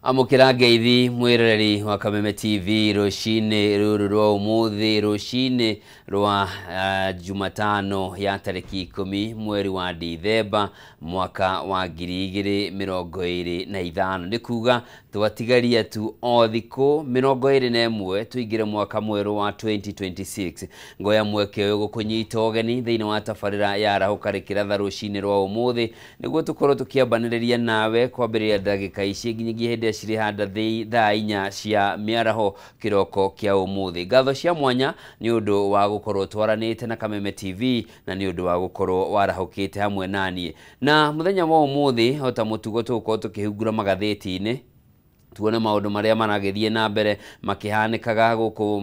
Amũkĩra ngeithi mwĩroreri wa Kameme TV rũcinĩ rũrũ rwa ũmũthĩ, rũcinĩ rwa Jumatano ya tarĩki 10 mweri wa Dithemba mwaka wa 2025. Nĩ kuga twatigaria tu o thikũ 21 tũingĩre mwaka mwerũ wa 2026. Ngoya mweke ũyũ gũkũnyita ũgeni thĩinĩ wa tabarĩra ya Arahũka Rĩkĩratha rũcinĩ rwa ũmũthĩ, nĩguo tũkorwo tũkĩambanĩrĩria nawe kwambĩrĩria ndagĩka ici nginyagia hĩndĩ ĩrĩa cirĩ thaa 4 cia mĩaraho kĩroko kĩa ũmũthĩ. Ngatho cia mwanya nĩ ũndũ wa gũkorwo twaranĩte na Kameme TV na nĩ ũndũ wa gũkorwo warahũkĩte hamwe naniĩ. Na mũthenya wa ũmũthĩ o ta mũtugo tũgũkorwo tũkĩhungura magathĩti-inĩ tuone maũndũ marĩa maragĩthiĩ na mbere makĩhanĩkaga gũkũ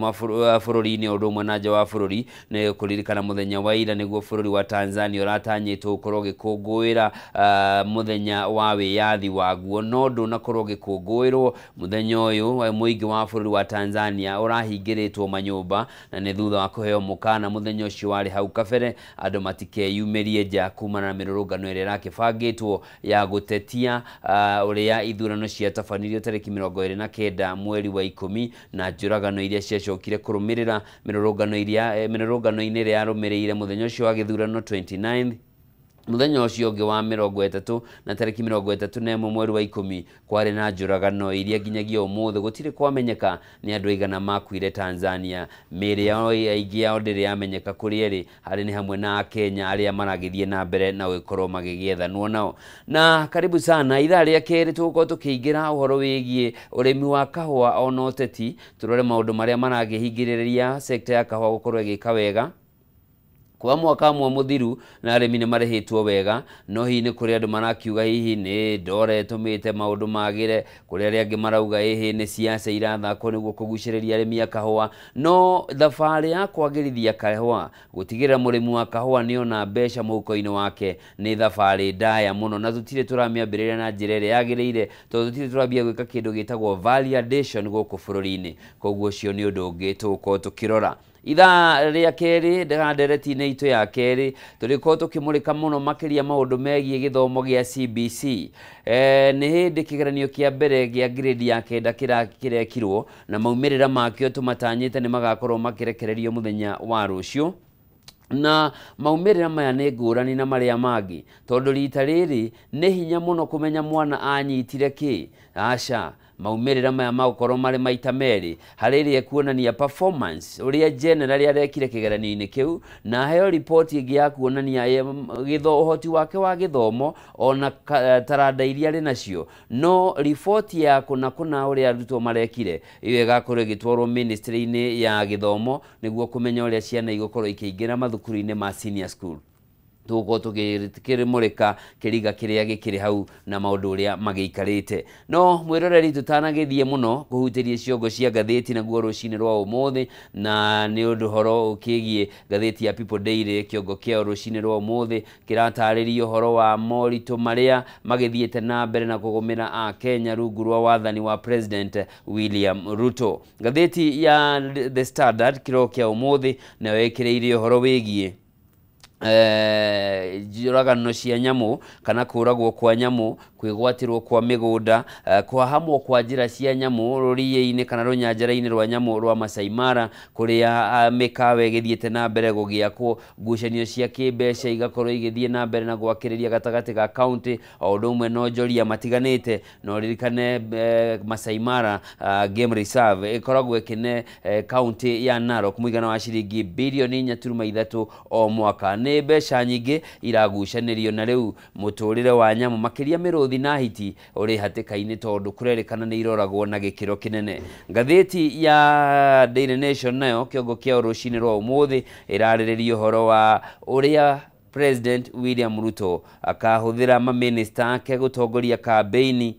bũrũri-inĩ ũndũ ũmwe na nja wa bũrũri. Nĩ kũririkana mũthenya wa ira nĩguo bũrũri wa Tanzania ũratanyĩtwo gũkorwo ũgĩkũngũĩra mũthenya wa wĩyathi waguo, no ndũnakorwo ũgĩkũngũĩrwo. Mũthenya ũyũ mũingĩ wa bũrũri wa Tanzania ũrahingĩrĩtwo manyũmba, na nĩ thutha wa kũheo mũkana mũthenya ũcio warĩ hau kabere andũ matikeyumĩrie nja kumana na mĩrũrũngano ĩrĩa ĩrakĩbangĩtwo ya gũtetia ũrĩa ithurano ciatabanirio tarĩki 29 mweri wa 10 na njũragano iria ciacokire kũrũmĩrĩra mĩrũrũngano-inĩ ĩrĩa yarũmĩrĩire mũthenya ũcio wa gĩthurano 29. Mũthenya ũcio ũngĩ wa 30 na tarĩki 31 mweri wa 10 kwarĩ na njũragano iria nginyagia ũmũthĩ gũtirĩ kwamenyeka nĩ andũ aigana makuire Tanzania. Mĩĩrĩ yao aingĩ yao ndĩrĩ yamenyeka kũrĩa ĩrĩ, harĩ nĩ hamwe na Akenya arĩa maragĩthiĩ na mbere na gũkorwo magĩgĩethanwo nao. Na karibu sana ithaa rĩa kerĩ tũgũkorwo tũkĩingĩra ũhoro wĩgiĩ ũrĩmi wa kahũa ona ũteti, tũrore maũndũ marĩa maragĩhingĩrĩria sekta ya kahũa gũkorwo ĩgĩka wega kwa mwaka ũmwe mũthiru, na arĩmi nĩ marĩhĩtwo wega, no hihi nĩ kũrĩ andũ marakiuga hihi nĩ ndora ĩtũmĩte maũndũ magĩre, kũrĩ arĩa angĩ marauga ĩhĩ nĩ siasa irathakwo nĩguo kũgucĩrĩria arĩmi a kahũa. No thabarĩ ya kwagĩrithia kahũa, gũtigĩrĩra mũrĩmi wa kahũa nĩona mbeca mũhuko-inĩ wake, nĩ thabarĩ ndaya mũno, na tũtirĩ tũramĩambĩrĩria na njĩra ĩrĩa yagĩrĩire, tondũ tũtirĩ tũrambia gwĩka kĩndũ gĩtagwo value addition gũkũ bũrũri-inĩ. Koguo ũcio nĩ ũndũ ũngĩ tũgũkorwo tũkĩrora. Ithaa rĩa kerĩ ndereti-inĩ itũ ya kerĩ tũrĩkorwo tũkĩmũrĩka mũno makĩria maũndũ megiĩ gĩthomo gĩa CBC. Nĩ hĩndĩ kĩgeranio kĩa mbere gĩa grade ya 9 kĩrekirwo, na maumĩrĩra makĩo tũmatanyĩte nĩ magakorwo makĩrekererio mũthenya wa rũciũ. Na maumĩrĩra maya nĩ ngũrani na marĩa mangĩ, tondũ rita rĩrĩ nĩ hinya mũno kũmenya mwana anyitire kĩ. Aca, maumĩrĩra maya magũkorwo marĩ maita merĩ, harĩ ĩrĩa ĩkuonania performance ũrĩa generally arekire kĩgeranio-inĩ kĩu, na heo riboti ĩngĩ ya kuonania ũhoti wake wa gĩthomo ona taranda iria arĩ nacio. No riboti ya kũna kũna ũrĩa arutwo marekire ĩyo ĩgakorwo ĩgĩtwarwo ministry-inĩ ya gĩthomo nĩguo kũmenya ũrĩa ciana igũkorwo ikĩingĩra mathukuru-inĩ ma senior school. Tũgũkorwo tũgĩkĩmũrĩka kĩriga kĩrĩa gĩkĩrĩ hau na maũndũ ũrĩa magĩikarĩte. No mwĩroreri, tũtanagĩthiĩ mũno kũhutĩria ciongo cia ngathĩti naguo rũcinĩ rwa ũmũthĩ, na nĩ ũndũ ũhoro ũkĩgiĩ ngathĩti ya People Daily, kĩongo kĩao rũcinĩ rwa ũmũthĩ kĩratarĩria ũhoro wa moritũ marĩa magĩthiĩte na mbere na kũgũmĩra Akenya rungu rwa wathani wa President William Ruto. Ngathĩti ya The Standard kĩroko kĩa ũmũthĩ nayo ĩkĩrĩire ũhoro wĩgiĩ njũragano cia nyamũ kana kũragwo kwa nyamũ, kwĩgwatĩrwo kwa mĩgũnda, kũhahamwo kwa njĩra cia nyamũ rũriĩ-inĩ kana rũnyanjara-inĩ rwa nyamũ rwa Masai Mara, kũrĩa mĩkawa ĩgĩthiĩte na mbere gũgĩakwo, ngucanio cia kĩmbeca igakorwo igĩthiĩ na mbere na gwakĩrĩria gatagatĩ ga kaunti o ũndũ ũmwe na onjoria matiganĩte. Na ũririkane Masai Mara Game Reserve ĩkoragwo ĩkĩne kaunti ya Narok mũigana wa ciringi birioni 4.3 o mwaka. Nĩ mbeca nyingĩ iragucanĩrio, na rĩu mũtũrĩre wa nyamũ makĩria mĩrũthi na hiti ũrĩ hatĩka-inĩ tondũ kũrerĩkana nĩ iroragwo na gĩkĩro kĩnene. Ngathĩti ya Daily Nation nayo kĩongo kĩao rũcinĩ rwa ũmũthĩ ĩrarĩrĩria ũhoro wa ũrĩa President William Ruto akahũthĩra mamĩnĩsta ake gũtongoria kambĩini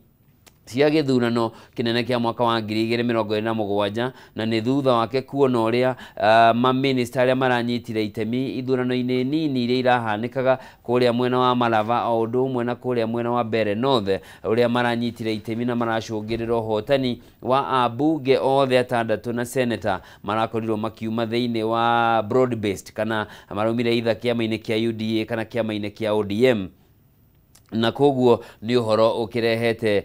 cia gĩthurano kĩnene kĩa mwaka wa 2027, na nĩ thutha wake kuona ũrĩa mamĩnĩsta arĩa maranyitire itemi ithurano-inĩ nini iria irahanĩkaga kũrĩa mwena wa Malava o ũndũ ũmwe na kũrĩa mwena wa Mbeere North, ũrĩa maranyitire itemi na maracũngĩrĩra ũhotani wa ambunge othe 6 na seneta marakorirwo makiuma thĩinĩ wa broad based kana maraumire either kĩama-inĩ kĩa UDA kana kĩama-inĩ kĩa ODM. Na koguo nĩ ũhoro ũkĩrehete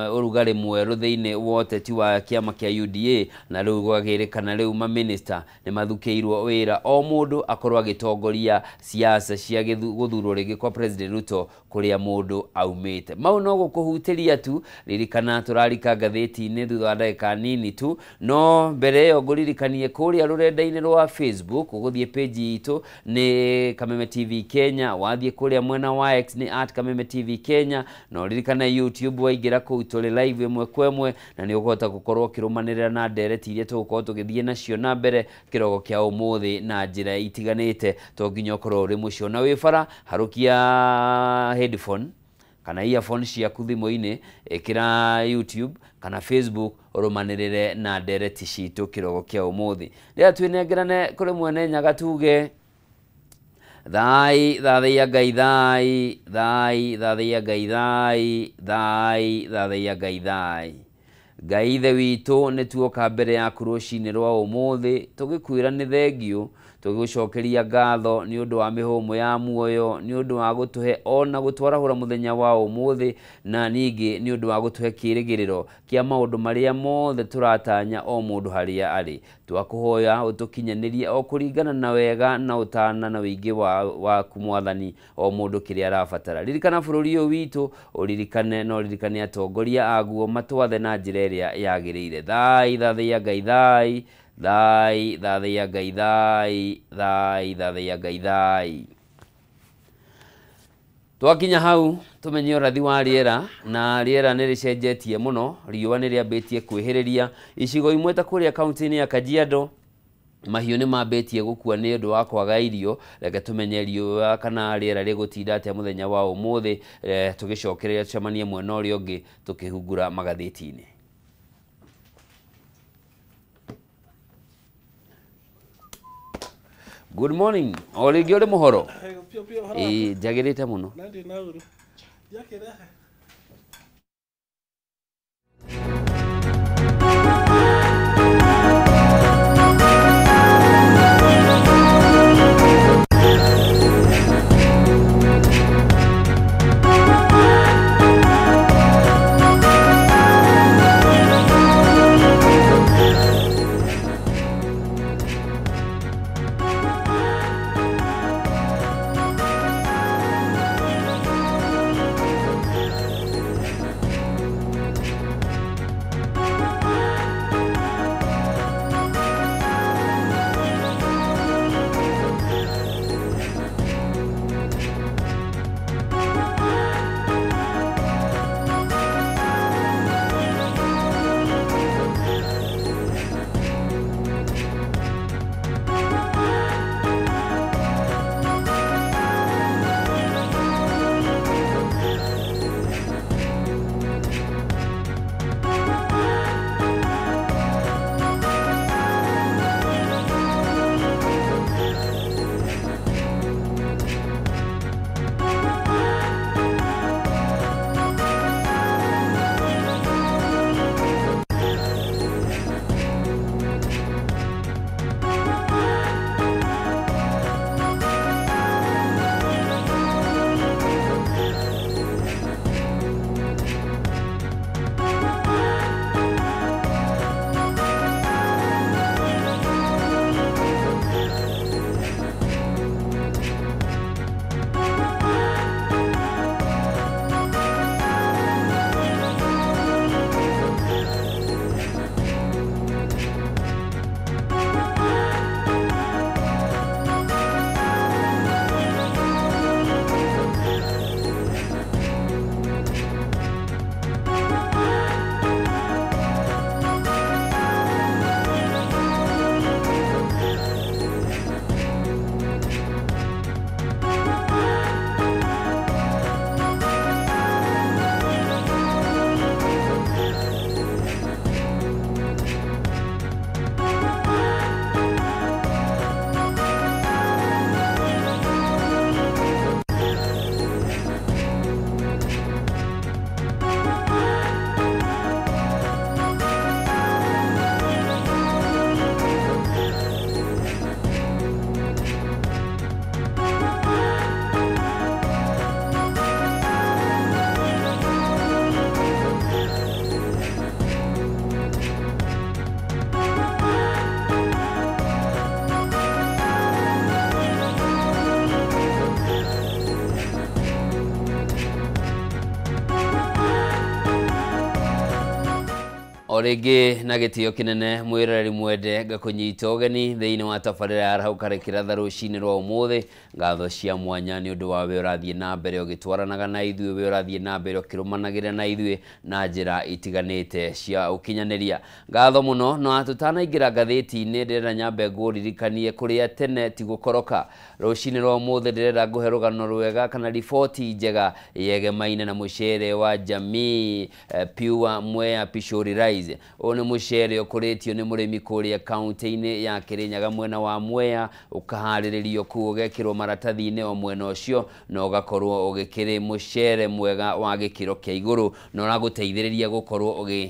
ũrugarĩ mwerũ thĩinĩ wa ũteti wa kĩama kĩa UDA. Na rĩu gwagĩrĩkana rĩu maminista nĩ mathukĩirwo wĩra, o mũndũ akorwo agĩtongoria siasa cia gũthurwo rĩngĩ kwa President Ruto kũrĩa mũndũ aumĩte. Mau no gũkũhutĩria tu, ririkana tũrarika ngathĩti-inĩ thutha wa ndagĩka nini tu, no mbere ĩyo ngũririkanie kũrĩa rũrenda-inĩ rwa Facebook ũgũthiĩ page itũ nĩ Kameme TV Kenya, wathiĩ kũrĩa mwena wa X nĩ @Kameme TV Kenya, na ũririkane YouTube waingĩra kũu tũrĩ live ĩmwe kwa ĩmwe, na nĩ ũkũhota gũkorwo ũkĩrũmanĩrĩra na ndereti iria tũgũkorwo tũgĩthiĩ nacio na mbere kĩroko kĩa ũmũthĩ na njĩra itiganĩte. To nginya ũkorwo ũrĩ mũcio na wĩ bara, harũkia headphone kana earphone ciaku thimũ-inĩ, ĩkĩra YouTube kana Facebook ũrũmanĩrĩre na ndereti citũ kĩroko kĩa ũmũthĩ. Rĩrĩa twĩnengerane kũrĩ mwene Nyaga tuge thai thathaiya Ngai thai, thai thathaiya Ngai thai, thai thathaiya Ngai thai. Ngai ithe witũ, nĩ tuoka mbere yaku rũcinĩ rwa ũmũthĩ tũgĩkwĩra nĩ thengiũ, tũgĩgũcokeria ngatho nĩ ũndũ wa mĩhũmũ ya muoyo, nĩ ũndũ wa gũtũhe ona gũtwarahũra mũthenya wa ũmũthĩ, na ningĩ nĩ ũndũ wa gũtũhe kĩĩrĩgĩrĩro kĩa maũndũ marĩa mothe tũratanya o mũndũ harĩa arĩ. Twakũhoya ũtũkinyanĩrie o kũringana na wega na ũtana na ũingĩ waku Mwathani, o mũndũ kĩrĩa arabatara. Ririkana bũrũri ũyũ witũ, ũririkane na ũririkane atongoria aguo matwathe na njĩra ĩrĩa yagĩrĩire. Thai thathaiya Ngai thai, thai thathaiya Ngai thai, thai thathaiya Ngai thai. Twakinya hau tumenye ũrathi wa rĩera, na rĩera nĩ rĩcenjetie mũno, riũa nĩ rĩambĩtie kwĩhĩrĩria icigo imwe ta kũrĩa kaunti-inĩ ya Kajiado. Mahiũ nĩ mambĩtie gũkua nĩ ũndũ wa kwaga irio. Reke tumenye riũa kana rĩera rĩgũtinda atĩa mũthenya wa ũmũthĩ, tũgĩcokereria tũcemanie mwena ũrĩa ũngĩ tũkĩhungura magathĩti-inĩ. Good morning. O rĩngĩ ũrĩ mũhoro? Ĩĩ, njagĩrĩte mũno. O rĩngĩ na gĩtĩo kĩnene mwĩroreri mwende ngakũnyita ũgeni thĩinĩ wa tabarĩra ya Arahũka Rĩkĩratha rũcinĩ rwa ũmũthĩ. Ngatho cia mwanya nĩ ũndũ wa we ũrathiĩ na mbere ũgĩtwaranaga na ithuĩ, we ũrathiĩ na mbere ũkĩrũmanagĩrĩra na ithuĩ na njĩra itiganĩte cia ũkinyanĩria. Ngatho mũno. Na tũtanaingĩra ngathĩti-inĩ ndĩrenda nyambe ngũririkanie kũrĩa tene ti gũkoroka. Rũcinĩ rwa ũmũthĩ ndĩrenda ngũhe rũgano rwega kana riboti njega yegemaine na mũcere wa Jamii Pure Mwea Pishori Rice. Ũyũ nĩ mũcere ũkũrĩtio nĩ mũrĩmi kũrĩa kaunti-inĩ ya Kĩrĩnyaga mwena wa Mwea, ũkaharĩrĩrio kũu ũgekĩrwo maratathi-inĩ o mwena ũcio na ũgakorwo ũgĩkĩrĩ mũcere mwega wa gĩkĩro kĩa igũrũ na ũragũteithĩrĩria gũkorwo ũgĩ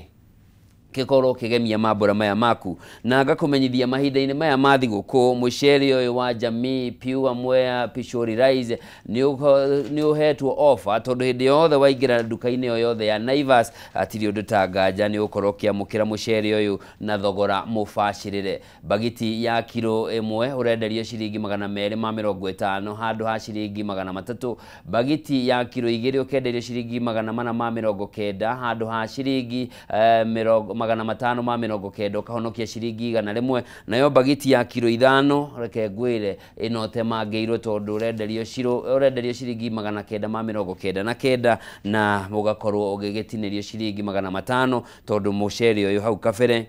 gĩkorwo kĩgemia mambura maya maku. Na ngakũmenyithia mahinda-inĩ maya ma thigũkũ mũcere ũyũ wa Jamii Pure Mwea Pishori Rice nĩ ũhetwo offer, tondũ hĩndĩ yothe waingĩra nduka-inĩ o yothe ya Naivas hatirĩ ũndũ ta nganja nĩ ũgũkorwo ũkĩamũkĩra mũcere ũyũ na thogora mũbacĩrĩre. Bagiti ya kiro ĩmwe ũrenderio ciringi 250 handũ ha ciringi 300. Bagiti ya kiro 2 ũkenderio ciringi 490 handũ ha ciringi 590, ũkahonokia ciringi 100. Nayo bagiti ya kiro 5 reke ngwĩre ĩno temangĩirwo tondũ ũrenderio ciringi 999 na ũgakorwo ũgĩgĩtinĩrio ciringi 500 tondũ mũcere ũyũ hau kabere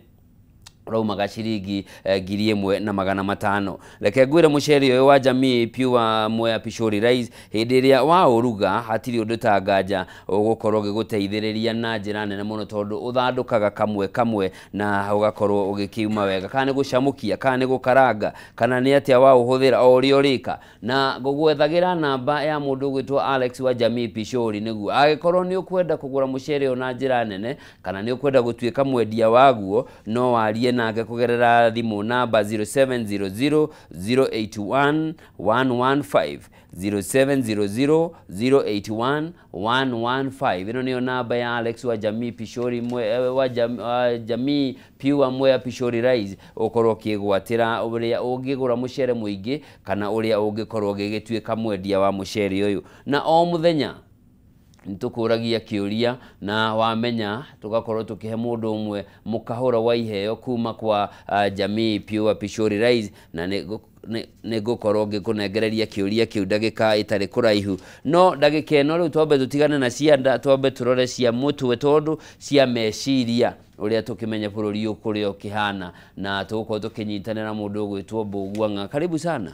raumaga ciringi 1500. Reke ngwĩre mũcere ũyũ wa Jamii Pure Mwea Pishori Rice hĩndĩ ĩrĩa waũruga hatirĩ ũndũ ta nganja ũgũkorwo ũgĩgũteithĩrĩria na njĩra nene mũno, tondũ ũthandũkaga kamwe kamwe na ũgakorwo ũgĩkiuma wega, kana nĩ gũcamũkia kana nĩ gũkaranga kana nĩ atĩa waũhũthĩra o ũrĩa ũrĩka. Na ngũgwethagĩra namba ya mũndũ ũgwĩtwo Alex wa Jamii Pishori nĩguo angĩkorwo nĩ ũkwenda kũgũra mũcere ũyũ na njĩra nene kana nĩ ũkwenda gũtuĩka mwendia waguo, no warie nake kũgerera thimũ namba 0700 081 115, 0700 081 115. Ĩno nĩyo namba ya Alex wa Jamii Pishori wa Jamii Pure Mwea Pishori Rice, ũkorwo ũkĩgwatĩra ũrĩa ũngĩgũra mũcere mũingĩ kana ũrĩa ũngĩkorwo ũgĩgĩtuĩka mwendia wa mũcere ũyũ. Na o mũthenya nĩtũkũragia kĩũria na wamenya tũgakorwo tũkĩhe mũndũ ũmwe mũkahũra wa iheo kuma kwa Jamii Pure Pishori Rice, na nĩ ngũkorwo ngĩkũnengereria kĩũria kĩu ndagĩka ĩtarĩ kũraihu. No ndagĩka ĩno rĩu twambe tũtigane na cia nda, twambe tũrore cia mũtwe tondũ cia meciria ũrĩa tũkĩmenye bũrũri ũyũ kũrĩa ũkĩhana, na tũgũkorwo tũkĩnyitanĩra mũndũ ũgwĩtwo Mbũgua Ng'a. Karibu sana.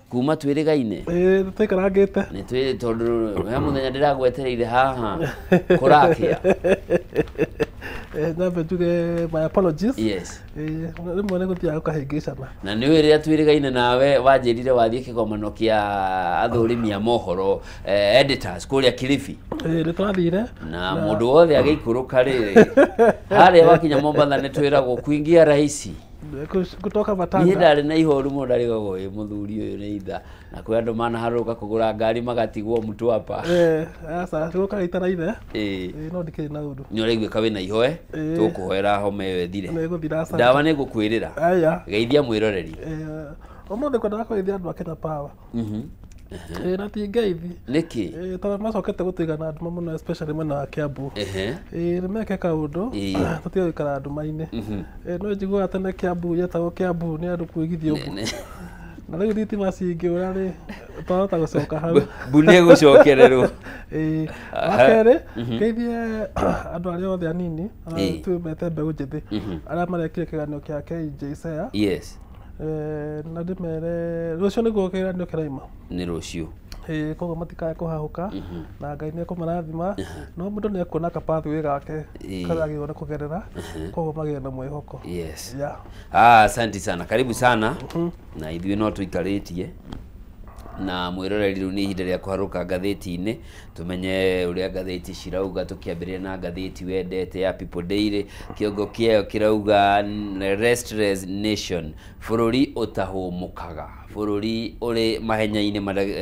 Kuma twĩrĩgaine tũikarangĩte nĩ twĩ tondũ he mũthenya ndĩragwetereire haha kũrakĩa. Nyambe njuge my apologies. Yes. Rĩmwe nĩ gũthiaga gũkahĩngĩcana. Na nĩ ũĩ rĩrĩa twĩrĩgaine nawe wanjĩrire wathiĩ kĩgomano kĩa athũrimi a mohoro editors kũrĩa Kilifi. Nĩ twathire na mũndũ wothe agĩikũrũka rĩ harĩa wakinya Mombatha nĩ twĩragwo kuingia rahisi kutoka Matanga. Niĩ ndarĩ na ihoru mũno ndarigagwo ĩ mũthuri ũyũ nĩ itha, na kwĩ andũ manaharũrũka kũgũra ngari magatigwo Mtwapa. Aca gũka itaraire. No ndikĩrĩ na ũndũ. Nĩ ũraiguĩka wĩna ihoe, tũkũhoera homa ĩyo ĩthire. Nĩ ĩgũthira, asante. Ndawa nĩ ngũkwĩrĩra. Aya. Geithia mwĩroreri. Ũmũthĩ kwendaga kũgeithia andũ a Kenya Power. Na ti ngeithi. Nĩkĩ? Tondũ macokete gũtũigana nduma mũno especially mwena wa Kiambu. Nĩ meke kaũndũ tũtige gũikara nduma-inĩ. No njiguaga tene Kiambu yetagwo Kiambu nĩ andũ kwĩgithio mbu. Na rĩu thitima cingĩũra rĩ twahota gũcoka hau. Mbu nĩ ĩgũcokererwo. Wa kerĩ ngeithie andũ arĩa othe anini arĩa twĩmete mbeũ njĩthĩ arĩa marekire kĩgeranio kĩa KJSEA. Yes. Na ndĩmere rũciũ nĩguo kĩgeranio kĩraima. Nĩ rũciũ. Koguo matikae kũhahũka na Ngai nĩ ekũmarathima, no mũndũ nĩ ekuona kapathway gake karĩa agĩrĩirwo nĩ kũgerera, koguo magĩe na mwĩhoko. Yes. Yeah. Asante sana, karibu sana. Na ithuĩ no tũikarĩtie na mwĩroreri rĩu nĩ ihinda rĩa kũharũka ngathĩti-inĩ tũmenye ũrĩa ngathĩti cirauga, tũkĩambĩrĩria na ngathĩti wendete ya People Daily. Kĩongo kĩayo kĩrauga Restless Nation, bũrũri ũtahũmũkaga, bũrũri ũrĩ mahenya-inĩ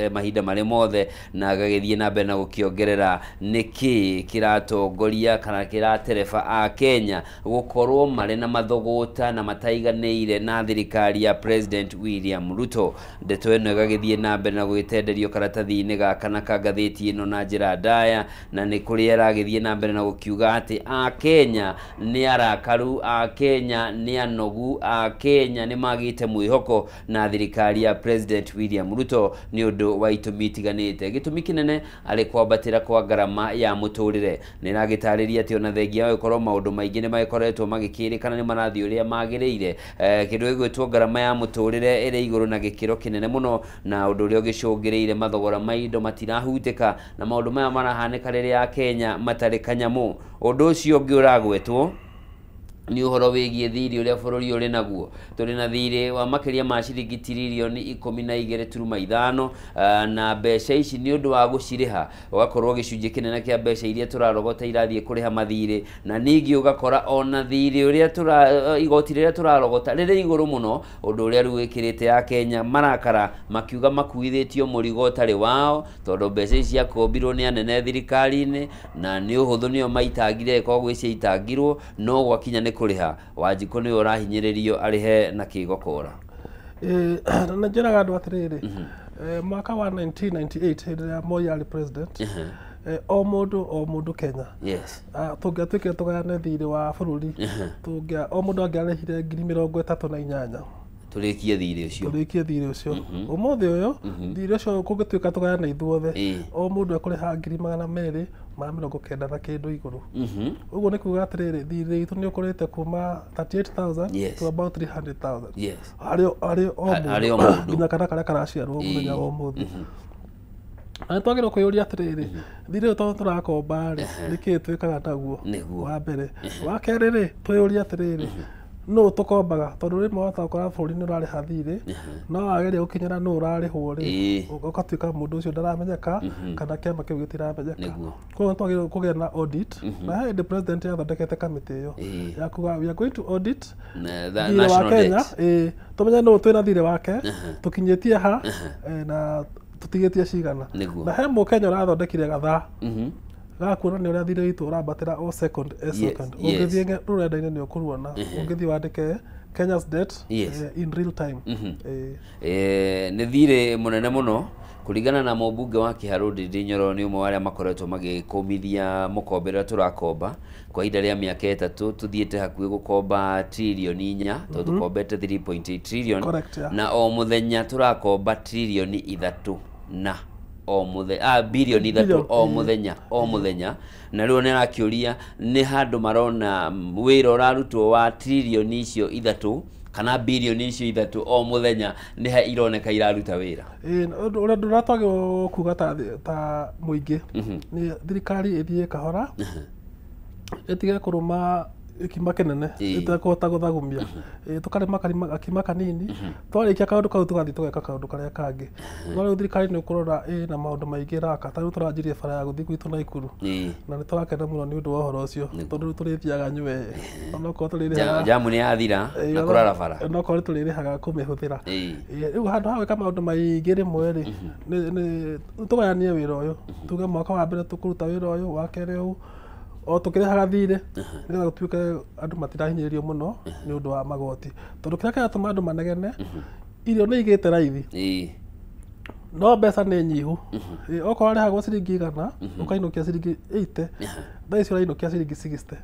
mahinda marĩ mothe, na gagĩthiĩ na mbere na gũkĩongerera nĩkĩ kĩratongoria kana kĩratereba a Kenya gũkorwo marĩ na mathũgũta na mataiganĩire na thirikari ya President William Ruto. Ndeto ĩno ĩgagĩthiĩ na mbere mbere na gũgĩtenderio karatathi-inĩ gaka na ka ngathĩti ĩno na njĩra ndaya, na nĩ kũrĩa ĩragĩthiĩ na mbere na gũkiuga atĩ Akenya nĩ arakaru, Akenya nĩ anogu, Akenya nĩ magĩte mwĩhoko na thirikari ya President William Ruto nĩ ũndũ wa itũmi itiganĩte. Gĩtũmi kĩnene arĩ kwambatĩra kwa ngarama ya mũtũrĩre. Nĩ ĩragĩtarĩria atĩ ona thengia wa gũkorwo maũndũ maingĩ nĩ magĩkoretwo magĩkĩrĩkana nĩ marathiĩ ũrĩa magĩrĩire, kĩndũ gĩgwĩtwo ngarama ya mũtũrĩre ĩrĩ igũrũ na gĩkĩro kĩnene mũno, na ũndũ ũrĩa ũgĩcũngĩrĩire mathogora ma indo matirahutĩka, na maũndũ maya marahanĩka rĩrĩa Akenya matarĩ kanyamũ. Ũndũ ũcio ũngĩ ũragwetwo nĩ ũhoro wĩgiĩ thirĩ ũrĩa bũrũri ũrĩ naguo. Tũrĩ na thirĩ wa makĩria ma ciringi tiririoni 12.5, na mbeca ici nĩ ũndũ wa gũcirĩha ũgakorwo gĩcunjĩ kĩnene kĩa mbeca iria tũrarogota irathiĩ kũrĩha mathirĩ, na ningĩ ũgakora ona thirĩ ũrĩa igoti rĩrĩa tũrarogota rĩrĩ igũrũ mũno, ũndũ ũrĩa rĩu wĩkĩrĩte Akenya marakara makiuga makuithĩtio mũrigo ũtarĩ wao, tondũ mbeca ici ciakombirwo nĩ anene thirikari-inĩ na nĩ ũhũthũ nĩo maitangire ĩkorwo gwĩ ciaitangirwo, no gwakinya nĩ kũrĩha Wanjikũ nĩwe ũrahinyĩrĩrio arĩhe na kĩgokora. Na njĩraga andũ atĩrĩrĩ, mwaka wa 1998 hĩndĩ ĩrĩa Moi arĩ president, o mũndũ Kenya, yes, tũngĩatuĩkire tũgayane thirĩ wa bũrũri, o mũndũ angĩarĩhire 38,000 tũrĩkie thirĩ ũcio, tũrĩkie thirĩ ũcio. Ũmũthĩ ũyũ thirĩ ũcio kũngĩtuĩka tũgayane ithuothe, o mũndũ ekũrĩha 290 na kĩndũ igũrũ. Ũguo nĩ kuga atĩrĩrĩ, thirĩ witũ nĩ ũkũrĩte kuma 38,000 to about 300,000 harĩ o mũndũ, nginya kana karĩa karaciarwo mũthenya wa ũmũthĩ. Na nĩtwagĩrĩirwo kwĩyũria atĩrĩrĩ, thirĩ ũyũ tondũ tũrakomba rĩ, nĩkĩĩ twĩkaga naguo? Wa mbere. Wa kerĩ rĩ, twĩyũrie atĩrĩrĩ, nũ tũkombaga? Tondũ rĩmwe wahota gũkora bũrũri nĩ ũrarĩha thirĩ, no wageria gũkinyĩra nũ ũrarĩhwo rĩ, ũgatuĩka mũndũ ũcio ndaramenyeka kana kĩama kĩu gĩtiramenyeka. Koguo nĩtwagĩrĩirwo kũgĩa na audit, na he hĩndĩ president yathondekete kamĩtĩ ĩyo ya kuga we are going to audit thirĩ wa Kenya, tũmenye nũ twĩna thirĩ wake, tũkinyĩtie ha na tũtigĩtie cigana. Na he mũkenya ũrathondekire gathaa gakuonania ũrĩa thirĩ witũ ũrambatĩra o second e second. Ũngĩthiĩ rũrenda-inĩ nĩ ũkũruona, ũngĩthiĩ wandĩke Kenya's debt in real time. Nĩ thirĩ mũnene mũno kũringana na mũmbunge wa Kiharu Ndindi Nyoro, nĩ ũmwe wa arĩa makoretwo magĩkũmithia mũkombe ũrĩa tũrakomba kwa ihinda rĩa mĩaka 3, tũthiĩte hakuhĩ gũkomba tririoni 4, tondũ tũkombete 3.8 trillion, na o mũthenya tũrakomba tririoni 3 na o mũthenya, bilioni 3 o mũthenya, o mũthenya. Na rĩu nĩ arakĩũria nĩ handũ marona wĩra ũrarutwo wa tririoni icio 3 kana bilioni icio 3 o mũthenya nĩ ha ironeka iraruta wĩra. Ũrĩa ũrĩa twagĩrĩirwo kuga ta mũingĩ nĩ thirikari ĩthiĩ kahora, ĩtige kũrũma gĩkima kĩnene ĩtekũhota gũthagumia, tũkarĩma gakima kanini, twarĩkia kaũndũ kau tũgathiĩ tũgeka kaũndũ karĩa kangĩ. No rĩu thirikari nĩ ũkũrora ĩna maũndũ maingĩ ĩraka, ta rĩu tũranjirie bara ya gũthiĩ gwitũ Naikuru, na nĩ tũrakena mũno nĩ ũndũ wa ũhoro ũcio, tondũ rĩu tũrĩthiaga Nywee, onokorwo tũrĩrĩhaga jamu nĩ yathira na kũrara bara, onokorwo tũrĩrĩhaga kũmĩhũthĩra. Rĩu handũ ha gwĩka maũndũ maingĩ rĩmwe rĩ, nĩ tũgayanie wĩra ũyũ, tuge mwaka wa mbere tũkũruta wĩra ũyũ, wa kerĩ ũũ, o tũkĩrĩhaga thirĩ, nĩgetha gũtuĩke andũ matirahinyĩrĩrio mũno nĩ ũndũ wa magoti, tondũ kĩrĩa kĩratũma andũ manegene, irio nĩ igĩte raithi, no mbeca nĩ nyihu. Okorwo arĩhagwo ciringi 100 ũkainũkia ciringi 80, thaa ici ũrainũkia ciringi 60.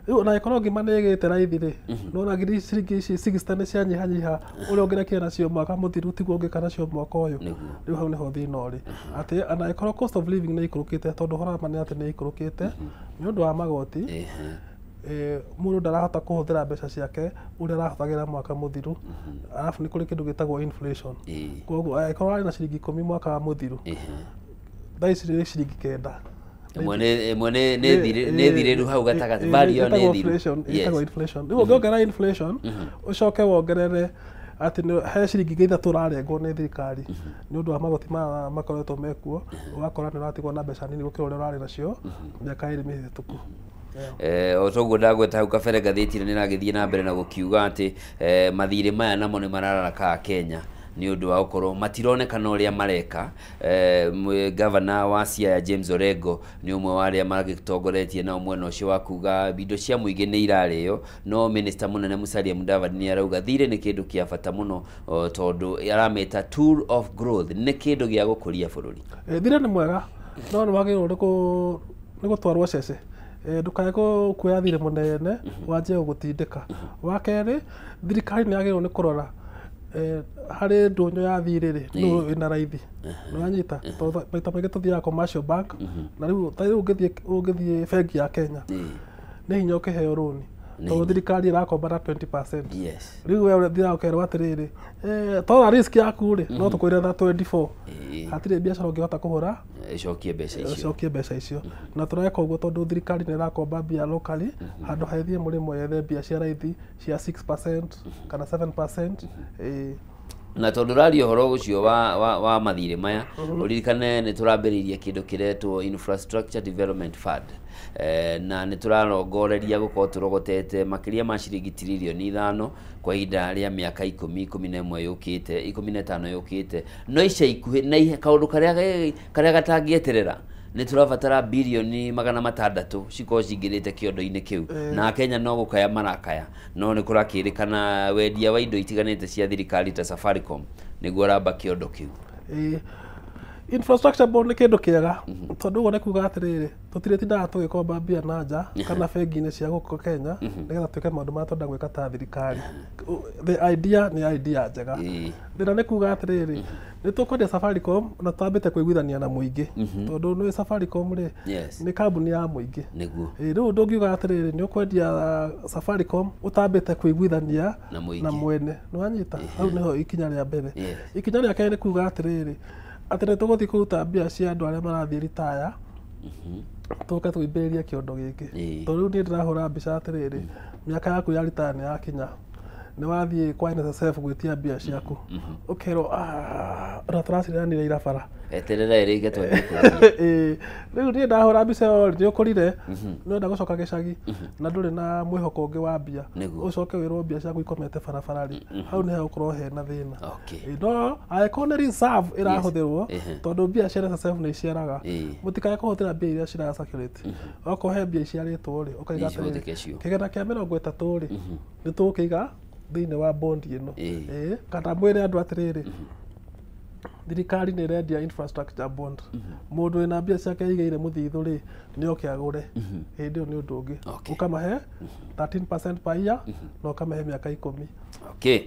Rĩu ona ĩkorwo ngima nĩ ĩgĩte raithi rĩ, nona ngiri ciringi ici 60 nĩ cianyihanyiha ũrĩa ũngĩrekire nacio mwaka mũthiru tiguo ũngĩka nacio mwaka ũyũ. Rĩu hau nĩho thĩna ũrĩ, atĩ ona ĩkorwo cost of living nĩ ĩikũrũkĩte, tondũ ũhoro wa ma nĩ atĩ nĩ ĩikũrũkĩte nĩ ũndũ wa magoti, mũndũ ndarahota kũhũthĩra mbeca ciake ũrĩa arahũthagĩra mwaka mũthiru. Arabu nĩ kũrĩ kĩndũ gĩtagwo inflation, koguo angĩkorwo arĩ na ciringi 10 mwaka wa mũthiru, thaa ici nĩ ciringi 9. Ĩmwe nĩ thirĩru hau gatagatĩ, value nĩ thiru. Ĩtagwo inflation. Rĩu ũngĩongerera inflation ũcoke wongerere atĩ he ciringi 3 ũrarengwo nĩ thirikari nĩ ũndũ wa magoti maya makoretwo mekuo, ũgakora nĩ ũratigwo na mbeca nini gũkĩra ũrĩa ũrarĩ nacio mĩaka 2 mĩhĩtũku. O toguo ndagweta hau kabere, ngathĩti ĩno nĩ ĩragĩthiĩ na mbere na gũkiuga atĩ mathirĩ maya namo nĩ mararaka Kenya, nĩ ũndũ wa gũkorwo matironekana ũrĩa mareka. Gavana wa Siaya James Orengo nĩ ũmwe wa arĩa magĩtongoretie nao mwena ũcio wa kuga indo cia mũingĩ nĩ irarĩo, no minister mũnene Musalia Mudavadi nĩ arauga thirĩ nĩ kĩndũ kĩa bata mũno, tondũ aramĩta tool of growth, nĩ kĩndũ gĩa gũkũria bũrũri. Thirĩ nĩ mwega no nĩ wagĩrĩirwo nĩ gũtwarwo cece. Ndũkae kuoya thirĩ mũnene wanjie gũgũtindĩka. Wa kerĩ, thirikari nĩ yagĩrĩirwo nĩ kũrora harĩ ndũnyũ ya thirĩ rĩ, nũ wĩna raithi. Nĩwanyita? Tondũ maita maingĩ tũthiaga commercial bank, na rĩu ta rĩu ũngĩthiĩ bengi ya Kenya, nĩ hinya ũkĩheo rũni tondũ thirikari ĩrakomba na 20%. Rĩu we ũthiaga ũkerwo atĩrĩrĩ, tora risk yaku rĩ, no tũkwĩre na 24. Hatirĩ biacara ũngĩhota kũhũra ĩcokie mbeca icio. Ĩcokie mbeca icio. Na tũreka ũguo tondũ thirikari nĩ ĩrakomba mbia locally, handũ ha ĩthiĩ mũrĩmo yethe mbia cia raithi cia 6% kana 7%. Na tondũ ũraria ũhoro ũcio wa mathirĩ maya, ũririkane nĩ tũrambĩrĩirie kĩndũ kĩretwo Infrastructure Development Fund. Na nĩ tũrarongoreria gũkorwo tũrogotete makĩria ma ciringi tiririoni 5 kwa ihinda rĩa mĩaka 10, 11 yũkĩte, 15 yũkĩte. No ica ikuhĩ na kaũndũ karĩa gatangĩeterera nĩ tũrabatara birioni 600 cikorwo cingĩrĩte kĩondo-inĩ kĩu, na Kenya no gũkaya marakaya, no nĩ kũrakĩrĩkana wendia wa indo itiganĩte cia thirikari ta Safaricom nĩguo ũramba kĩondo kĩu. Infrastructure bond nĩ kĩndũ kĩega tondũ ũguo nĩ kuga atĩrĩrĩ, tũtirĩtindaga tũgĩkomba mbia na nja kana bengi-inĩ cia gũkũ Kenya nĩgetha twĩke maũndũ marĩa twenda gwĩka ta thirikari. The idea nĩ idea njega. Thĩna nĩ kuga atĩrĩrĩ, nĩ tũkwendia Safaricom na twambĩte kũiguithania na mũingĩ, tondũ nĩ Safaricom rĩ nĩ kambuni ya mũingĩ. Rĩu ndũngiuga atĩrĩrĩ nĩ ũkwendia Safaricom ũtambĩte kũiguithania na mwene. Nĩwanyita? Hau nĩho ikinya rĩa mbere. Ikinya rĩa kerĩ nĩ kuga atĩrĩrĩ, atĩ nĩ tũgũthiĩ kũruta mbia cia andũ arĩa marathiĩ ritaya, tũke tũimbĩrĩrie kĩondo gĩkĩ. Tondũ rĩu niĩ ndĩrahũra mbica atĩrĩrĩ, mĩaka yaku ya ritaya nĩ yakinya, nĩ wathiĩ kwa NSSF gwĩtia mbia ciaku, ũkerwo ona tũraciranire irabara, eterera ĩrĩke twambie kũrĩa. Rĩu niĩ ndahũra mbica ĩyo nĩ ũkũrire, nĩ ũrenda gũcoka gĩcagi na ndũrĩ na mwĩhoko ũngĩ wa mbia, ũcoke wĩrwo mbia ciaku ikomete barabara rĩ, hau nĩ hegũkorwo hena thĩna. No angĩkorwo nĩ reserve ĩrahũthĩrwo, tondũ mbia cia NSSF nĩ iciaraga, mũtikae kũhũthĩra mbia iria cira circulate. Okorwo he mbia iciarĩtwo rĩ, ũkaiga atĩrĩrĩ, kĩgĩna kĩa 30 rĩ, nĩ tũgũkĩiga thĩinĩ wa bond ĩno. Kana mwĩre andũ atĩrĩrĩ, thirikari nĩ ĩrendia infrastructure bond, mũndũ wĩna mbia ciake aigĩire mũthithũ rĩ, nĩ oke agũre. Hĩndĩ ĩyo nĩ ũndũ ũngĩ. Ũkamahe 13% per year na ũkamahe mĩaka 10.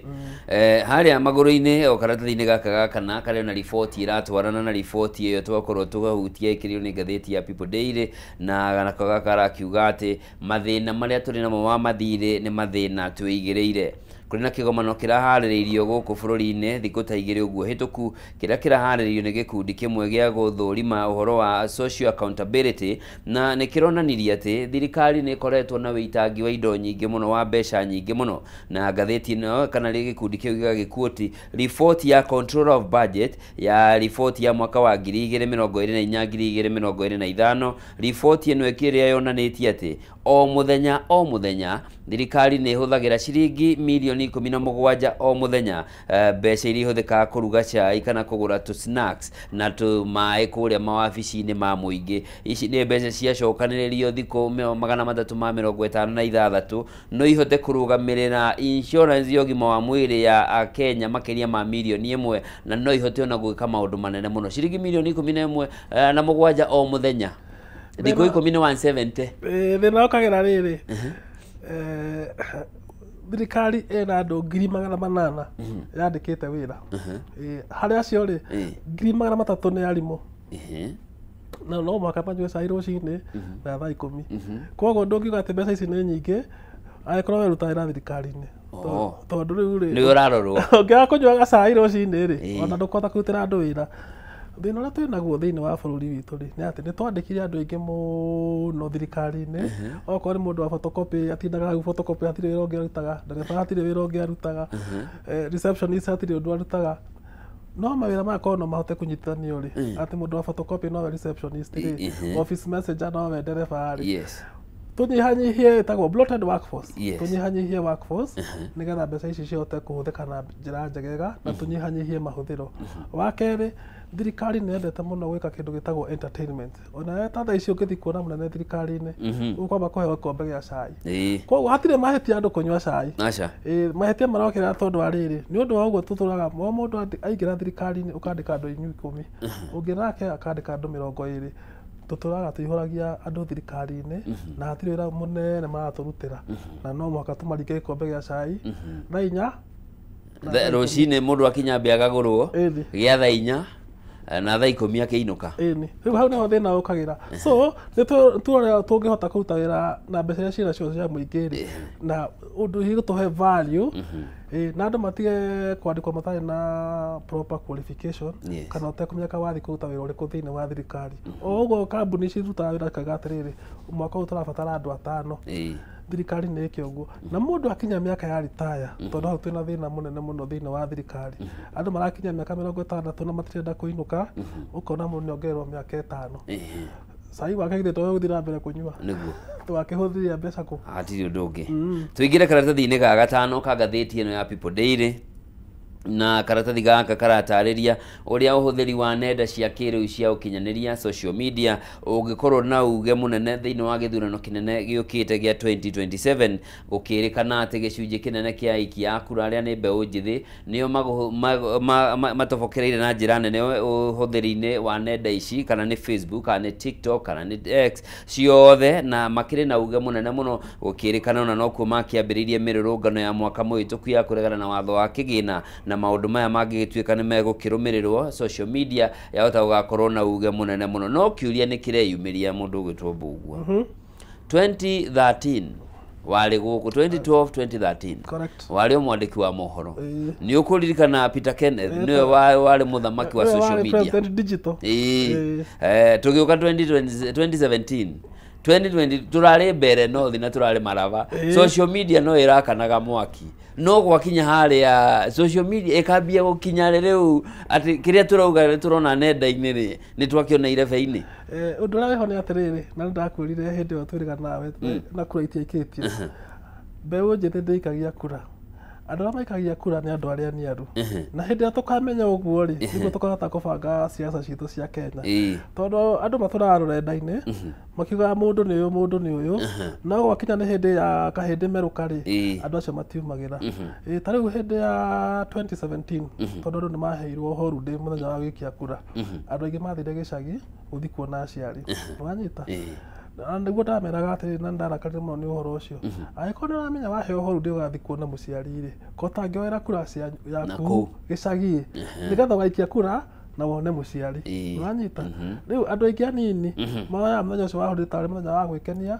Harĩa magũrũ-inĩ o karatathi-inĩ gaka ga kana karĩa na riboti ĩratwarana na riboti ĩyo twakorwo tũgahutia ĩkĩrĩo nĩ ngathĩti ya People Daily, na nako gaka karakiuga atĩ mathĩna marĩa tũrĩ namo ma mathirĩ nĩ mathĩna twĩigĩrĩire. Kũrĩ na kĩgomano kĩraharĩrĩirio gũkũ bũrũri-inĩ thikũ ta 2 ũguo hĩtũku, kĩrĩa kĩraharĩrĩirio nĩ gĩkundi kĩmwe gĩa gũthũrima ũhoro wa social accountability, na nĩ kĩronanirie atĩ thirikari nĩ ĩkoretwo na wĩitangi wa indo nyingĩ mũno, wa mbeca nyingĩ mũno, na ngathĩti ĩno kana gĩkundi kĩu gĩgagĩquote riboti ya Control of Budget ya riboti ya mwaka wa 2024 2025. Riboti ĩno ĩkĩrĩa yonanĩtie atĩ o mũthenya thirikari nĩ ĩhũthagĩra ciringi milioni 17 o mũthenya, mbeca iria ihũthĩkaga kũruga cai kana kũgũra tũ snacks na tũ maĩ kũrĩa mawabici-inĩ ma mũingĩ. Ici nĩ mbeca ciacokanĩrĩrio thikũ 356 no ihote kũrũgamĩrĩra insurance ya ũgima wa mwĩrĩ ya Akenya makĩria ma milioni 1, na no ihote ona gwĩka maũndũ manene mũno. Ciringi milioni 11 na 7 o mũthenya, thikũ 10 nĩ 170. Thĩna ũkagĩra rĩrĩ, thirikari ĩna andũ 800,000 yandĩkĩte wĩra. Harĩ acio rĩ, 300,000 nĩ arimũ. Na no mũhaka manyue cai rũcinĩ na thaa 10. Koguo ndũngiuga atĩ mbeca ici nĩ nyingĩ angĩkorwo we ũrutaga wĩra thirikari-inĩ. Tondũ rĩu rĩ, nĩ ũrarorwo. Ũngĩaga kũnyuaga cai rũcinĩ rĩ, ona ndũkũhota kũrutĩra andũ wĩra. Thĩna ũrĩa twĩ naguo thĩinĩ wa bũrũri witũ rĩ, nĩ atĩ nĩ twandĩkire andũ aingĩ mũno thirikari-inĩ. Okorwo nĩ mũndũ wa photocopy atindaga hau photocopy hatirĩ wĩra ũngĩ arutaga, ndereba hatirĩ wĩra ũngĩ arutaga, receptionist hatirĩ ũndũ arutaga. No mawĩra maya korwo no mahote kũnyitithanio rĩ, atĩ mũndũ wa photocopy nowe receptionist rĩ, office messenger nowe ndereba rĩ, Tũnyihanyihie ĩtagwo bloated workforce. Yes. Tũnyihanyihie workforce nĩgetha mbeca ici cihote kũhũthĩka na njĩra njegega na tũnyihanyihie mahũthĩro. Wa kerĩ, thirikari nĩ yendete mũno gwĩka kĩndũ gĩtagwo entertainment. Ona ta thaa ici ũngĩthiĩ kuona mũnene thirikari-inĩ, ũkwamba kũheo gĩkombe gĩa cai. Koguo hatirĩ mahĩtia andũ kũnyua cai. Aca. Mahĩtia marokĩra tondũ wa rĩrĩ, nĩ ũndũ wa ũguo tũtũraga o mũndũ aingĩra thirikari-inĩ ũkandĩka andũ inyuĩ 10, ũngĩ nake akandĩka andũ 20. Tũtũraga tũihũragia andũ thirikari-inĩ na hatirĩ wĩra mũnene maratũrutĩra, na no mũhaka tũmaringe gĩkombe gĩa cai thaa 4 Rũcinĩ mũndũ akinya mbĩa akagũrwo gĩa thaa 4 na thaa 10 akĩinũka. Ĩni rĩu hau nĩho thĩna ũkagĩra. So nĩ tuone tũngĩhota kũruta wĩra na mbeca iria ciĩnacio cia mũingĩ rĩ, na ũndũ igũtũhe value, na andũ matige kwandĩkwo matarĩ na proper qualification, kana ũtekũmenyeka wathiĩ kũruta wĩra ũrĩkũ thĩinĩ wa thirikari. O ũguo kambuni cirutaga wĩra ikauga atĩrĩrĩ, mwaka ũyũ tũrabatara andũ 5. Thirikari nĩ ĩke ũguo. Na mũndũ akinya mĩaka ya retire, tondũ hau twĩna thĩna mũnene mũno thĩinĩ wa thirikari. Andũ marakinya mĩaka 60 na matirenda kũinũka, ũkona mũndũ nĩongererwo mĩaka 5. Cai wake githĩ to gũthiĩ na mbere kũnyua. Nĩguo. Twakĩhũthĩria mbeca kũ? Hatirĩ ũndũ ũngĩ. Tũingĩre karatathi-inĩ ga gatano ka ngathĩti ĩno ya People Daily, na karatathi gaka karatarĩria ũrĩa ũhũthĩri wa nenda cia kĩrĩu cia ũkinyanĩria social media ũngĩkorwo na uge mũnene thĩinĩ wa gĩthurano kĩnene gĩũkĩte gĩa 2027, gũkĩrĩkana atĩ gĩcunjĩ kĩnene kĩa aikia a kura arĩa nĩ mbeũ njĩthĩ nĩo matobokereire na njĩra nene ũhũthĩri-inĩ wa nenda ici, kana nĩ Facebook, kana nĩ TikTok, kana nĩ X ciothe, na makĩrĩ na uge mũnene mũno. Gũkĩrĩkana ona nokuo makĩambĩrĩirie mĩrũrũngano ya mwaka mũhĩtũku ya kũregana na watho wa kĩgĩna, na maũndũ maya mangĩgĩtuĩka nĩ megũkĩrũmĩrĩrwo, social media yahota gũgakorwo na uge mũnene mũno. No kĩũria nĩ kĩreyumĩria, mũndũ ũgwĩtwo Mbugua, 2013 warĩ gũkũ, 2012 2013 Correct. warĩ o mwandĩki wa mohoro. Nĩ ũkũririkana Peter Kenneth nĩwe warĩ mũthamaki wa Nĩwe social warĩ media. president digital. Tũgĩũka 2020, 2017, 2020 turarĩ mbere nothi na turarĩ maraba. Social media no ĩrakanaga mwaki, no gwakinya harĩa social media ĩkambia gũkinya rĩu atĩ kĩrĩa tũrauga nĩ tũrona nenda-inĩ rĩ, nĩ twakĩona irebe-inĩ. Ũndũ ũrĩa wĩho nĩ atĩrĩrĩ, na nĩ ndakwĩrire hĩndĩ ĩyo twĩrĩga nawe na kura itiaikĩtio, mbeũ njĩthĩ ndĩikagia kura. Andũ arĩa maikagia kura nĩ andũ arĩa aniaru, na hĩndĩ ĩrĩa tũkamenya ũguo rĩ, nĩguo tũkahota kũbanga siasa citũ cia Kenya. Tondũ andũ matũraga rũrenda-inĩ makiugaga mũndũ nĩ ũyũ, mũndũ nĩ ũyũ, no gwakinya nĩ hĩndĩ ya kahĩndĩ merũka rĩ, andũ acio matiumagĩra. Ta rĩu hĩndĩ ya 2017, tondũ andũ nĩ maheirwo holiday mũthenya wa gũikia kura, andũ aingĩ mathire gĩcagi gũthiĩ kuona aciari, wanyita? Na nĩguo ndameraga atĩrĩrĩ, na nĩndarakarire mũno nĩ ũhoro ũcio, angĩkorwo nĩ ũramenya waheo holiday ũgathiĩ kuona mũciari rĩ, ko ũtangĩoera kura yaku kũu. Gĩcagi nĩgetha ũgaikia kura na wone mũciari. Ũranyita? Rĩu andũ aingĩ anini moyaga mũthenya ũcio wa holiday tarĩ mũthenya wa gwĩkenia.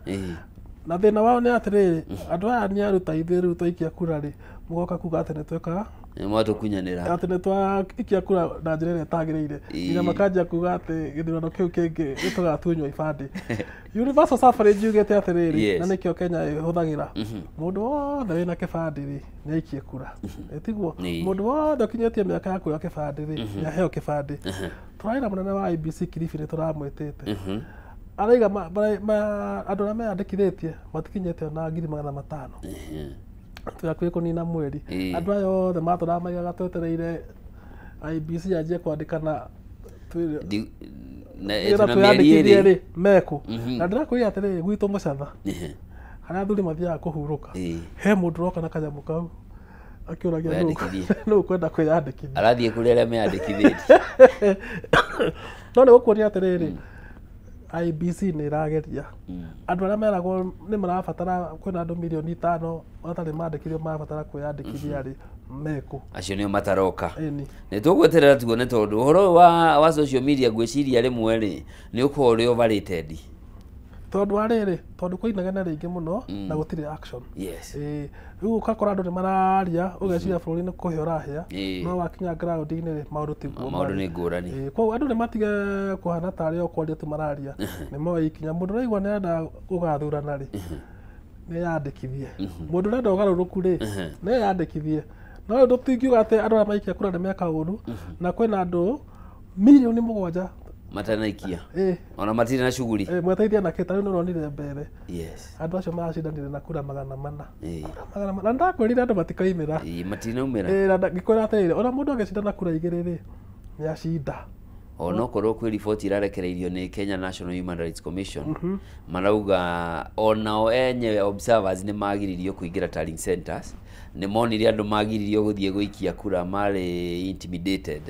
Na thĩna wao nĩ atĩrĩrĩ, andũ aya nĩ aruta ithuĩ rĩu twaikia kura rĩ, mũgoka kuga atĩ nĩ twekaga Nĩ mwatũkunyanĩra. Atĩ nĩ twaikia kura na njĩra ĩrĩa ĩtagĩrĩire, nginya makanjia kuga atĩ gĩthurano kĩu kĩngĩ nĩ tũgatunywo ibandĩ. Universal suffrage yugĩte atĩrĩrĩ, na nĩkĩo Kenya ĩhũthagĩra, mũndũ wothe wĩna kĩbandĩ rĩ, nĩ aikie kura. Ĩtiguo? Mũndũ wothe ũkinyĩtie mĩaka ya kuoya kĩbandĩ rĩ, nĩ aheo kĩbandĩ. Tũrarĩ na mũnene wa IEBC Kilifi, nĩ tũramwĩtĩte, araiga andũ arĩa meyandĩkithĩtie matikinyĩte ona 500,000. Twĩ hakuhĩ kũnina mweri. Andũ aya othe matũraga maigaga twetereire IEBC yanjie kwandĩkana nĩgetha nĩgetha tuna mĩeri twĩyandĩkithie 2. Rĩ meku na ndĩrakwĩra atĩrĩrĩ, gwitũ Mũcatha, harĩa athuri mathiaga kũhurũka, he mũndũ ũroka na kanyamũ kau akĩũragia nũ Wĩyandĩkithie. Nũ ũkwenda kwĩyandĩkithia. Arathiĩ kũrĩ arĩa meyandĩkithĩtie. No nĩ gũkuonia atĩrĩrĩ, IEBC nĩ ĩrageria. Andũ arĩa meragwo nĩ marabatara, kwĩna andũ 5 mirioni matarĩ mandĩkithio marabatara kwĩyandĩkithia rĩ, mekũ? Acio nĩo mataroka. Ĩni. Nĩ tũgweterera tuone, tondũ ũhoro ũyũ wa social media ngwĩciria rĩmwe rĩ, nĩ ũkorwo ũrĩ overrated. Tondũ wa rĩrĩ, tondũ kwĩ inegene rĩingĩ mũno na gũtirĩ action. Ĩĩ, rĩu ũgakora andũ nĩ mararia, ũgeciria bũrũri nĩ kũhĩa ũrahĩa, no wakinya ground-inĩ rĩ, maũndũ tiguo Maũndũ marĩ. nĩ ngũrani. Ĩĩ, koguo andũ nĩ matige kũhana tarĩ o kwaria tu mararia, nĩ moe ikinya. Mũndũ ũraigua nĩ arenda gũgathurana rĩ, nĩ eyandĩkithie. Mũndũ ũrenda ũgarũrũku rĩ, nĩ eyandĩkithie. No rĩu tũtingiuga atĩ andũ arĩa maikia kura nĩ meka ũru, na kwĩna andũ 7 mirioni Matanaikia. Ona matirĩ na shughuli. Mweteithia na kĩ? Ta rĩu nĩũronire mbere. Yes. Andũ acio maracindanire na kura 400. Kura 400. Na ndakwĩrire andũ matikaimĩra. Matinaumĩra. Na ngĩkwĩra atĩrĩrĩ, ona mũndũ agĩcinda na kura 2 rĩ, nĩacinda. Onokorwo kwĩ riboti irarekereirio nĩ Kenya National Human Rights Commission, marauga onao enyewe observers nĩ magiririo kũingĩra tallying centers, nĩ monire andũ magiririo gũthiĩ gũikia kura marĩ intimidated,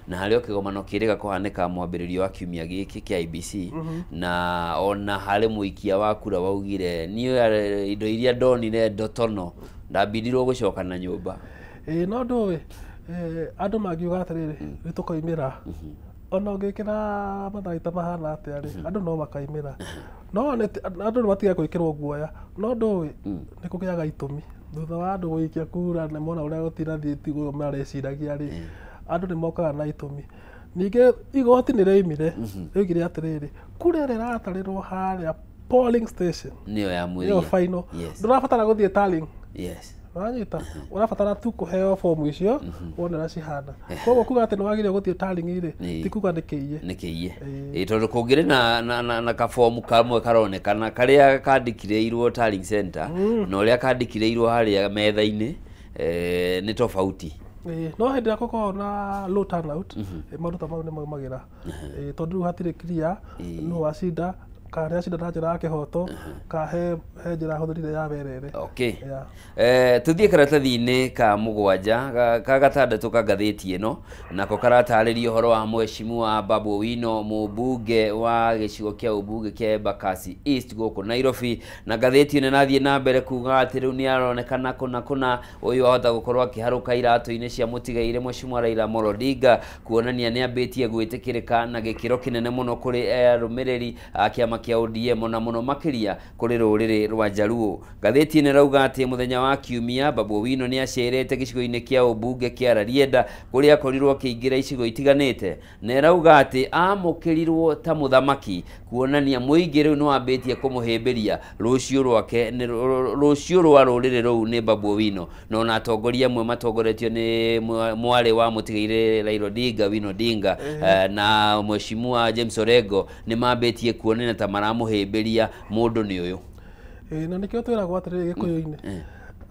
na harĩ o kĩgomano kĩrĩga kũhanĩka mwambĩrĩrio wa kiumia gĩkĩ kĩa IEBC, na ona harĩ mũikia wa kura waugire niĩ indo iria ndonire ndotono ndambindirwo gũcoka na nyũmba. No ndũĩ andũ mangiuga atĩrĩrĩ, nĩ tũkoimĩra. Ona ũngĩkĩra matharaita mahana atĩa rĩ, andũ no makaimĩra. No andũ nĩ matiga gwĩkĩrwo guoya, no ndũĩ nĩ kũgĩaga itũmi. Thutha wa andũ gũikia kura nĩ mona ũrĩa gũtinathiĩ tiguo mareciragia rĩ, andũ nĩ mokaga na itũmi. Ningĩ igoti nĩ rĩoimire, rĩoigire atĩrĩrĩ, kura ĩrĩa ĩratarĩrwo harĩa polling station nĩyo ya nĩyo mũthia. final. Ndũrabatara gũthiĩ tallying. Yes. Wanyita, ũrabatara tu kũheo fomu icio wone ũrĩa cihana. Koguo kuga atĩ nĩ wagĩrĩirwo gũthiĩ tallying rĩ, ti kuga nĩ kĩiye. Nĩ kĩiye. Tondũ kũngĩrĩ na kabomu kamwe karonekana karĩa kandĩkirĩirwo tallying center na ũrĩa kandĩkirĩirwo harĩa metha-inĩ, nĩ tofauti. No hĩndĩ ĩrĩa gũkoragwo na low turnout, maũndũ ta mau nĩ maumagĩra. Tondũ rĩu hatirĩ clear nũ wacinda, kana nĩ acinda na njĩra ya kĩhoto, kana he njĩra ahũthĩrire ya werere. Okay. Tuthiĩ karatathi-inĩ ka mũgwanja ka gatandatũ ka ngathĩti ĩno, nako karatarĩria ũhoro wa mheshimiwa Babu Owino, mũmbunge wa gĩcigo kĩa ũmbunge kĩa Embakasi East gũkũ Nairobi. Na ngathĩti ĩno ĩrathiĩ na mbere kuga atĩ rĩu nĩ aronekana kũna kũna ũyũ ahota gũkorwo akĩharũka iratũ-inĩ cia mũtigairĩ mheshimiwa Raila Amolo Odinga, kuonania nĩ ambĩtie gwĩtĩkĩrĩka na gĩkĩro kĩnene mũno kũrĩ arũmĩrĩri a kĩama kĩa ODM na mũno makĩria kũrĩ rũrĩrĩ rwa Jaluo. Ngathĩti ĩno ĩrauga atĩ mũthenya wa kiumia Babu Owino nĩ acerete gĩcigo-inĩ kĩa ũmbunge kĩa Rarieda kũrĩa akorirwo akĩingĩra icigo itiganĩte, na ĩrauga atĩ amũkĩrirwo ta mũthamaki, kuonania mũingĩ rĩu nĩ wambĩtie kũmũhĩmbĩria rũciũ rwake nĩ rũciũ rwa rũrĩrĩ rũu nĩ Babu Owino. Na ona atongoria amwe matongoretio nĩ mwarĩ wa mũtigairĩ Raila Odinga, Winnie Odinga, na mheshimiwa James Orengo nĩ mambĩtie kuonania ta maramũhĩmbĩria mũndũ nĩ ũyũ. Na nĩkĩo twĩragwo atĩrĩrĩ Gĩkũyũ-inĩ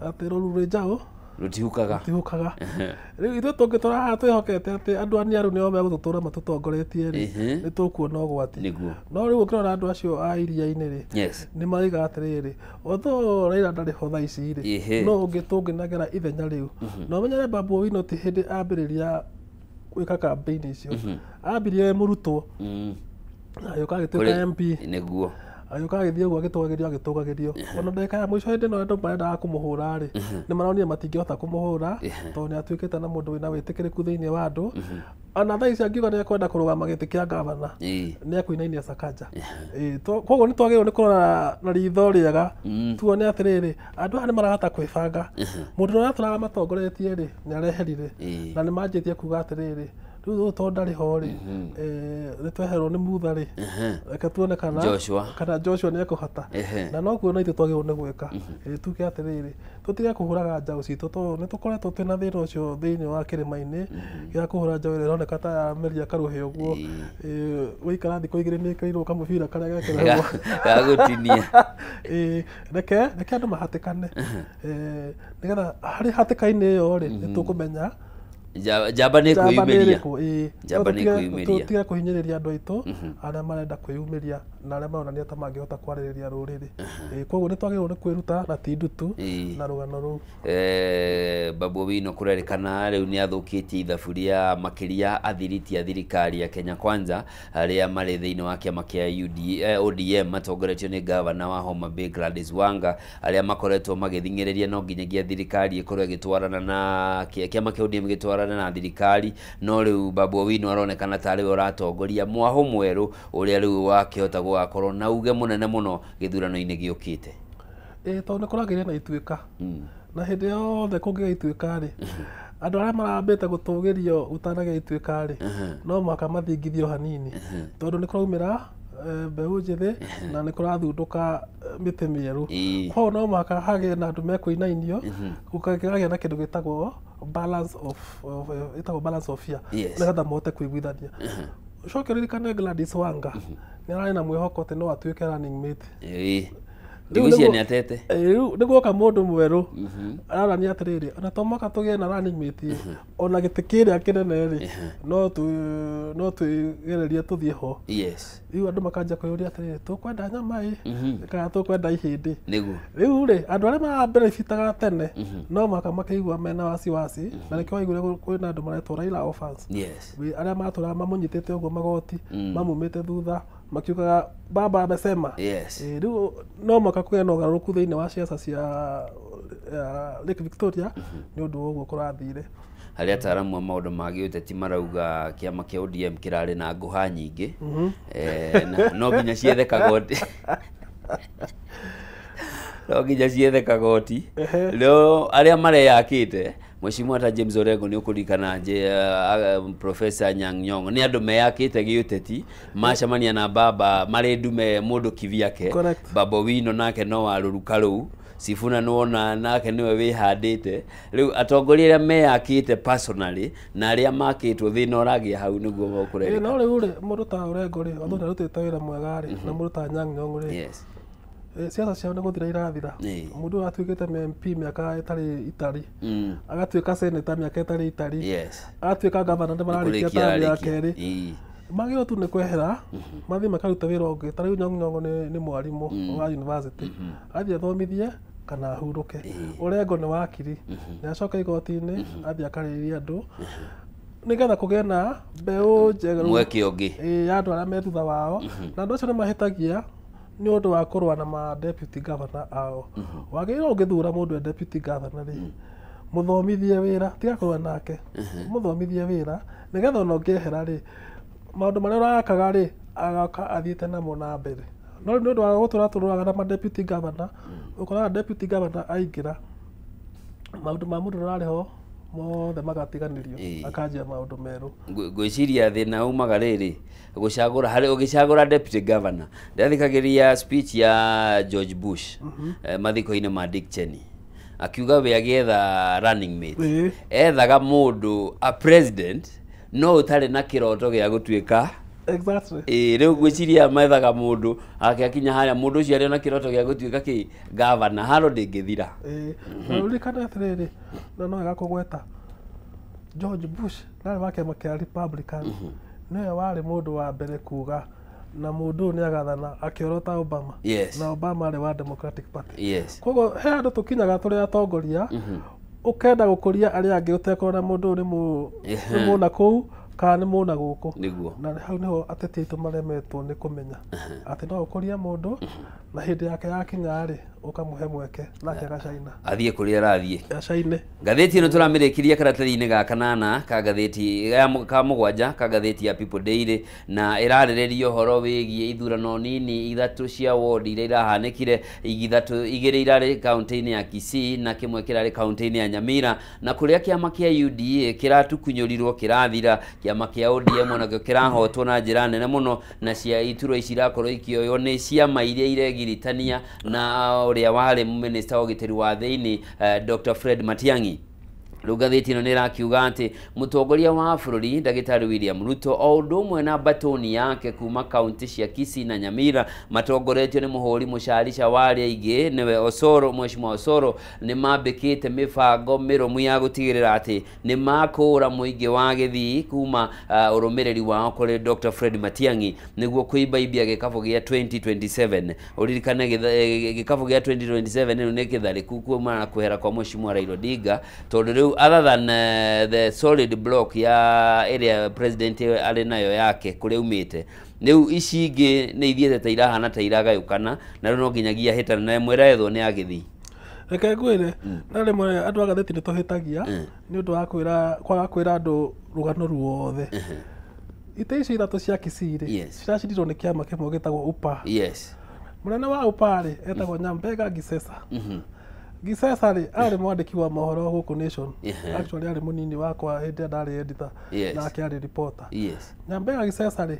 atĩ rũru rwĩ njaũ rũtihukaga. Rũtihukaga. Rĩu ithuĩ tũngĩtũra haha twĩhokete atĩ andũ aniaru nĩo megũtũtũra matũtongoretie rĩ, nĩ tũkuona ũgwati. Nĩguo. No rĩu ũkĩrora andũ acio a iria-inĩ rĩ, nĩ marauga atĩrĩrĩ, although Raila ndarĩ ho thaa ici rĩ, no ũngĩ tũngĩnengera ithenya rĩu. Na ũmenyere Babu Owino ti hĩndĩ ambĩrĩria gwĩka campaign icio. Ambirie mũrutwo. Agĩũka agĩtuĩka MP. Nĩguo. Agĩũka agĩthiĩ ũguo agĩtũgagĩrio agĩtũgagĩrio. Ona ndagĩka ya mũico hĩndĩ ĩno andũ marendaga kũmũhũra rĩ, nĩ maronire matingĩhota kũmũhũra, tondũ nĩ atuĩkĩte na mũndũ wĩna wĩtĩkĩrĩku thĩinĩ wa andũ. Ona thaa ici angiuga nĩ ekwenda kũrũgama gĩtĩ kĩa gavana, nĩ ekũinainia Sakaja. Koguo nĩ twagĩrĩirwo nĩ kũrora na ritho rĩega, tuone atĩrĩrĩ, andũ aya nĩ marahota kwĩbanga. Mũndũ ũrĩa atũraga matongoretie rĩ, nĩ areherire. Na nĩ manjĩtie kuga atĩrĩrĩ, rĩu ũyũ tondũ ndarĩ ho rĩ, nĩ tweherwo nĩ Mutha rĩ, reke tuone kana Joshua. Kana Joshua nĩ ekũhota. Na noguo na ithuĩ twagĩrĩirwo nĩ gwĩka. Tuge atĩrĩrĩ, tũtige kũhũraga njaũ citũ tondũ nĩ tũkoretwo twĩna thĩna ũcio thĩinĩ wa kĩrĩma-inĩ gĩa kũhũra njaũ ĩrĩa ĩroneka ta yameria karũhĩ ũguo. Waikara thikũ igĩrĩ nĩ ĩkĩrĩirwo kamũbira karĩa gekĩragwo. Ga gũtinia. Reke andũ mahatĩkane. Nĩgetha harĩ hatĩka-inĩ ĩyo rĩ, nĩ tũkũmenya Njamba nĩ kwĩyumĩria. Njamba nĩ kwĩyumĩria. Tũtige kũhinyĩrĩria andũ aitũ arĩa marenda kwĩyumĩria na arĩa maronania ta mangĩhota kwarĩrĩria rũrĩrĩ. Koguo nĩ twagĩrĩirwo nĩ kwĩruta na ti ndutu na rũgano rũu. Babu Owino kũrerĩkana rĩu nĩ athũkĩtie ithabu rĩa makĩria athiriti a thirikari ya Kenya Kwanza arĩa marĩ thĩinĩ wa kĩama kĩa ODM matongoretio nĩ gavana wa Homa Bay Gladys Wanga, arĩa makoretwo magĩthing'ĩrĩria no nginyagia thirikari ĩkorwo ĩgĩtwarana na kĩama kĩa ODM gĩtwarana na thirikari. No rĩu Babu Owino aronekana tarĩ we ũratongoria mwahũ mwerũ ũrĩa rĩu wakĩhota gũgakorwo na uge mũnene mũno gĩthurano-inĩ gĩũkĩte. Tondũ nĩ kũragĩire na ituĩka. Na hĩndĩ yothe kũngĩgĩa ituĩka rĩ, andũ arĩa marambĩte gũtũgĩrio gũtanagĩa ituĩka rĩ, no mũhaka mathingithio hanini. Tondũ nĩ kũraumĩra mbeũ njĩthĩ na nĩ kũrathundũka mĩtĩ mĩerũ. Koguo no mũhaka hagĩe na andũ mekũinainio, gũkagĩa na kĩndũ gĩtagwo balance of ĩtagwo balance of fear, nĩgetha mahote kũiguithania. Ũcoke ũririkane Gladys Wanga nĩ ararĩ na mwĩhoko atĩ no atuĩke running mate. Ndigwĩciria nĩ atete. Rĩu nĩ guoka mũndũ mwerũ ararania atĩrĩrĩ, ona to mũhaka tũgĩe na running mate, ona gĩtĩ kĩrĩa kĩnene rĩ, no twĩgererie tũthiĩ ho. Yes. Rĩu andũ makanjia kwĩyũria atĩrĩrĩ, tũkwenda nyama ĩ kana tũkwenda ihĩndĩ? Nĩguo. Rĩu rĩ, andũ arĩa marambenefitaga tene no mũhaka makĩigua mena wasiwasi, na nĩkĩo waiguire kwĩna andũ maretwo Raila orphans. Yes. Arĩa matũraga mamũnyitĩte ũguo magoti, mamumĩte thutha, makiugaga baba amesema. Yes. Rĩu no mũhaka kũgĩe na ũgarũrũku thĩinĩ wa ciaca cia Lake Victoria nĩ ũndũ wa ũguo kũrathire. Harĩa ataaramu a maũndũ ma gĩũteti marauga kĩama kĩa ODM kĩrarĩ na ngũha nyingĩ, no nginya ciethe kagoti. No nginya ciethe kagoti. No arĩa mareyakĩte, Mheshimiwa ta James Orengo nĩ ũkũririkana Professor Anyang' Nyong'o, nĩ andũ meyakĩte gĩũteti, macemania na baba marĩ ndume mũndũ kivyake. Correct. Babu Owino nake no wa rũruka rũu, Sifuna nĩwona nake nĩwe wĩhandĩte. Rĩu atongoria arĩa meyakĩte personally na arĩa makĩtwo thĩna ũragĩa hau nĩguo ũkũrerĩka. No rĩu rĩ, mũndũ ta Orengo rĩ, although nĩarutĩte wĩra mwega rĩ, na mũndũ ta Anyang' Nyong'o rĩ, Yes. ciaca ciao nĩ gũthira irathira. Mũndũ ũyũ atuĩkĩte MP mĩaka ĩtarĩ itari, agatuĩka senator mĩaka ĩtarĩ itari, Yes. agatuĩka governor nĩ mararĩkia Nĩkũrĩkia term ya ararĩkia. kerĩ. Magĩrĩirwo tu nĩ kwehera mathiĩ makarute wĩra ũngĩ. Ta rĩu Nyong'o Nyong'o nĩ mwarimũ wa university, athiĩ athomithie kana ahurũke. Orengo nĩ wakiri, nĩ acoka igoti-inĩ athiĩ akarĩrie andũ nĩgetha kũgĩe na mbeũ njerũ, mweke ũngĩ ya andũ arĩa me thutha wao. Na andũ acio nĩ mahĩtagia nĩ ũndũ wa kũrũa na ma deputy governor ao. Wagĩrĩirwo ũngĩthura mũndũ e deputy governor rĩ, mũthomithie wĩra, tiga kũrũa nake, mũthomithie wĩra nĩgetha ona ũngĩehera rĩ, maũndũ marĩa ũrakaga rĩ, agoka athiĩte namo na mbere. No rĩu nĩ ũndũ wa gũtũra tũrũaga na ma deputy governor, ũkoraga deputy governor aingĩra, maũndũ ma mũndũ ũrarĩ ho mothe magatiganĩrio, akanjia maũndũ merũ. Ngwĩciria thĩna umaga rĩrĩ gũcagũra, harĩ ũgĩcagũra deputy governor. Ndathikagĩrĩria speech ya George Bush mathiko-inĩ ma Dick Cheney, akiuga we agĩetha running mate ethaga mũndũ a president no ũtarĩ na kĩroto gĩa gũtuĩka. Exactly. Rĩu ngwĩciria methaga mũndũ akĩakinya harĩa mũndũ ũcio arĩ na kĩroto gĩa gũtuĩka kĩ governor, haro ndĩngĩthira. Na ũririkane atĩrĩrĩ, na no wega kũgweta George Bush ndarĩ wa kĩama kĩa Republican, nĩwe warĩ mũndũ wa mbere kuga na mũndũ ũyũ nĩagathana, akĩorota Obama. Yes. Na Obama arĩ wa Democratic Party. Yes. Koguo he handũ tũkinyaga tũrĩ atongoria, ũkenda gũkũria arĩa angĩ ũtekũrora mũndũ ũyũ nĩ mũna kũu kana nĩ mũna gũkũ. Nĩguo. Na hau nĩho ateti aitũ maremetwo nĩ kũmenya atĩ no ũkũrie mũndũ na hĩndĩ yake yakinya rĩ, ũkamũhe mweke nake agacaina, athiĩ kũrĩa arathiĩ, acaine. Ngathĩti ĩno tũramĩrĩkĩria karatathi-inĩ ga kanana ka ngathĩti ka mũgwanja ka ngathĩti ya People Daily, na ĩrarĩrĩria ũhoro wĩgiĩ ithurano nini ithatũ cia ward iria irahanĩkire, igĩrĩ irarĩ kaunti-inĩ ya Kisii na kĩmwe kĩrarĩ kaunti-inĩ ya Nyamira, na kũrĩa kĩama kĩa UDA kĩratukunyũrirwo kĩrathira, kĩama kĩa ODM onakĩo kĩrahotwo na njĩra nene mũno, na cia iturwa ici irakorwo ikĩoywo nĩ ciama iria iregiritania na ũrĩa warĩ minister wa ũgitĩri wa thĩinĩ Dr. Fred Matiang'i. Rĩu ngathĩti ĩno nĩ ĩrakiuga atĩ mũtongoria wa bũrũri Ndagĩtarĩ William Ruto o ũndũ ũmwe na batoni yake kuma kaunti cia Kisii na Nyamira matongoretio nĩ mũhũri mũcarica wa arĩa aingĩ nĩwe Osoro, Mheshimiwa Osoro, nĩ mambĩkĩte mĩbango mĩrũmu ya gũtigĩrĩra atĩ nĩ makũra mũingĩ wa gĩthii kuma ũrũmĩrĩri wao kũrĩ Dr. Fred Matiang'i nĩguo kũimbaimbia gĩkabũ gĩa 2027. Ũririkane gĩkabũ gĩa 2027 rĩu nĩ kĩtharĩku kumana na kwehera kwa Mheshimiwa Raila Odinga, tondũ rĩu other than the solid block ya ĩrĩa president arĩ nayo yake kũrĩa umĩte, rĩu ici ingĩ nĩ ithiĩte ta irahana ta iragayũkana, na rĩu no nginyagia hĩtano na ĩmwe ĩrethwo nĩ agĩthii. Reke ngwĩre, na rĩmwe andũ a gathĩti nĩ tũhĩtagia nĩ ũndũ wa kwaga kwĩra andũ rũgano ruothe. Itĩ icio ithatũ cia Kisii rĩ, ciracindirwo nĩ kĩama kĩmwe gĩtagwo UPA. Yes. Mũnene wa UPA rĩ, etagwo Nyambega Gisesa. Gisesa rĩ, arĩ mwandĩki wa mohoro gũkũ Nation. Actually arĩ mũnini wakwa hĩndĩ ĩrĩa ndarĩ editor, nake arĩ reporter. Yes. Nyambega Gisesa rĩ,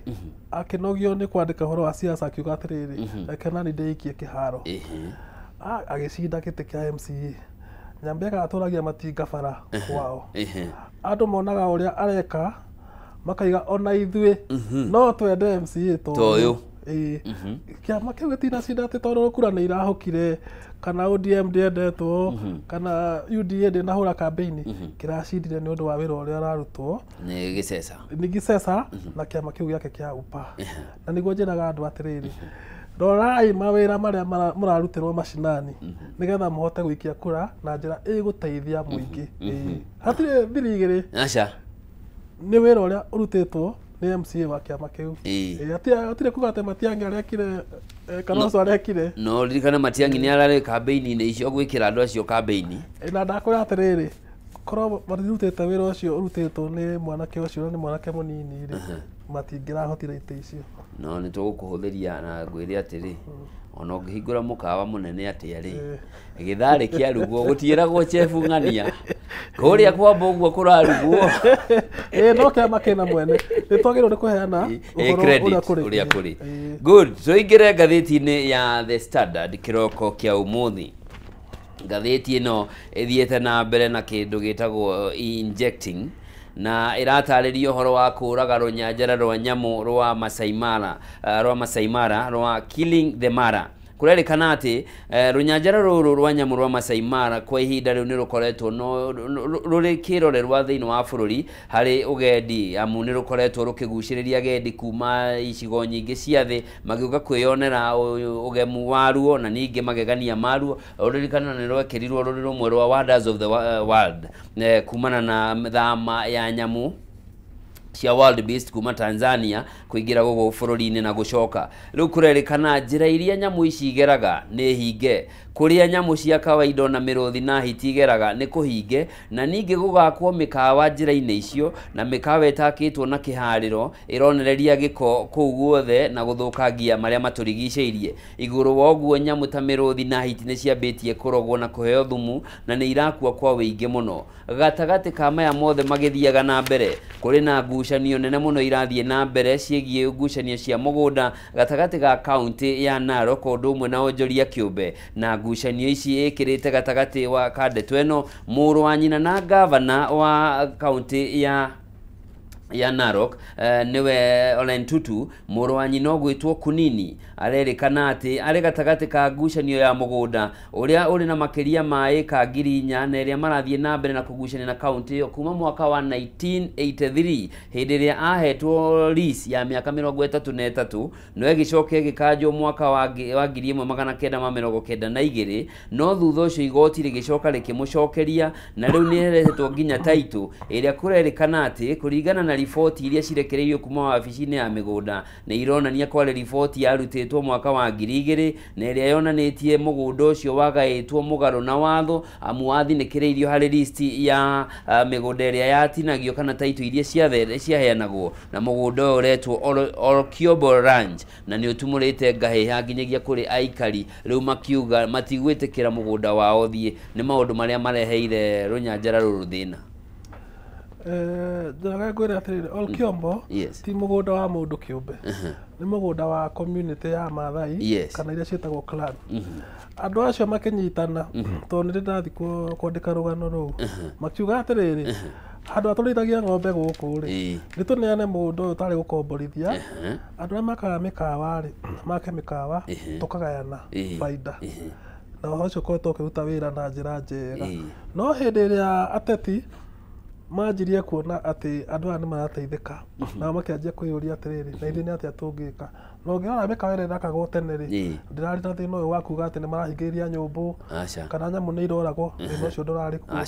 akĩnogio nĩ kwandĩka ũhoro wa siasa akiuga atĩrĩrĩ, reke nani ndĩikie kĩharo. Agĩcinda gĩtĩ kĩa MCA. Nyambega atũragia matinga bara kwao. Andũ monaga ũrĩa areka Makaiga ona ithuĩ no twende MCA To ũyũ. Ĩĩ. Kĩama kĩu gĩtinacinda atĩ tondũ kura nĩ irahũkire kana ODM ndĩendetwo kana UDA ndĩnahũra kambĩini, kĩracindire nĩ ũndũ wa wĩra ũrĩa ũrarutwo Nĩ Gĩceca. Nĩ Gĩceca na kĩama kĩu gĩake kĩa UPA. Na nĩguo njĩraga andũ atĩrĩrĩ, rorai mawĩra marĩa mũrarutĩrwo macinani nĩgetha mũhote gũikia kura na njĩra ĩgũteithia mũingĩ. Ĩĩ. Hatirĩ thiri igĩrĩ. Aca. Nĩ wĩra ũrĩa ũrutĩtwo nĩ MCA wa kĩama kĩu. Ĩĩ. Ĩĩ, hatirĩ kuga atĩ Matiang'i arekire, Kalonzo arekire. No ririkane Matiang'i nĩ ararĩ kambĩini-inĩ icio gwĩkĩra andũ acio kambĩini. Na ndakwĩra atĩrĩrĩ, korwo matirutĩte wĩra ũcio ũrutĩtwo nĩ mwanake ũcio na nĩ mwanake mũnini rĩ, matingĩrahotire itĩ icio. No nĩ tũgũkũhũthĩria na ngwĩre atĩrĩ, ona ũngĩhingũra mũkawa mũnene atĩa rĩ, gĩtharĩ kĩarugwo gũtiĩragwo chefu ng'ania kũrĩa kwamba ũguo kũrarugwo. Ĩĩ, no kĩama kĩna mwene nĩ twagĩrĩirwo nĩ kũheana ũhoro credit ũrĩa kũrĩ. Ũrĩa kũrĩ. Good, tũingĩre ngathĩti-inĩ ya The Standard kĩroko kĩa ũmũthĩ. Ngathĩti ĩno ĩthiĩte na mbere na kĩndũ gĩtagwo injecting, na ĩratarĩria ũhoro wa kũraga rũnyanjara rwa nyamũ rwa Masai Mara, rwa Masai Mara rwa Killing the Mara. Kũrerĩkana atĩ rũnyanjara rũrũ rwa nyamũ rwa Masai Mara kwa ihinda rĩu nĩ rũkoretwo no rũrĩ kĩrorerwa thĩinĩ wa bũrũri harĩ ũgendi, amu nĩ rũkoretwo rũkĩgucĩrĩria agendi kuma icigo nyingĩ cia thĩ magĩũka kwĩyonera ũgemu waruo na ningĩ magegania maruo. Ũririkana nĩ rwekĩrirwo rũrĩ rũmwe rwa Wonders of the World, kumana na thama ya nyamũ cia Wild Beast kuma Tanzania kũingĩra gũkũ bũrũri-inĩ na gũcoka. Rĩu kũrerĩkana njĩra iria nyamũ ici igeraga nĩ hinge, kũrĩa nyamũ cia kawaida ona mĩrũthi na hiti igeraga nĩ kũhinge, na ningĩ gũgakwo mĩkawa njĩra-inĩ icio, na mĩkawa ĩtakĩtwo na kĩharĩro ĩronereria gĩko kũu guothe na gũthũkangia marĩa matũrigicĩirie. Igũrũ wa ũguo nyamũ ta mĩrũthi na hiti nĩ ciambĩtie kũrogwo na kũheo thumu na nĩ irakua kwa wĩingĩ mũno. Gatagatĩ ka maya mothe magĩthiaga na mbere, kũrĩ na ngucanio nene mũno irathiĩ na mbere ciĩgiĩ ngucanio cia mũgũnda gatagatĩ ga kaunti ya Narok ũndũ ũmwe na onjoria kĩũmbe, na ngucanio ici ĩkĩrĩte gatagatĩ wa kandeto ĩno mũrũ wa nyina na gavana wa kaunti ya Narok, nĩwe Ole Ntutu, mũrũ wa nyina ũgwĩtwo Kunini, arerĩkana atĩ arĩ gatagatĩ ka ngucanio ya mũgũnda ũrĩa ũrĩ na makĩria ma ĩka 4,000 na ĩrĩa marathiĩ na mbere na kũgucania na kaunti ĩyo kuma mwaka wa 1983 hĩndĩ ĩrĩa ahetwo lease ya mĩaka 33, no ĩgĩcoka ĩgĩkanjwo mwaka wa 1992, no thutha ũcio igoti rĩgĩcoka rĩkĩmũcokeria na rĩu nĩ ĩrehetwo nginya title ĩrĩa kũrerĩkana atĩ kũringana na riboti iria cirekereirio kuma wabici-inĩ ya mĩgũnda nĩ ironania kwarĩ riboti yarutĩtwo mwaka wa 2000 na ĩrĩa yonanĩtie mũgũnda ũcio wagaĩtwo mũgarũ na watho, amu wathinĩkĩrĩirio harĩ listi ya mĩgũnda ĩrĩa yatinagio kana title iria ciaheanagwo, na mũgũnda ũyũ ũretwo Olkiombo Ranch na nĩ ũtumũrĩte ngahĩha nginyagia kũrĩ aikari rĩu makiuga matigwĩtĩkĩra mũgũnda wao ũthiĩ. Nĩ maũndũ marĩa mareheire rũnyanjara rũrũ thĩna. Njoroge ngwĩre atĩrĩrĩ, Olkiombo ti mũgũnda wa mũndũ kĩũmbe, nĩ mũgũnda wa community ya Maathai kana iria ciĩtagwo clan. Andũ acio makĩnyitana, tondũ nĩ ndathiĩ kwandĩka rũgano rũu, makiuga atĩrĩrĩ, handũ ha tũrĩithagia ng'ombe gũkũ rĩ, nĩ tũneane mũgũnda ũyũ ũtarĩ gũkomborithia, andũ arĩa makaga mĩkawa rĩ, make mĩkawa, tũkagayana baida. Na ũhoro ũcio ũkoretwo ũkĩruta wĩra na njĩra njega. No hĩndĩ ĩrĩa ateti manjirie kuona atĩ andũ aya nĩ marateithĩka, nao makĩanjia kwĩyũria atĩrĩrĩ, na ithuĩ nĩ atĩa tũngĩka. Na ũngĩrora mĩkawa ĩrĩa ĩrakagwo tene rĩ, ndĩrarĩ na thĩna ũyũ wa kuga atĩ nĩ marahingĩrĩria nyũmbũ kana nyamũ nĩ iroragwo, thĩna ũcio ndũrarĩ kuo,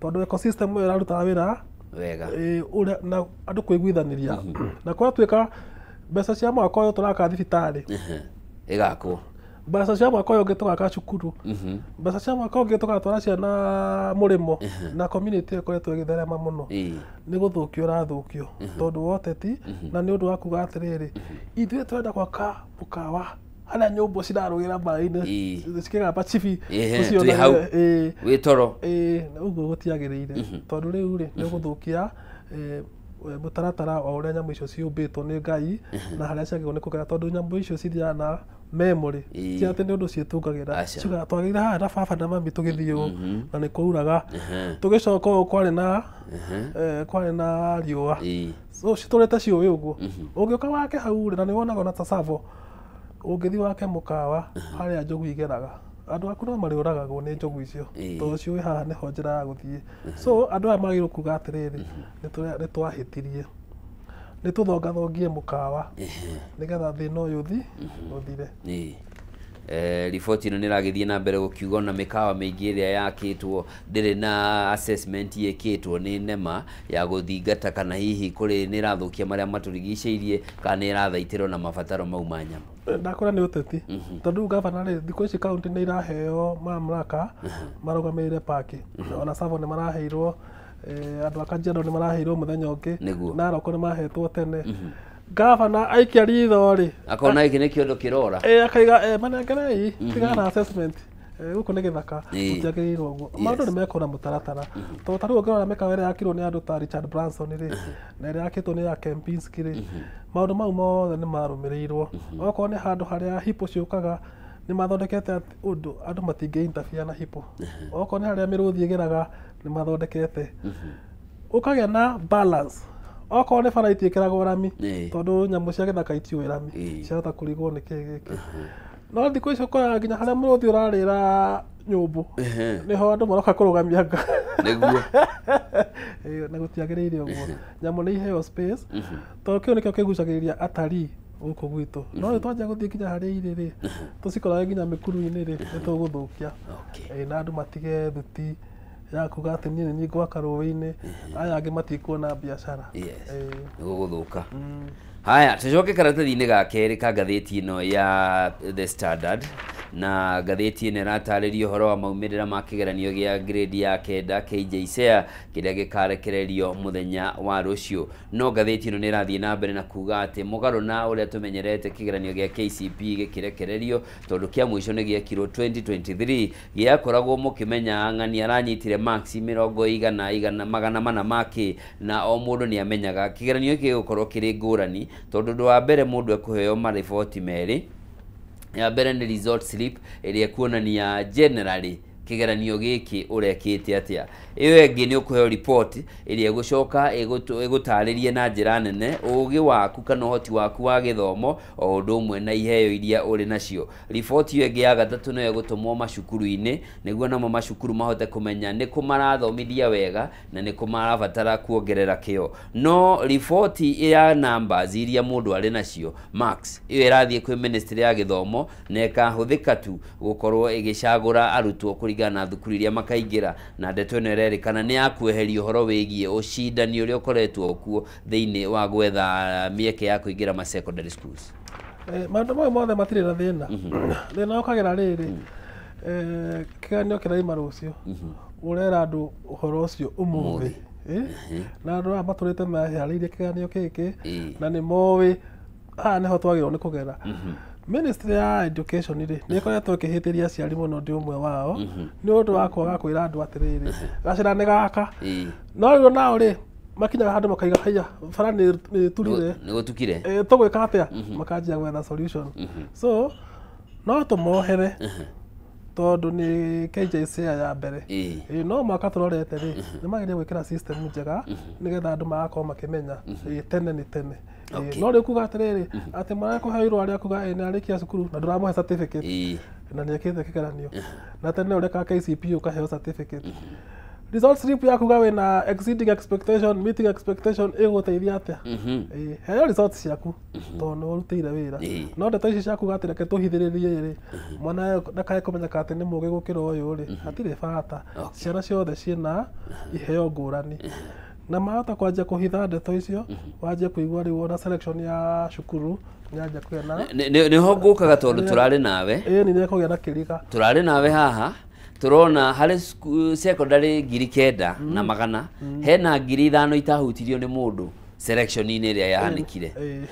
tondũ ecosystem ĩyo ĩrarutaga wĩra wega na andũ kwĩiguithanĩria. Na gwatuĩka mbeca cia mwaka ũyũ tũraka thibitarĩ ĩgakwo, mbeca cia mwaka ũyũ ũngĩ tũgaka cukuru, mbeca cia mwaka ũngĩ tũgatwara ciana mũrĩmo, na community ĩyo ĩkoretwo ĩgĩtherema mũno. Nĩ gũthũkio ĩrathũkio tondũ wa ũteti, na nĩ ũndũ wa kuga atĩrĩrĩ, ithuĩ tũrenda gwaka mũkawa harĩa nyũmbũ cirarũgĩra maĩ-inĩ cikĩgamba chibi wĩ toro, ũguo gũtiagĩrĩire, tondũ rĩu rĩ nĩ ũgũthũkia mũtaratara wa ũrĩa nyamũ icio ciũmbĩtwo nĩ Ngai na harĩa ciagĩrĩirwo nĩ kũgera, tondũ nyamũ icio cithiaga na memory ti atĩ nĩ ũndũ ciĩtungagĩra ciugaga twagĩire haha na baba na mami tũgĩthiĩ ũũ na nĩ kwauraga tũgĩcoka ũũ kwarĩ na riũa so citũrĩte ciũĩ ũguo ũngĩũka wake hau rĩ na nĩ wonaga ona ta Tsavo ũngĩthiĩ wake mũkawa harĩa njogu igeraga andũ aku no marĩũragagwo nĩ njogu icio tondũ ciũĩ haha nĩho njĩra ya gũthiĩ so andũ aya magĩrĩirwo kuga atĩrĩrĩ nĩ twahĩtirie nĩ tũthongathongie mũkawa nĩgetha thĩna ũyũ ũthire. Riboti ĩno nĩ ĩragĩthiĩ na mbere gũkiuga ona mĩkawa mĩingĩ ĩrĩa yakĩtwo ndĩrĩ na assessment ĩkĩtwo nĩ NEMA ya gũthingata kana hihi kũrĩ nĩ ĩrathũkia marĩa matũrigicĩirie kana nĩ ĩrathaitĩrwo na mabataro mau ma nyamũ. Ndakora nĩ ũteti tondũ gavana rĩ thikũ ici kaunti nĩ iraheo mamlaka marũgamĩrĩre paki ona Tsavo nĩ maraheirwo andũ a Kajiado nĩ maraheirwo mũthenya ũngĩ Narok nĩ mahetwo tene gavana aikia ritho rĩ akona gĩkĩ nĩ kĩondo kĩrora akaiga manengerei tigana na assessment gũkũ nĩ gĩthaka gũtiagĩrĩirwo ũguo maũndũ nĩ mekũra mũtaratara tondũ ta rĩu ũngĩrora mĩkawa ĩrĩa yakirwo nĩ andũ ta Richard Branson rĩ na ĩrĩa yakĩtwo nĩ ya Kempinski rĩ maũndũ mau mothe nĩ marũmĩrĩirwo okorwo nĩ handũ harĩa hippo ciũkaga nĩ mathondekete ũndũ andũ matingĩ interfere na hippo okorwo nĩ harĩa mĩrũthi ĩgeraga nĩ mathondekete ũkagĩa na balance okorwo nĩ bara itiĩkĩragwo rami tondũ nyamũ cia gĩthaka itiũĩ rami ciahota kũrigwo nĩ kĩĩ gĩkĩ no thikũ ici ũkoraga nginya harĩa mũrũthi ũrarĩra nyũmbũ nĩho andũ maroka kũrũgamia nga nĩguo na gũtiagĩrĩire ũguo nyamũ nĩ iheo space tondũ kĩu nĩkĩo kĩgucagĩrĩria atarii gũkũ gwitũ no rĩu twanjia gũthiĩ nginya harĩa irĩ rĩ tũcikorage nginya mĩkuru-inĩ rĩ nĩ tũgũthũkia na andũ matige thuti ya kuga atĩ niĩ nĩ ngwaka rũĩ-inĩ aya angĩ matikuona biacara nĩ gũgũthũka. Haya tucoke karatathi-inĩ ga kerĩ ka ngathĩti ĩno ya The Standard na ngathĩti ĩno ĩratarĩria ũhoro wa maumĩrĩra ma kĩgeranio gĩa grade ya kenda KJSEA kĩrĩa gĩkarekererio mũthenya wa rũciũ no ngathĩti ĩno nĩ ĩrathiĩ na mbere na kuga atĩ mũgarũ na ũrĩa tũmenyerete kĩgeranio gĩa KCPE gĩkĩrekererio tondũ kĩa mũico nĩ gĩekirwo 2023 gĩakoragwo mũkĩmenya ng'ani aranyitire marks mĩrongo igana igana magana mana make na o mũndũ nĩ amenyaga kĩgeranio gĩkĩ gĩgũkorwo kĩrĩ ngũrani tondũ ũndũ wa mbere mũndũ ekũheo mariboti merĩ ya mbere nĩ result slip ĩrĩa ĩkuonania generally kĩgeranio gĩkĩ ũrekĩte atĩa ĩyo ĩngĩ nĩ ũkũheo report ĩrĩa ĩgũcoka ĩgũtarĩrie na njĩra nene ũgĩ waku kana ũhoti waku wa gĩthomo o ũndũ ũmwe na iheo iria ũrĩ nacio report ĩyo ĩngĩ ya gatatũ nĩyo ĩgũtũmwo macukuru-inĩ nĩguo namo macukuru mahote kũmenya nĩ kũ marathomithia wega na nĩ kũ marabatara kuongerera kĩo no report ya numbers iria mũndũ arĩ nacio marks ĩyo ĩrathiĩ kwĩ ministry ya gĩthomo na ĩkahũthĩka tu gũkorwo ĩgĩcagũra arutwo kũringana na thukuru iria makaingĩra na ndeto ĩno ĩrerĩkana nĩ ya kweheria ũhoro wĩgiĩ ũcindani ũrĩa ũkoretwo kuo thĩinĩ wa gwetha mĩeke ya kũingĩra ma secondary schools. Maũndũ mau mothe matirĩ na thĩna thĩna ũkagĩra rĩrĩ kĩgeranio kĩraima rũciũ ũrera andũ ũhoro ũcio ũmũthĩ na andũ aya matũrĩte meharĩirie kĩgeranio gĩkĩ na nĩ moĩ haha nĩho twagĩrĩirwo nĩ kũgera. Ministry ya Education rĩ nĩ ĩkoretwo ĩkĩhĩtĩria aciari mũno ndĩ ũmwe wao nĩ ũndũ wa kwaga kwĩra andũ atĩrĩrĩ gacĩra nĩ gaka no rĩu nao rĩ makinyaga handũ makaiga haiya bara nĩ turire nĩ gũtukire tũgwĩka atĩa makanjia gwetha solution so no tũmohere tondũ nĩ KJSEA ya mbere no mwaka tũrorete rĩ nĩ magĩrĩire gwĩkĩra system njega nĩgetha andũ magakorwo makĩmenya tene nĩ tene no rĩu kuga atĩrĩrĩ atĩ marakũhe irũa rĩa kuga nĩ arĩkia cukuru na ndũramũhe certificate na nĩ ekĩte kĩgeranio na tene ũreka KCPE ũkaheo certificate result slip yaku ga wĩna exceeding expectation meeting expectation ĩgũteithia atĩa heo results ciaku tondũ nĩ ũrutĩire wĩra no ndeto ici ciaku atĩ reke tũhithĩrĩrie rĩ mwana ndakae kũmenyeka atĩ nĩ mũũgĩ gũkĩra ũyũ rĩ hatirĩ bata ciana ciothe ciĩna iheo ngũrani na mahota kwanjia kũhitha ndeto icio wanjie kũigua rĩu ona selection ya cukuru nĩanjia kũgĩa na nĩho ngũkaga tondũ tũrarĩ nawe ĩĩ nĩ kũgĩa na kĩriga tũrarĩ nawe haha turona harĩ secondary 9,000 na magana hena 5,000 itahutirio nĩ mũndũ selection-inĩ ĩrĩa yahanĩkire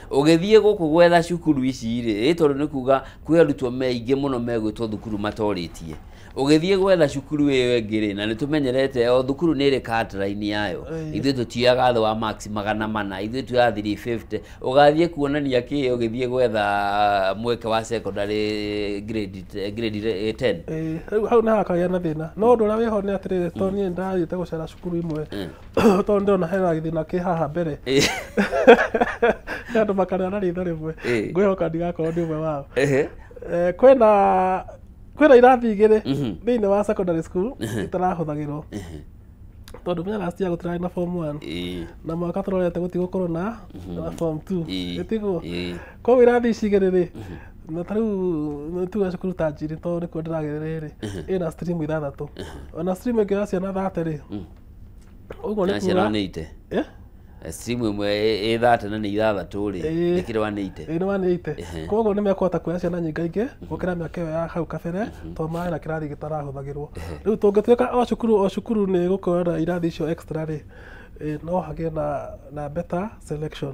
ũgĩthiĩ gũkũ gwetha cukuru ici rĩ tondũ nĩ kuga kwĩ arutwo meingĩ mũno megwĩtwo thukuru matorĩtie Ũgĩthiĩ gwetha cukuru ĩyo ĩngĩ rĩ, na nĩ tũmenyerete o thukuru nĩ ĩrĩ cut-line yayo. Ithuĩ tũtioyaga thĩ wa marks 400, ithuĩ tuoyaga 350. Ũgathiĩ kuonania kĩ ũgĩthiĩ gwetha mweke wa secondary grade 10. Rĩu hau nĩ hakagĩa na thĩna. No ũndũ ũrĩa wĩho nĩ atĩrĩrĩ, tondũ niĩ ndathiĩte gũcera cukuru imwe, tondũ ndĩrona hena gĩthĩna kĩ haha mbere. Andũ makarĩra na ritho rĩmwe. Ngwĩhoka ndigakorwo ndĩ ũmwe wao. Kwĩna irathi igĩrĩ thĩinĩ wa secondary school itarahũthagĩrwo. Tondũ menya last year gũtirarĩ na form 1 na mwaka tũrorete gũtigũkorwo na form 2. Ĩtiguo? Koguo irathi ici igĩrĩ rĩ, na ta rĩu tuge cukuru ta Njiri tondũ nĩkuo ndĩragereire rĩ, ĩna stream 6. Ona stream ĩngĩoya ciana 30 rĩ, ũguo nĩ kuga stream ĩmwe ĩ 30 na nĩ 6 rĩ, ĩkĩrĩ 180. Ĩ nĩ 180. Koguo nĩ mekũhota kuoya ciana nyingaingĩ gũkĩra mĩaka ĩyo ya hau kabere, tondũ marĩ na kĩrathi gĩtarahũthagĩrwo. Rĩu tũngĩtuĩka o cukuru nĩ ĩgũkorwo na irathi icio extra rĩ, no hagĩe na better selection.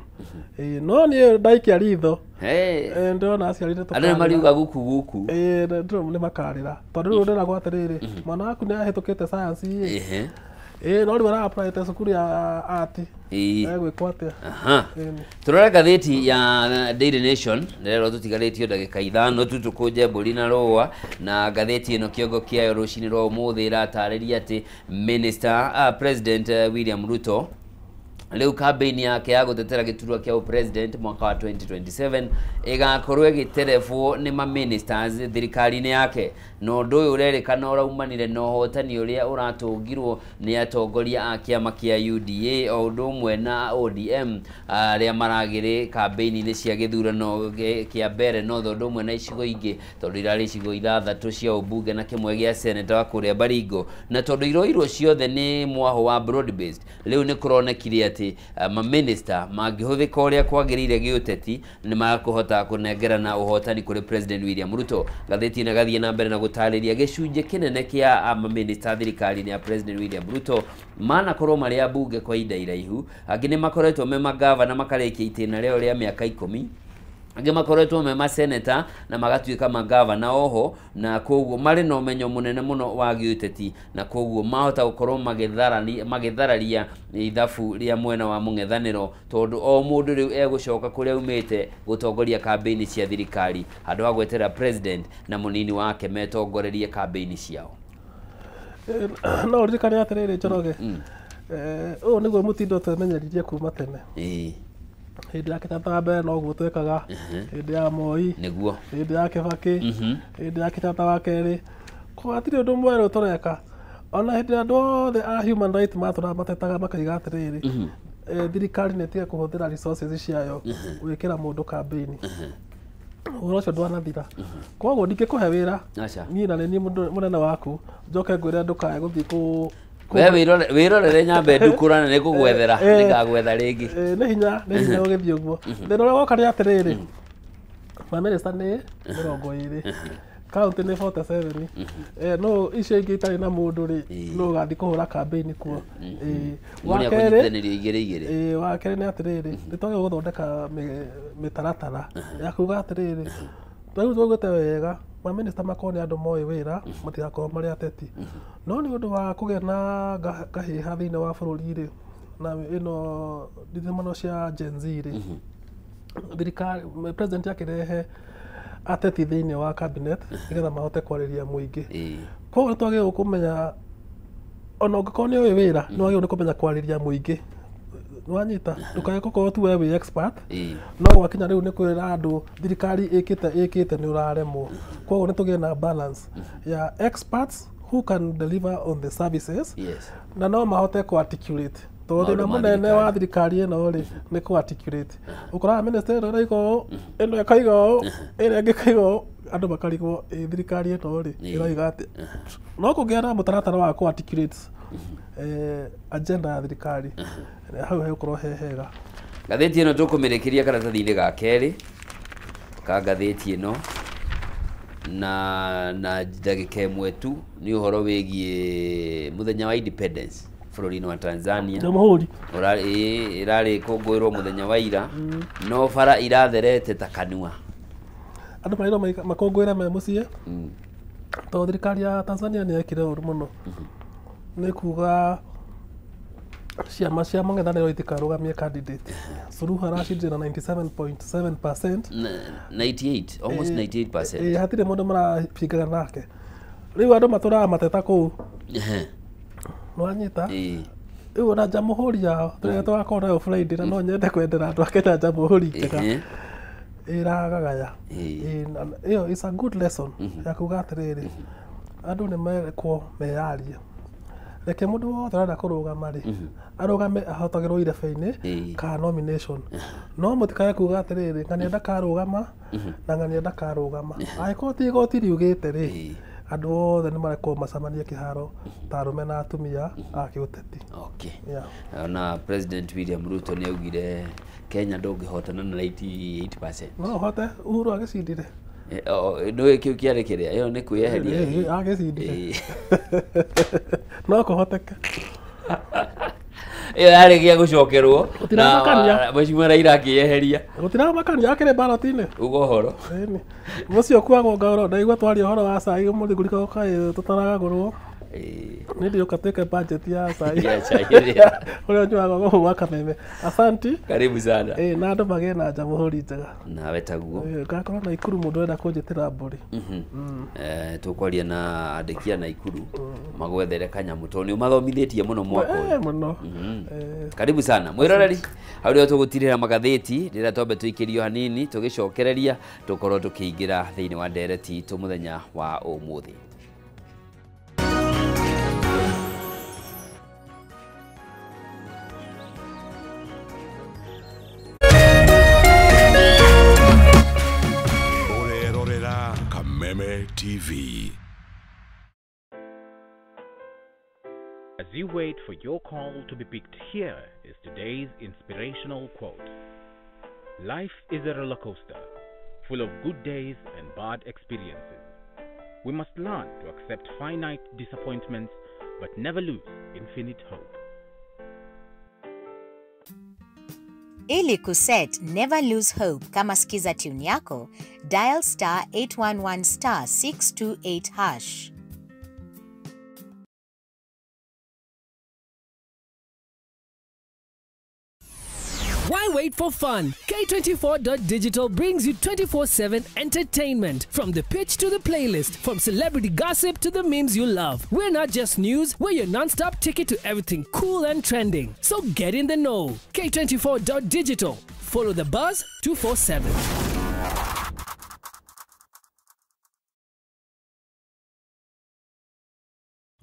No niĩ ndaikia ritho, ndĩrona aciari nĩ tũkarĩra. Andũ nĩ mariuga guku guku. Ndĩrona nĩ makarĩra. Tondũ rĩu ndĩragwo atĩrĩrĩ, mwana waku nĩ ahĩtũkĩte science ĩ, no rĩu ara-applyĩte cukuru ya art. Egwĩkwo atĩa? Tũrore ngathĩti ya Daily Nation, rero tũtigarĩtio ndagĩka 5 tu tũkũnje mbũri na rũa, na ngathĩti ĩno kĩongo kĩayo rũcinĩ rwa ũmũthĩ ĩratarĩria atĩ President William Ruto rĩu campaign yake ya gũtetera gĩturwa kĩa president mwaka wa 2027 ĩgakorwo ĩgĩterebwo nĩ ma ministers thirikari-inĩ yake. Na ũndũ ũyũ ũrerĩkana ũraumanire na ũhotani ũrĩa ũratũngirwo nĩ atongoria a kĩama kĩa UDA o ũndũ ũmwe na ODM arĩa maragĩrĩ campaign-inĩ cia gĩthurano kĩa mbere no ũndũ ũmwe na icigo ingĩ, tondũ irarĩ icigo 6 cia ũmbunge na kĩmwe gĩa senator wa kũrĩa Baringo, na tondũ iroirwo ciothe nĩ mwaho wa broad based, rĩu nĩ kũronekire atĩ ma minister mangĩhũthĩka ũrĩa kwagĩrĩire gĩũteti nĩ makũhota kũnengerana ũhotani kũrĩ President William Ruto. Ngathĩti ĩno ĩgathiĩ na mbere na gũtarĩria gĩcunjĩ kĩnene kĩa ma minister thirikari-inĩ ya President William Ruto manakorwo marĩ ambunge kwa ihinda iraihu, angĩ nĩ makoretwo me magavana makarĩkia itĩna rĩao rĩa mĩaka 10, angĩ makoretwo me maseneta na magatuĩka magavana oho, na koguo marĩ na ũmenyo mũnene mũno wa gĩũteti, na koguo mahota gũkorwo magĩthararia ithabu rĩa mwena wa mũng'ethanĩro, tondũ o mũndũ rĩu egũcoka kũrĩa aumĩte gũtongoria campaign cia thirikari handũ ha gwetera president na mũnini wake metongorerie campaign ciao. No ũririkane atĩrĩrĩ Njoroge, ũyũ nĩguo mũtindo twemenyeririe kuma tene. Hĩndĩ ya Kenyatta wa mbere noguo twekaga, hĩndĩ ya Moi nĩguo, hĩndĩ ya Kibaki, hĩndĩ ya Kenyatta wa kerĩ. Koguo hatirĩ ũndũ mwerũ tũreka. Ona hĩndĩ ĩrĩa andũ othe a human right matũraga matetaga makaiga atĩrĩrĩ, thirikari nĩ ĩtige kũhũthĩra resources ciayo gwĩkĩra mũndũ campaign. Ũhoro ũcio ndwanathira. Koguo ndingĩkũhe wĩra niĩ na nĩ niĩ mũnene waku, njoke ngwĩre ndũkae gũthiĩ kũ we wĩrorere nyambe ndukũrane nĩ ngũgwethera, nĩngagwetha rĩngĩ. Nĩ hinya ũgĩthiĩ ũguo. Thĩna ũrĩa woka nĩ atĩrĩrĩ, mamĩnĩsta nĩ 20, kaũntĩ nĩ 47, no icio ingĩ itarĩ na mũndũ rĩ, no ũgathiĩ kũhũra campaign kuo. Wa kerĩ nĩ atĩrĩrĩ, nĩ twagĩrĩirwo gũthondeka mĩtaratara ya kuga atĩrĩrĩ, rĩu tũgwĩte wega mamĩnĩsta makorwo nĩ andũ moĩ wĩra, matigakorwo marĩ ateti. No nĩ ũndũ wa kũgĩa na ngahĩha thĩinĩ wa bũrũri rĩ, na ĩno ndithimano cia Gen Z rĩ, thirikari president akĩrehe ateti thĩinĩ wa cabinet nĩgetha mahote kwarĩria mũingĩ. Koguo nĩ twagĩrĩirwo kũmenya, ona ũngĩkorwo nĩ ũĩ wĩra, nĩ wagĩrĩirwo nĩ kũmenya kwarĩria mũingĩ. Nĩwanyita, ndũkae gũkorwo tu we wĩ expert, no gwakinya rĩu nĩ kwĩra andũ thirikari ĩkĩte nĩ ũraremwo. Koguo nĩ tũgĩe na balance ya experts who can deliver on the services, na no mahote ku-articulate. Tondũ thĩna mũnene wa thirikari ĩno rĩ, nĩ ku-articulate. Ũkoraga minister ĩno ĩraiga ũũ, ĩno ĩkaiga ũũ, ĩrĩa ĩngĩ ĩkaiga ũũ, andũ makarigwo thirikari ĩno rĩ ĩraiga atĩa. No kũngĩa na mũtaratara wa ku-articulate agenda ya thirikari, hau hegũkorwo he hega. Ngathĩti ĩno tũkũmĩrĩkĩria karatathi-inĩ ga kerĩ ka ngathĩti ĩno na ndagĩka ĩmwe tu, nĩ ũhoro wĩgiĩ mũthenya wa independence bũrũri-inĩ wa Tanzania. Jamhuri ĩrarĩ kũngũĩrwo mũthenya wa ira, no bara iratherete ta kanua. Andũ marĩrwo makũngũĩre me mũciĩ, Tondũ thirikari ya Tanzania nĩ yekire ũru mũno. Nĩ kuga ciama cia mũng'ethanĩro itikarũgamie candidate. Suluhu aracindire na 97.7%. 98, almost 98%. Hatirĩ mũndũ marabingaga nake. Rĩu andũ matũraga mateta kũu. Nĩwanyita? Rĩu ona jamhuri yao tũrĩa tũgakorwo nayo Friday na no nyende kwendera andũ a Kenya jamhuri njega ĩragagaya. Ĩyo is a good lesson ya kuga atĩrĩrĩ, andũ nĩ merekwo meyarie. Reke mũndũ wothe ũrenda kũrũgama rĩ, arũgame ahotagĩrwo irebe-inĩ kana nomination. No mũtikae kuga atĩrĩrĩ, ng'ania ndakarũgama na ng'ania ndakarũgama. Angĩkorwo ti igoti riugĩte rĩ, andũ othe nĩ marekwo macemanie kĩharo ta arũme na atumia a kĩũteti. Okay. Ona President William Ruto nĩ augire Kenya ndũngĩhotana na 98%. No ũhote, Uhuru agĩcindire. Ndũĩ kĩu kĩarĩ kĩrĩa, ĩyo nĩ kwĩyeheria. Agĩcindire. No kũhoteke. Ĩyo yarĩ gĩa gũcokerwo na Mheshimiwa Raila akĩyeheria. Gũtiramakania akĩrĩ ballot-inĩ. Uga ũhoro. Mũciĩ ũkuagwo ngaũro, ndaigua twaria ũhoro wa cai mũthigũriko kaĩ tũtaragagũrwo. Nĩ ndiũka tuĩke budget ya cai. Ũrĩa ũnyuaga gũkũ gwa Kameme. Asanti. Karibu sana. Na andũ magĩe na jamhuri njega. Nawe taguo. Ngakorwo Naikuru mũndũ ũrenda kũnjĩtĩra mbũri. Tũkwaria na andĩki a Naikuru magwethere kanyamũ tondũ nĩ ũmathomithĩtie mũno mwaka ũyũ. Mũno. Karibu sana. Mwĩroreri, hau nĩho tũgũtirĩra magathĩti rĩrĩa twambe tũikĩrio hanini tũgĩcokereria tũkorwo tũkĩingĩra thĩinĩ wa ndereti itũ mũthenya wa ũmũthĩ. TV. As you wait for your call to be picked, here is today's inspirational quote. Life is a roller coaster, full of good days and bad experiences. We must learn to accept finite disappointments, but never lose infinite hope. Ili kuset Never Lose Hope kama skiza tune yako, dial star 811 star 628 hash. Why wait for fun? K24.digital brings you 24/7 entertainment. From the pitch to the playlist, from celebrity gossip to the memes you love. We're not just news, we're your non-stop ticket to everything cool and trending. So get in the know. K24.digital. Follow the buzz 247.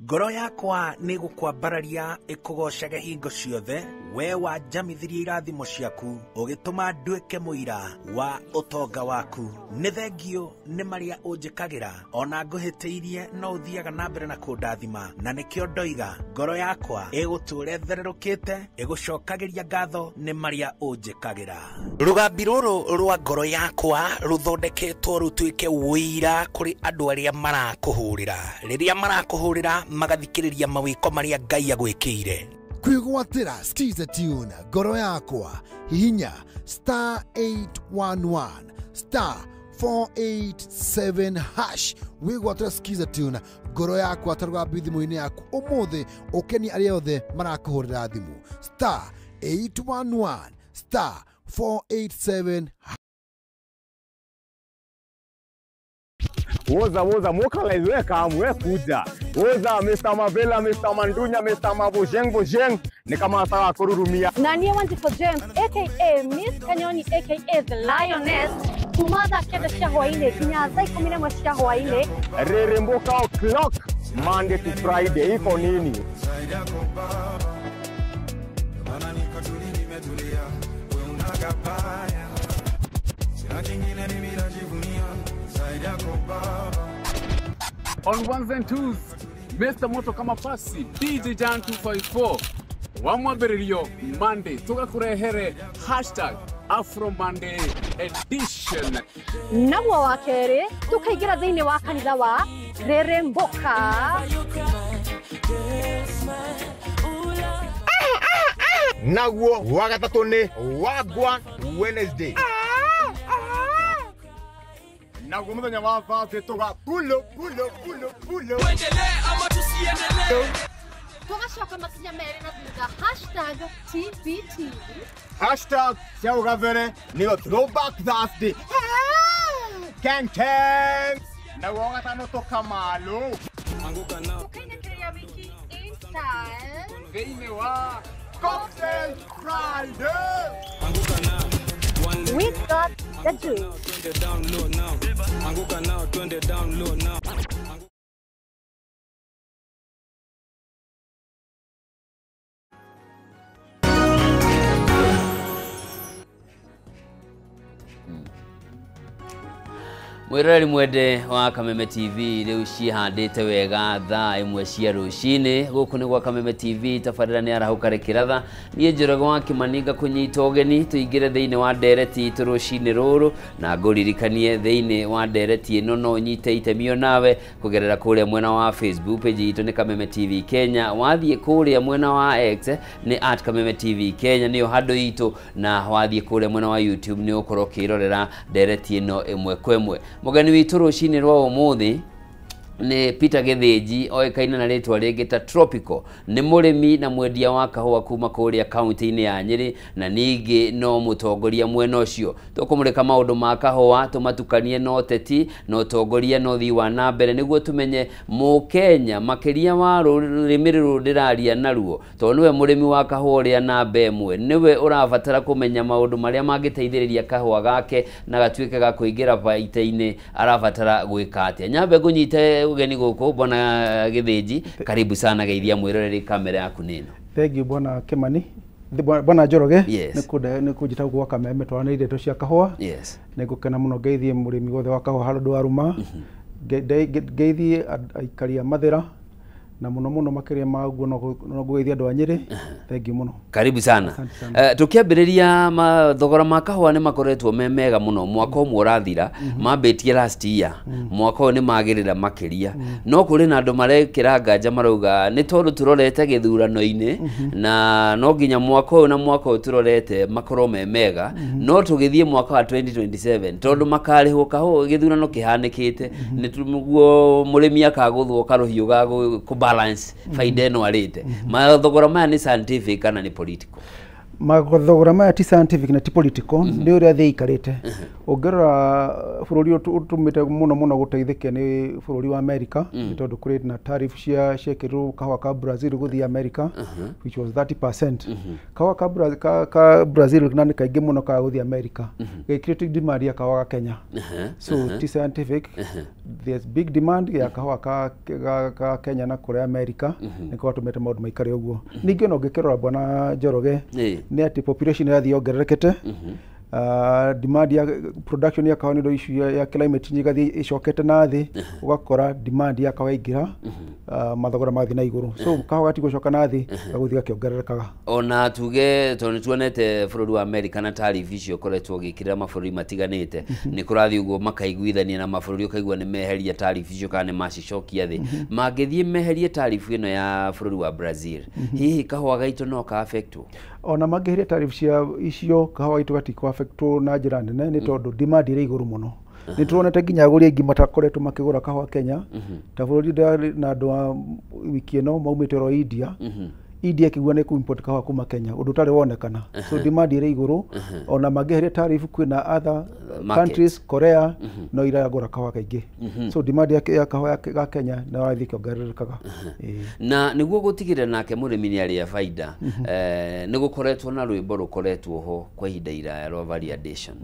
Ngoro yakwa nĩ gũkwambararia ĩkũgocage hingo ciothe, we wanjamithirie irathimo ciaku, ũgĩtũma nduĩke mũira wa ũtonga waku. Nĩ thengio nĩ marĩa ũnjĩkagĩra, ona ngũhĩtĩirie no ũthiaga na mbere na kũndathima, na nĩkĩo ndoiga ngoro yakwa ĩgũtũũra ĩthererũkĩte, ĩgũcokagĩria ngatho nĩ marĩa ũnjĩkagĩra. Rũgambi rũrũ rwa ngoro yakwa rũthondeketwo rũtuĩke ũira kũrĩ andũ arĩa marakũhũrĩra. Rĩrĩa marakũhũrĩra magathikĩrĩria mawĩko marĩa Ngai agwĩkĩire. Kwĩgwatĩra Skiza Tune ngoro yakwa, hihinya star 811 star 487 hash wĩgwatĩra Skiza Tune ngoro yakwa ta rũgambi thimũ-inĩ yaku ũmũthĩ, ũkenie arĩa othe marakũhũrĩra thimũ. Star 811 star 487. Woza woza mokalize weka amwe kuja. Woza Mr. Mavela, Mr. Mandunya, Mr. Mabojeng Bojeng ni kama sawa kururumia. Nanie Wanjiko James aka Miss Kanyoni aka The Lioness kumatha kenda cia hwaini kinya thaa 11 cia hwaini. Reremboka o'clock Monday to Friday iko nini? On ones and twos, Mr. Moto kama pasi, DJ Jan 254, Wamwabiririo Monday, tugakurehere hashtag Afro Monday edition. Naguo wa kerĩ, tukaingĩra thĩinĩ wa kanitha wa Reremboka. Naguo wa gatatũ nĩ Wagwan Wednesday. Na Naguo muthenya wa Thursday tuga pulo pulo pulo pulo. Tuendelee ama tusiendelee? Tugacoka makinya merĩ na thutha #TBT Hashtag cia ũgabere nĩyo Throwback Thursday. Keng keng. Naguo gatano tũkamalo. Tukainĩkĩrĩria wiki in style Thĩinĩ wa Cocktail Friday. We got the juice. Mwiroreri mwende wa Kameme TV riu cihandite wega thaa imwe cia rucini guku ni gwa Kameme TV tabarira ni arahũka kiratha nie Njoroge wa Kimani kunyita ũgeni tuingire thiini wa ndereti itu rucini ruru na ngũririkanie thiini wa ndereti ino no ũnyite itemi onawe kugerera kuria mwena wa Facebook page itu ni Kameme TV Kenya wathie kuria mwena wa X ni @Kameme TV Kenya niyo handũ itu na wathie kuria mwena wa YouTube ni ukorwo ukirorera ndereti ino imwe kwa imwe. Mũgeni witũ rũcinĩ rwa ũmũthĩ nĩ Peter Githinji oĩkaine na rĩtwa rĩngĩ ta Tropical nĩ mũrĩmi na mwendia wa kahũa kuma kũrĩa kaunti-inĩ ya Nyĩrĩ na ningĩ no mũtongoria mwena ũcio. Tũkũmũrĩka maũndũ ma kahũa tũmatukanie na ũteti na ũtongoria na ũthii wa na mbere nĩguo tũmenye mũkenya makĩria wa rũrĩmĩ rũrũ ndĩraria naruo tondũ nĩwe mũrĩmi wa kahũa ũrĩa namba ĩmwe nĩwe ũrabatara kũmenya maũndũ marĩa mangĩteithĩrĩria kahũa gake na gatuĩke ga kũingĩra baita-inĩ arabatara gwĩka atĩa. Nyambe ngũnyite ugeni guku bwana Githinji, karibu sana geithia mwiroreri kamera yaku nino. Thank you bwana Kimani, bwana Njoroge. Yes. Nikujita gwa Kameme twanire ndeto cia kahũa. Yes. Nĩngũkena mũno ngeithie mũrĩmi wothe wa kahũa handũ waruma. Ngeithie aikari a Mathĩra na mũno mũno makĩria ma ũguo no ngũgeithia andũ a Nyĩrĩ. Thank you mũno. Karibu sana. Tukiambĩrĩria mathogora ma kahũa nĩ makoretwo me mega mũno mwaka ũmwe ũrathira mambĩtie last year mwaka ũyũ nĩ magĩrĩra makĩria no kũrĩ na andũ marekĩra nganja marauga nĩ tondũ tũrorete gĩthurano-inĩ na no nginya mwaka ũyũ na mwaka ũyũ tũrorete makorwo me mega no tũgĩthiĩ mwaka wa 2027 tondũ makarĩhwo kahũa gĩthurano kĩhanĩkĩte nĩguo mũrĩmi akagũthwo karũhiũ ga balance faida ĩno arĩte. Mathogora maya nĩ scientific kana nĩ political? Mathogora maya ti scientific na ti political nĩ ũrĩa thĩ ĩikarĩte. Ũngĩrora bũrũri ũtũmĩte mũno mũno gũteithĩke nĩ bũrũri wa America nĩ tondũ kũrĩ na tariff cia ciekĩrirwo kahũa ka Brazil gũthiĩ America which was 30%. Kahũa ka Brazil na nĩ kaingĩ mũno ka gũthiĩ America gĩkĩrĩte demand ya kahũa ga Kenya. So ti scientific, there's big demand ya kahũa ka Kenya na kũrĩa America nĩkĩo gatũmĩte maũndũ maikare ũguo. Ningĩ ona ũngĩkĩrora bwana Njoroge nĩ atĩ population ĩrathiĩ yongererekete, demand ya production ya kahũa nĩ ũndũ issue ya climate change ĩgathiĩ ĩcokete na thĩ, ũgakora demand ya kahũa yaingĩra, mathogora magathiĩ na igũrũ. So kahũa gatigũcoka na thĩ, gagũthiĩ gakĩongererekaga. Ona tuge tondũ nĩtuonete bũrũri wa America na tariff icio ũkoretwo ũgĩkĩrĩra mabũrũri matiganĩte nĩ kũrathiĩ ũguo makaiguithania na mabũrũri ũkaigua nĩ meheria tariff icio kana nĩ macicokia thĩ. Mangĩthiĩ meherie tariff ĩno ya bũrũri wa Brazil hihi kahũa gaitũ no ka affectwo? Ona mangĩheria tariff cia icio kahũa gaitũ gatikũ affectwo na njĩra nene nĩ tondũ demand ĩrĩ igũrũ mũno. Nĩ tuonete nginya agũri aingĩ matakoretwo makĩgũra kahũa Kenya ta bũrũri na andũ a wiki ĩno maumĩte oro India. India ĩkĩigua nĩ kũ-import kahũa kuma Kenya ũndũ ũtarĩ wonekana. So demand ĩrĩ igũrũ ona mangĩheria tariff kwĩna other countries Korea no iragũra kahũa kaingĩ. So demand ya kahũa ga Kenya no ĩrathiĩ ĩkĩongererekaga. Na nĩguo gũtigĩrĩra nake mũrĩmi nĩ arĩa baida nĩ gũkoretwo na rwĩmbo rũkoretwo ho kwa ihinda iraya rwa value addition.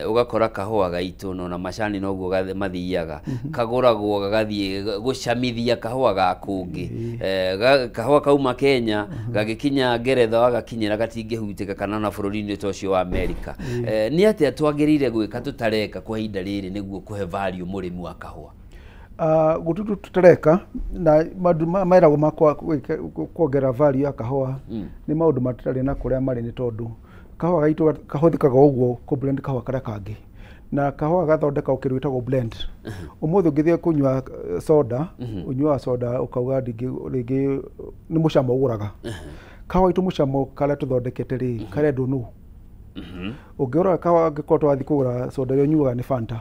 Ũgakora kahũa gaitũ na macani noguo mathiaga kagũragwo gagathiĩ gũcamithia kahũa ga kũngĩ, kahũa kauma Kenya gagĩkinya Ngeretha wagakinyĩra gatingĩhutĩka kana na bũrũri-inĩ ta ũcio wa America. Nĩ atĩa twagĩrĩire gwĩka tũtareka kwa ihinda rĩrĩ nĩguo kũhe value mũrĩmi wa kahũa? Gũtutu tũtareka na maũndũ meragwo ma kuongerera value ya kahũa nĩ maũndũ matarĩ na kũrĩa marĩ nĩ tondũ kahũa gaitũ kahũthĩkaga ũguo kũ blend kahũa karĩa kangĩ na kahũa gathondekagwo kĩndũ gĩtagwo blend. Ũmũthĩ ũngĩthiĩ kũnyua soda ũnyuaga soda ũkauga rĩngĩ nĩ mũcamo ũgũraga. Kahũa gaitũ mũcamo karĩa tũthondekete rĩ karendwo nũ? Ũngĩrora kahũa angĩkorwo twathiĩ kũgũra soda ĩrĩa ũnyuaga nĩ Fanta,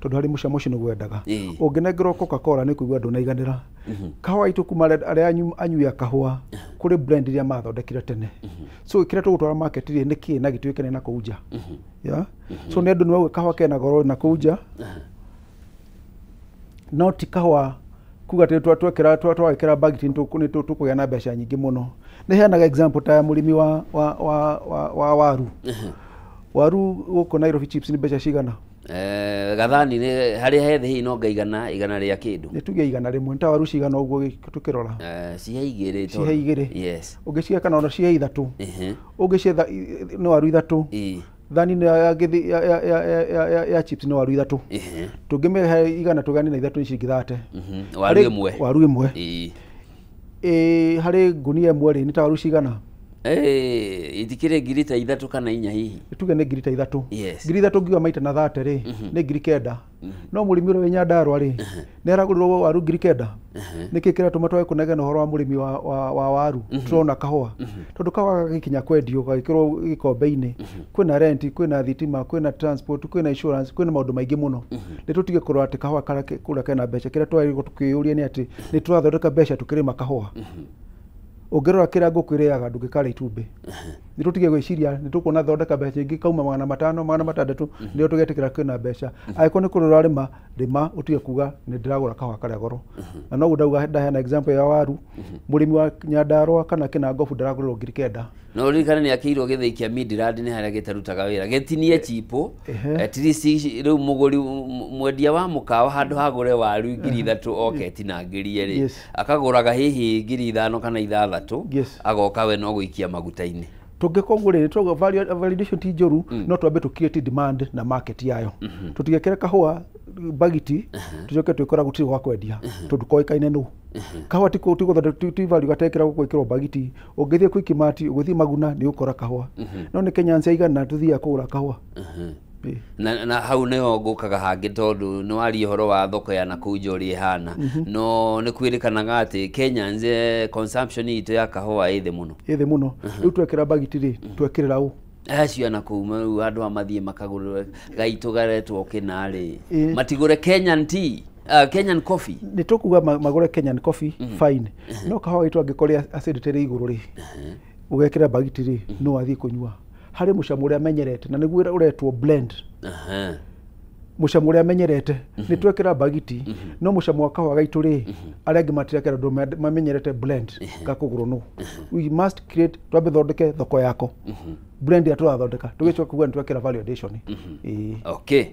tondũ harĩ mũcamo ũcio nĩguo wendaga. Ũngĩnengerwo Coca-Cola nĩ kũigua ndũnaiganĩra. Kahũa itũ kuma arĩa anyui a kahũa kũrĩ blend iria mathondekire tene. So kĩrĩa tũgũtwara market rĩ nĩ kĩ na gĩtuĩke na kũu nja. Yeah? So nĩ andũ nĩ mauga kahũa kena goro na kũu nja, no ti kahũa kuga atĩ twekĩra twagĩkĩra bagiti nĩ tũkũgĩa na mbeca nyingĩ mũno. Nĩ heanaga example ta ya mũrĩmi wa waru. Waru gũkũ Nairobi chips nĩ mbeca cigana? Gathani nĩ harĩa hethe hihi no nga igana rĩa kĩndũ. Nĩ tuge 100, nĩ ta waru cigana ũguo tũkĩrora? Cihe igĩrĩ. Cihe igĩrĩ. Yes. Ũngĩcihe kana ona cihe ithatũ. Ũngĩcietha nĩ waru ithatũ. Thani ya chips nĩ waru ithatũ. Tũngĩmĩhe 100 tũganie na ithatũ nĩ ciringi 30. Waru ĩmwe. Waru ĩmwe. Harĩ ngunia ĩmwe rĩ nĩ ta waru cigana? Itikĩrĩ ngiri ta 3 kana 4 hihi. Tuge nĩ ngiri ta 3. Yes. Ngiri 3 ngiuga maita na 30 rĩ nĩ ngiri 9. No mũrĩmi ũrĩa wĩ Nyandarũa rĩ nĩ aragũrĩrwo waru ngiri 9. Nĩkĩ kĩratũma twage kũnegena ũhoro wa mũrĩmi wa waru? Tũrona kahũa. Tondũ kahũa gagĩkinya kwendio gagĩkĩrwo gĩkombe-inĩ, kwĩna rent, kwĩna thitima, kwĩna transport, kwĩna insurance, kwĩna maũndũ maingĩ mũno. Nĩ tũtige kũrora atĩ kahũa karĩa kũrĩa kena mbeca. Kĩrĩa twagĩrĩirwo tũkĩyũria nĩ atĩ nĩ tũrathondeka mbeca tũkĩrĩma kahũa. Ũngĩrora kĩrĩa ngũkũ ĩrĩaga ndũngĩkarĩa itumbĩ. Nĩ tũtige gwĩciria nĩ tũkuona thondeka mbeca ingĩ kauma 500 600 nĩo tũgetĩkĩra kwĩna mbeca. Angĩkorwo nĩ kũrĩ ũrarĩma, rĩma ũtige kuga nĩ ndĩragũra kahũa karĩa goro. Na noguo ndauga ndaheana example ya waru, mũrĩmi wa Nyandarũa kana Kĩnangobu ndaragũrĩrwo ngiri 9. No ũririkane nĩ akĩirwo gĩthĩi kĩa Midland nĩ harĩa gĩtarutaga wĩra gĩtinie chipo. At least rĩu mũgũri mwendia wa mũkawa handũ hagũre waru ngiri 3 oke etinangĩrie rĩ, akagũraga hihi ngiri 5 kana 6, agoka we no gũikia maguta-inĩ. Tũngĩka ũguo rĩ, tũrauga validation ti njũru, no twambe tũ create demand na market yayo. Tũtigekĩre kahũa bagiti tũcoke twĩkora gũtirĩ gwa kwendia tondũ koĩkaine nũ. Kahũa ti gũthondeka ti value gatekĩragwo gwĩkĩrwo bagiti. Ũngĩthiĩ Quickmart, ũgĩthiĩ Maguna nĩ ũkora kahũa. No nĩ Kenya aigana tũthiaga kũgũra kahũa. Na hau nĩho ngũkaga hangĩ tondũ nĩ waria ũhoro wa thoko ya nakũu nja ũrĩa ĩhana. No nĩ kwĩrĩkanaga atĩ Kenyans consumption itũ ya kahũa ĩ thĩ mũno. Ĩ thĩ mũno. Rĩu twekĩra bagiti rĩ, twekĩrĩra ũ? Acio na kũu rĩu andũ a mathiĩ makagũrĩra gaitũ garetwo kĩna rĩ, matigũre Kenyan tea, Kenyan coffee. Nĩ tũkuga magũre Kenyan coffee, fine. No kahũa gaitũ angĩkorwo acidity ĩrĩ igũrũ rĩ, ũgekĩra bagiti rĩ, no athiĩ kũnyua. Harĩ mũcamo ũrĩa amenyerete na nĩguo ũretwo blend. Mũcamo ũrĩa amenyerete nĩ twekĩra bagiti, no mũcamo wa kahũa gaitũ rĩ, arĩa angĩ matirekĩra tondũ mamenyerete blend gakũgũrwo nũ. We must create, twambe thondeke thoko yako. Blend ya tũrathondeka tũgĩcoka kuga nĩ twekĩra value addition. Okay.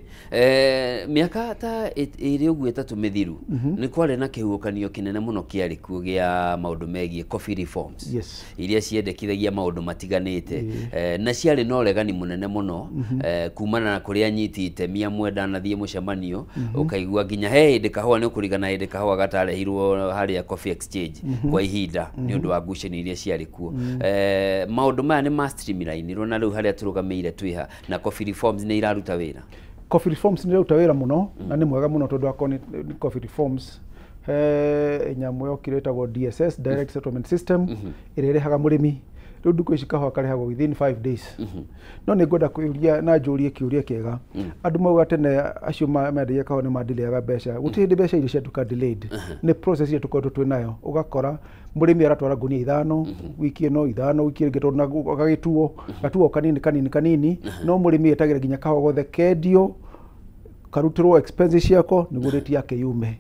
Mĩaka ta ĩrĩ ũguo ĩtatũ mĩthiru nĩ kwarĩ na kĩhuhũkanio kĩnene mũno kĩarĩ kuo gĩa maũndũ megiĩ coffee reforms. Iria ciendekithagia maũndũ matiganĩte, na ciarĩ na ũregani mũnene mũno kumana na kũrĩa anyiti itemi amwe ndanathiĩ mũcemanio ũkaigua nginya he hĩndĩ kahũa nĩ ũkũringana hĩndĩ kahũa gatarehirwo harĩa Coffee Exchange kwa ihinda nĩ ũndũ wa ngucanio iria ciarĩ kuo. Maũndũ maya nĩ ma streamline na rĩu harĩa tũrũgamĩire twĩha na coffee reforms nĩ iraruta wĩra. Coffee reforms nĩ iraruta wĩra mũno na nĩ mwega mũno tondũ akorwo nĩ coffee reforms he nyamũ yokire ĩtagwo DSS, Direct Settlement System, ĩrĩa ĩrĩhaga mũrĩmi. Rĩu ndukũ ici kahũa karĩhagwo within 5 days. No nĩ ngwenda kũria na njũrie kĩũria kĩega. Andũ mauga tene acio mendagia kahũa nĩ mandileaga mbeca. Gũtirĩ hĩndĩ mbeca iria ciatuĩka delayed. Nĩ process ĩrĩa tũkoretwo twĩ nayo. Ũgakora mũrĩmi aratwara ngunia 5 wiki ĩno, 5 wiki ĩngĩ tondũ gagĩtuo gatuo kanini kanini kanini, no mũrĩmi etagĩra nginya kahũa gothe kendio karutĩrwo expenses ciako nĩguo rate yake yume.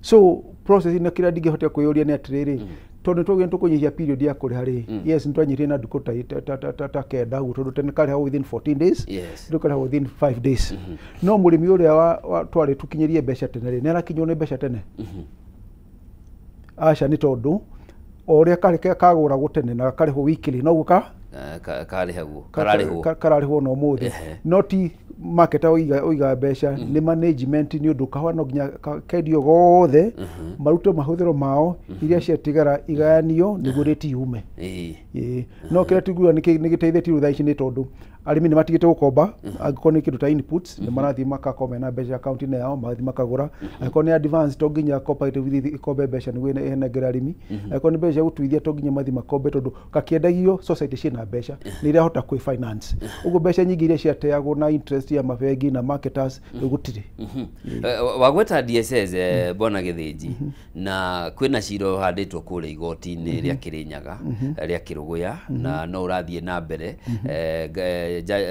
So process ĩno kĩrĩa ndingĩhota kwĩyũria nĩ atĩrĩrĩ, tondũ nĩ tũkũnyihia period ya kũrĩha rĩ, yes nĩ twanyihirie na ndukũ ta 9 ũguo tondũ tene karĩhagwo within 14 days, rĩu karĩhagwo within 5 days. No mũrĩmi ũrĩa twarĩ tũkinyĩrie mbeca tene rĩ, nĩ arakinywo nĩ mbeca tene? Aca, nĩ tondũ o ũrĩa karĩ kagũragwo tene na karĩhwo weekly noguo karĩhagwo kararĩhwo na ũmũthĩ. No ti market ũiga mbeca, nĩ management nĩ ũndũ kahũa no nginya kendio gothe marute mahũthĩro mao, iria ciatigara igayanio nĩguo rate yume. No kĩrĩa tiguaga nĩ gĩteithĩtie rĩu thaa ici nĩ tondũ Arĩmi nĩ matigĩte gũkomba, angĩkorwo nĩ kĩndũ ta inputs nĩ marathiĩ makakomba na mbeca akaunti-inĩ yao, magathiĩ makagũra. Angĩkorwo nĩ advance, to nginya cooperative ithiĩ ĩkombe mbeca nĩguo ĩnengere arĩmi. Angĩkorwo nĩ mbeca cia gũtuithia, to nginya mathiĩ makombe, tondũ kakĩendagio society ciĩna mbeca nĩ irahota kwĩ finance. Ũguo mbeca nyingĩ iria ciateagwo na interest ya mabengi na marketers rĩu gũtirĩ. Wagweta DSS, bwana Gĩthĩnji, na kwĩna cira ũhandĩtwo kũrĩa igoti-inĩ rĩa Kĩrĩnyaga, rĩa Kĩrũgũya, na no ũrathiĩ na mbere.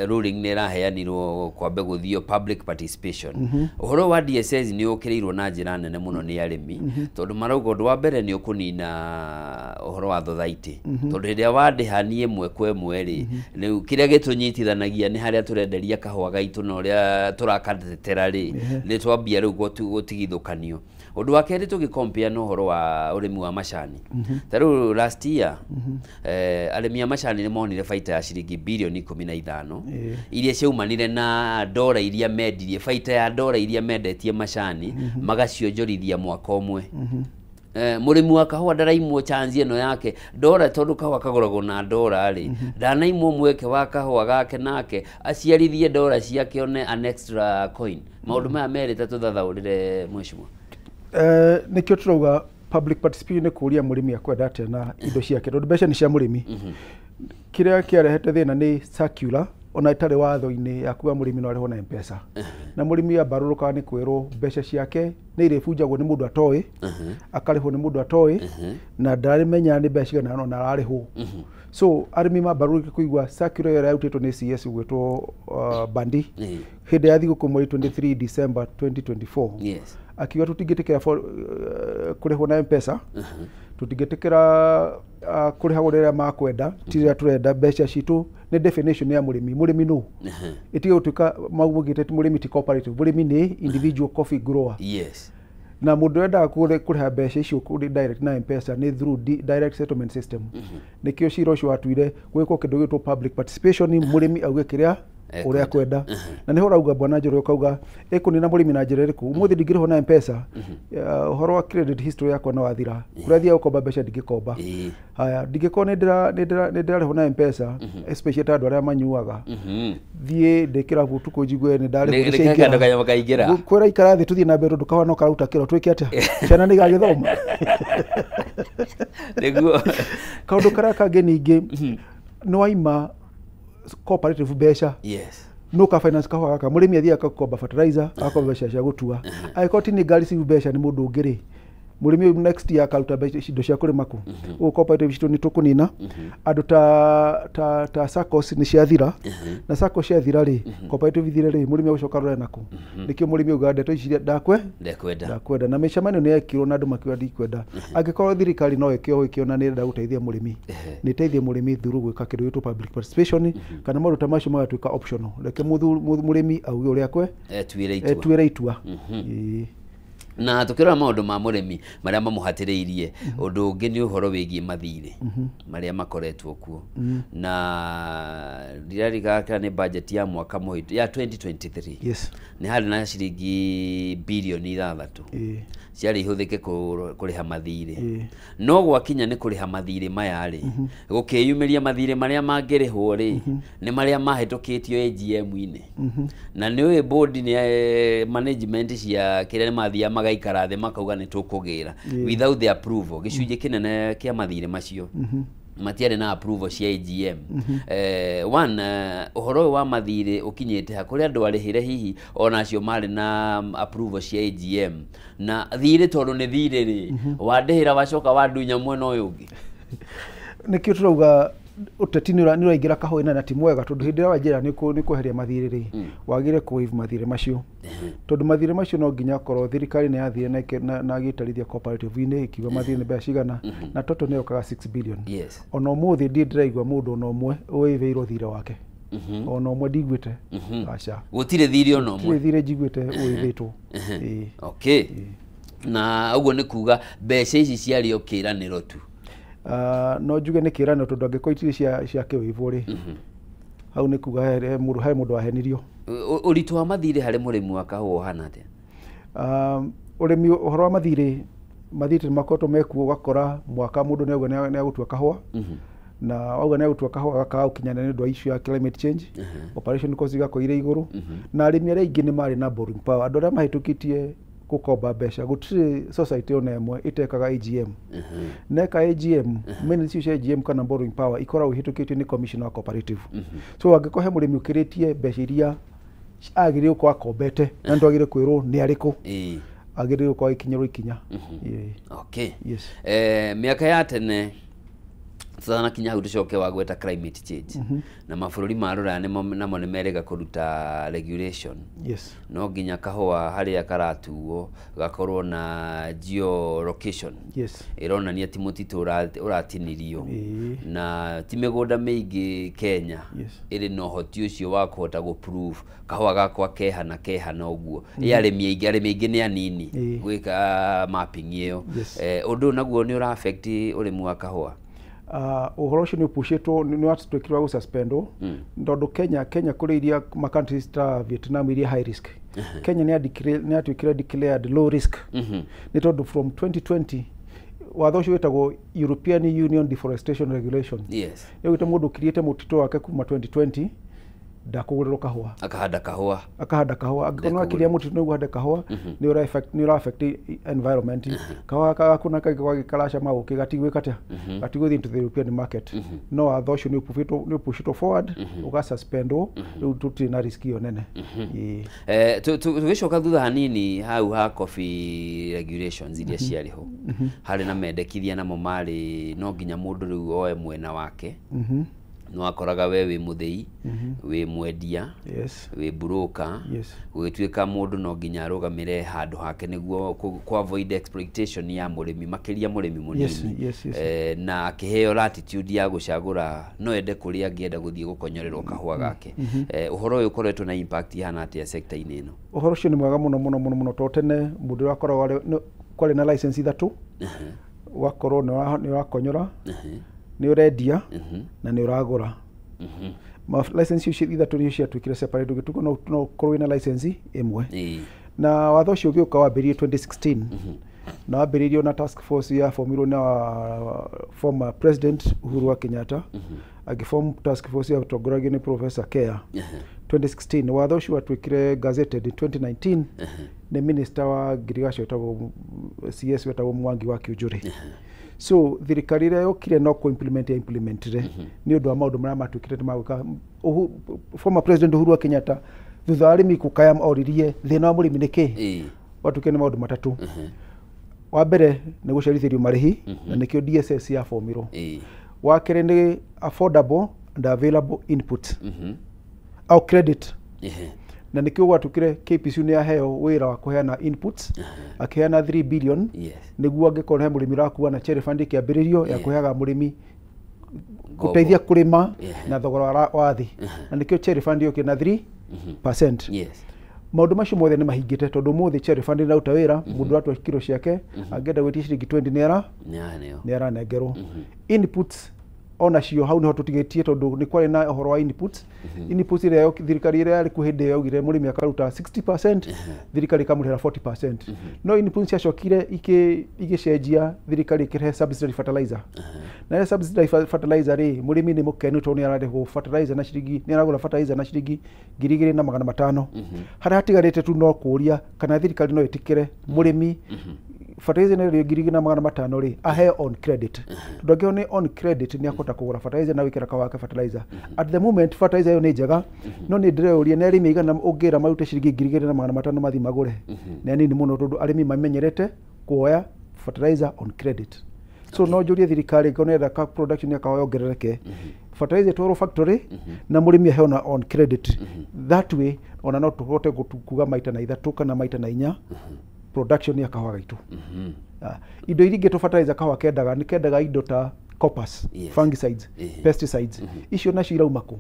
Ruling nĩ ĩraheanirwo kwambe gũthio public participation. Ũhoro wa DSS nĩ ũkĩrĩirwo na njĩra nene mũno nĩ arĩmi, tondũ marauga ũndũ wa mbere nĩ ũkũnina ũhoro wa thothaitĩ, tondũ hĩndĩ ĩrĩa wandĩha niĩ ĩmwe kwa ĩmwe rĩ, rĩu kĩrĩa gĩtũnyitithanagia nĩ harĩa tũrenderia kahũa gaitũ na ũrĩa tũrakatetera rĩ, nĩ twambia rĩu gũtigithũkanio. Ũndũ wa kerĩ, tũgĩcompare na ũhoro wa ũrĩmi wa macani, ta rĩu last year arĩmi a macani nĩ monire baita ya ciringi birioni 15 iria ciaumanire na ndora iria mendirie, baita ya ndora iria mendetie macani magacionjorithia mwaka ũmwe. Mũrĩmi wa kahũa ndaraimwo chance ĩno yake ndora, tondũ kahũa kagũragwo na ndora rĩ, ndanaimwo mweke wa kahũa gake nake aciarithie ndora ciake one an extra coin. Maũndũ maya merĩ ta tũthathaũrĩre, mheshimiwa. Nĩkĩo tũrauga public participation nĩ kũria mũrĩmi akwenda atĩa na indo ciake, tondũ mbeca nĩ cia mũrĩmi. Kĩrĩa kĩarehete thĩna nĩ circular ona ĩtarĩ watho-inĩ ya kuga mũrĩmi no arĩhwo na M-Pesa, na mũrĩmi ambarũrũkaga nĩ kwĩrwo mbeca ciake nĩ irĩbunjagwo nĩ mũndũ atoĩ, akarĩhwo nĩ mũndũ atoĩ na ndaramenya nĩ mbeca cigana ona ararĩhwo. So arĩmi mambarũrũkire kũigua circular ĩyo yarutĩtwo nĩ CS gwĩtwo Bandi hĩndĩ ya thigũkũ mweri 23 December 2024, akiuga tũtingĩtĩkĩra kũrĩhwo na M-Pesa, tũtingĩtĩkĩra kũrĩhagwo rĩrĩa makwenda, ti rĩrĩa tũrenda. Mbeca citũ nĩ definition ya mũrĩmi, mũrĩmi nũ ĩtige gũtuĩka maugĩte mũrĩmi ti cooperative, mũrĩmi nĩ individual coffee grower. Na mũndũ wendaga kũrĩha mbeca icio kũrĩ direct na M-Pesa nĩ through direct settlement system. Nĩkĩo cira ũcio watuire gwĩkwo kĩndũ gĩtwo public participation, mũrĩmi auge kĩrĩa ũrĩa akwenda. Na nĩho ũrauga, bwana Njoroge, ũkauga ĩkũnina mũrĩmi na njĩra ĩrĩkũ? Ũmũthĩ ndingĩrĩhwo na M-Pesa, ũhoro wa credit history yakwa no wathira, kũrĩa thiaga gũkomba mbeca ndingĩkomba. Haya, ndingĩkorwo nĩ ndĩrarĩhwo na M-Pesa, especially ta andũ arĩa manyuaga, thiĩ ndĩ kĩrabu ũtukũ njigue nĩ ndarĩhwo Nĩ nĩ ciaingĩra. kandũ kanyamũ kaingĩra. Kwĩra ikara thĩ tũthiĩ na mbere, tondũ kahũa no karuta kĩro, twĩke atĩa? Ciana nĩ igagĩthoma? Nĩguo. Kaũndũ karĩa kangĩ ningĩ nĩ waima cooperative mbeca, no ka finance kahũa gaka. Mũrĩmi athiaga agakomba fertilizer, agakomba mbeca cia gũtua. Angĩkorwo ti nĩ ngari ciu mbeca nĩ mũndũ ũngĩ rĩ, mũrĩmi ũyũ next year akaruta mbeca indo cia kũrĩma kũ? Ũguo cooperative citũ nĩ tũkũnina. Andũ ta SACCOS nĩ ciathira, na SACCOS ciathira rĩ, cooperative ithire rĩ, mũrĩmi agũcoka arore nakũ? Nĩkĩo mũrĩmi auga ndeto ici ndakwe Ndekwenda. Ndakwenda. Na mĩcemanio nĩ yekirwo na andũ makiuga ndikwenda. Angĩkorwo thirikari no ĩke o ĩkĩona nĩ ĩrenda gũteithia mũrĩmi, nĩ ĩteithie mũrĩmi through gwĩka kĩndũ gĩtwo public participation, kana maũndũ ta macio magatuĩka optional. Reke mũrĩmi auge ũrĩa kwe Etuĩre itua. Etuĩre itua. Ĩĩ. Na tukĩrora maũndũ ma mũrĩmi marĩa mamũhatĩrĩirie, ũndũ ũngĩ nĩ ũhoro wĩgiĩ mathirĩ marĩa makoretwo kuo, na ndirarikana nĩ budget ya mwaka mũhĩtũ ya 2023 nĩ harĩ na ciringi birioni 6 ciarĩ ihũthĩke kũrĩha mathirĩ. No gwakinya nĩ kũrĩha mathirĩ maya rĩ, gũkĩyumĩria mathirĩ marĩa mangĩrĩhwo rĩ nĩ marĩa mahĩtũkĩtio AGM-inĩ, na nĩ ũĩ board nĩ management cia kĩrĩa nĩ mathiaga magaikara thĩ makauga nĩ tũkũgĩra without the approval. Gĩcunjĩ kĩnene kĩa mathirĩ macio matiarĩ na approval cia AGM. One, ũhoro ũyũ wa mathirĩ ũkinyĩte ha kũrĩ andũ arĩhĩre hihi ona acio marĩ na approval cia AGM na thirĩ, tondũ nĩ thirĩ rĩ, wandĩhĩra wacoka wandunya mwena ũyũ ũngĩ? Nĩkĩo tũrauga ũteti nĩ ũraingĩra kahũa-inĩ na ti mwega, tondũ hĩndĩ ĩrĩa wanjĩra nĩ kweheria mathirĩ rĩ, wagĩrĩire kũ waive mathirĩ macio, tondũ mathirĩ macio no nginya korwo thirikari nĩ yathire na ĩgĩtarithia cooperative-inĩ ĩkiuga mathirĩ nĩ mbeca cigana, na total nĩ yokaga 6 billion. Ona ũmũthĩ ndirĩ ndĩraigua mũndũ ona ũmwe ũĩvĩirwo thirĩ wake, ona ũmwe ndiguĩte, aca. Gũtirĩ thirĩ ona Gũtirĩ ũmwe? Thirĩ njiguĩte ũĩvĩtwo. Ĩĩ. Okay, na ũguo nĩ kuga mbeca ici ciarĩ o kĩĩranĩro tu? Ah, no njuge nĩ kĩĩranĩro, tondũ angĩkorwo itirĩ cia kĩwĩvwo rĩ, hau nĩ kuga he mũndũ wahenirio. Ũritũ wa mathirĩ harĩ mũrĩmi wa kahũa ũhana atĩa? Ũrĩmi, ũhoro wa mathirĩ, mathirĩ nĩ makoretwo mekuo, ũgakora mwaka mũndũ nĩ auga nĩ agũtua kahũa. Na wauga nĩ gũtua kahũa gakaga gũkinyana nĩ ũndũ wa issue ya climate change, operation cost igakorwo irĩ igũrũ, na arĩmi arĩa aingĩ nĩ marĩ na borrowing power. Andũ arĩa mahĩtũkĩtie gũkomba mbeca, gũtirĩ society ona ĩmwe ĩtekaga AGM. Neka AGM, minutes icio cia AGM kana borrowing power ikoragwo ihĩtũkĩtio nĩ commissioner wa cooperative. So angĩkorwo he mũrĩmi ũkĩrĩtie mbeca iria agĩrĩire gũkorwo akombete, na nĩtwagĩrĩire kwĩrwo nĩ arĩkũ, agĩrĩire gũkorwo agĩkinyĩrwo ikinya. Okay. Yes. Mĩaka ya tene tutanakinya hau tucoke wa gweta climate change, na mabũrũri ma rũraya nĩmo namo nĩ merĩga kũruta regulation, no nginya kahũa harĩa karatuo gakorwo na geolocation ĩronania ti mũtitũ ũratinirio, na ti mĩgũnda mĩingĩ Kenya ĩrĩ na ũhoti ũcio wa kũhota gũ prove kahũa gakwa keha na keha na ũguo. Ĩ arĩmi aingĩ nĩ anini gwĩka mapping ĩyo. Ũndũ ũyũ naguo nĩ ũra affect ũrĩmi wa kahũa? Ũhoro ũcio nĩ ũpushĩtwo, nĩ watuĩkire wa gũsuspendwo, tondũ Kenya kũrĩ iria ma countries ta Vietnam iria high risk, Kenya nĩ yatuĩkire declared low risk, nĩ tondũ from 2020 watho ũcio wĩtagwo European Union Deforestation Regulation yaugĩte mũndũ ũkiriĩte mũtitũ wake kuma 2020 ndakũgũrĩrwo kahũa. Akahanda kahũa. Akahanda kahũa. Angĩkorwo nĩ wakiria mũtitũ nĩguo ũhande kahũa, nĩ ũra affect environment. Kahũa gaku na kangĩkorwo gakaraca maũkĩ gatigwĩka atĩa, gatigũthiĩ into the European market. No watho ũcio nĩ ũpushĩtwo forward, ũgasuspendwo. Rĩu tũtirĩ na risk ĩyo nene. Ĩĩ. Tũgĩcoka thutha hanini hau ha coffee regulations iria ciarĩ ho, harĩ na mendekithia namo marĩ no nginya mũndũ rĩu oe mwena wake. Nĩ wakoraga we wĩ mũthĩi, wĩ mwendia, wĩ broker, gũgĩtuĩka mũndũ no nginya arũgamĩre handũ hake nĩguo kũ avoid exploitation ya mũrĩmi, makĩria mũrĩmi mũnini. Na akĩheo latitude ya gũcagũra no ende kũrĩa angĩenda gũthiĩ gũkonyorerwo kahũa gake. Ũhoro ũyũ ũkoretwo na impact ihana atĩa sector-inĩ ĩno? Ũhoro ũcio nĩ mwega mũno mũno mũno mũno, tondũ tene mũndũ ũrĩa wakoragwo kwarĩ na license ithatũ, ũgakorwo nĩ ũrakonyora, nĩ ũrendia na nĩ ũragũra. License icio ithatũ nĩcio ciatuĩkire separate, ũgĩtuĩka no ũkorwo wĩna license ĩmwe. Na watho ũcio ũgĩũka wambĩrĩirie 2016, na wambĩrĩirio na task force ya formirwo na former president Uhuru wa Kenyatta, agĩform task force yatongoragio nĩ Professor Kea 2016. Watho ũcio watuĩkire gazetted in 2019 nĩ minister wa ngirigaca wetagwo CS wetagwo Mwangi wa Kiunjuri. So thirikari ĩrĩa yokire no kũ implement ya implementire nĩ ũndũ wa maũndũ marĩa matuĩkire nĩ magwĩka. Former president Uhuru wa Kenyatta, thutha wa arĩmi kũkaya, oririe thĩna wa mũrĩmi nĩ kĩ, watuĩkire nĩ maũndũ matatũ. Wa mbere nĩ gũcerithĩrio marĩhi, na nĩkĩo DSS yabomirwo. Wa kerĩ nĩ affordable and available input au credit, na nĩkĩo gwatuĩkire KPC nĩ yaheo wĩra wa kũheana inputs, akĩheana 3 billion, nĩguo angĩkorwo he mũrĩmi ũrakua, na cherry fund ĩkĩambĩrĩrio ya kũheaga mũrĩmi gũteithia kũrĩma na thogora wa thĩ, na nĩkĩo cherry fund yokire na 3%. Maũndũ macio mothe nĩ mahingĩte, tondũ ũmũthĩ cherry fund ĩraruta wĩra. Mũndũ atua kiro ciake, angĩenda gwĩtia ciringi 20 nĩ ara Nĩaneo. nĩ aranengerwo. Inputs onacio hau niho tũtigĩtie, tondũ nĩ kwarĩ na ũhoro wa inputs. Inputs ĩrĩa thirikari ĩrĩa yarĩ kuo hĩndĩ ĩyo yaugire mũrĩmi akaruta 60%, thirikari ĩkamũrĩhĩra 40%. No inputs ciacokire igĩcenjia, thirikari ĩkĩrehe subsidiary fertilizer, na ĩrĩa subsidiary fertilizer rĩ, mũrĩmi nĩ mũkenu tondũ nĩ ararĩhwo fertilizer na ciringi, nĩ aragũra fertilizer na ciringi 2,500. Harĩa hatigarĩte tu no kũũria kana thirikari no ĩtĩkĩre mũrĩmi fertilizer ĩno ĩrĩ 2,500 rĩ, aheo on credit, tondũ angĩheo nĩ on credit nĩ akũhota kũgũra fertilizer na gwĩkĩra kahũa gake fertilizer. At the moment fertilizer ĩyo nĩ njega, no nĩ ndĩreyũria nĩ arĩmi aigana ũngĩra marute ciringi 2,500 mathiĩ magũre. Nĩ anini mũno, tondũ arĩmi mamenyerete kuoya fertilizer on credit. So no njũrie thirikari, ĩngĩkorwo nĩrenda ka production ya kahũa yongerereke, fertilizer ĩtwarwo factory na mũrĩmi aheo na on credit. That way ona no tũhote kuga maita na ithatũ kana maita na inya production ya kahũa gaitũ. Indo iria ingĩ tũ fertilizer kahũa kendaga, nĩ kendaga indo ta coppers, fungicides, pesticides. Icio nacio irauma kũ?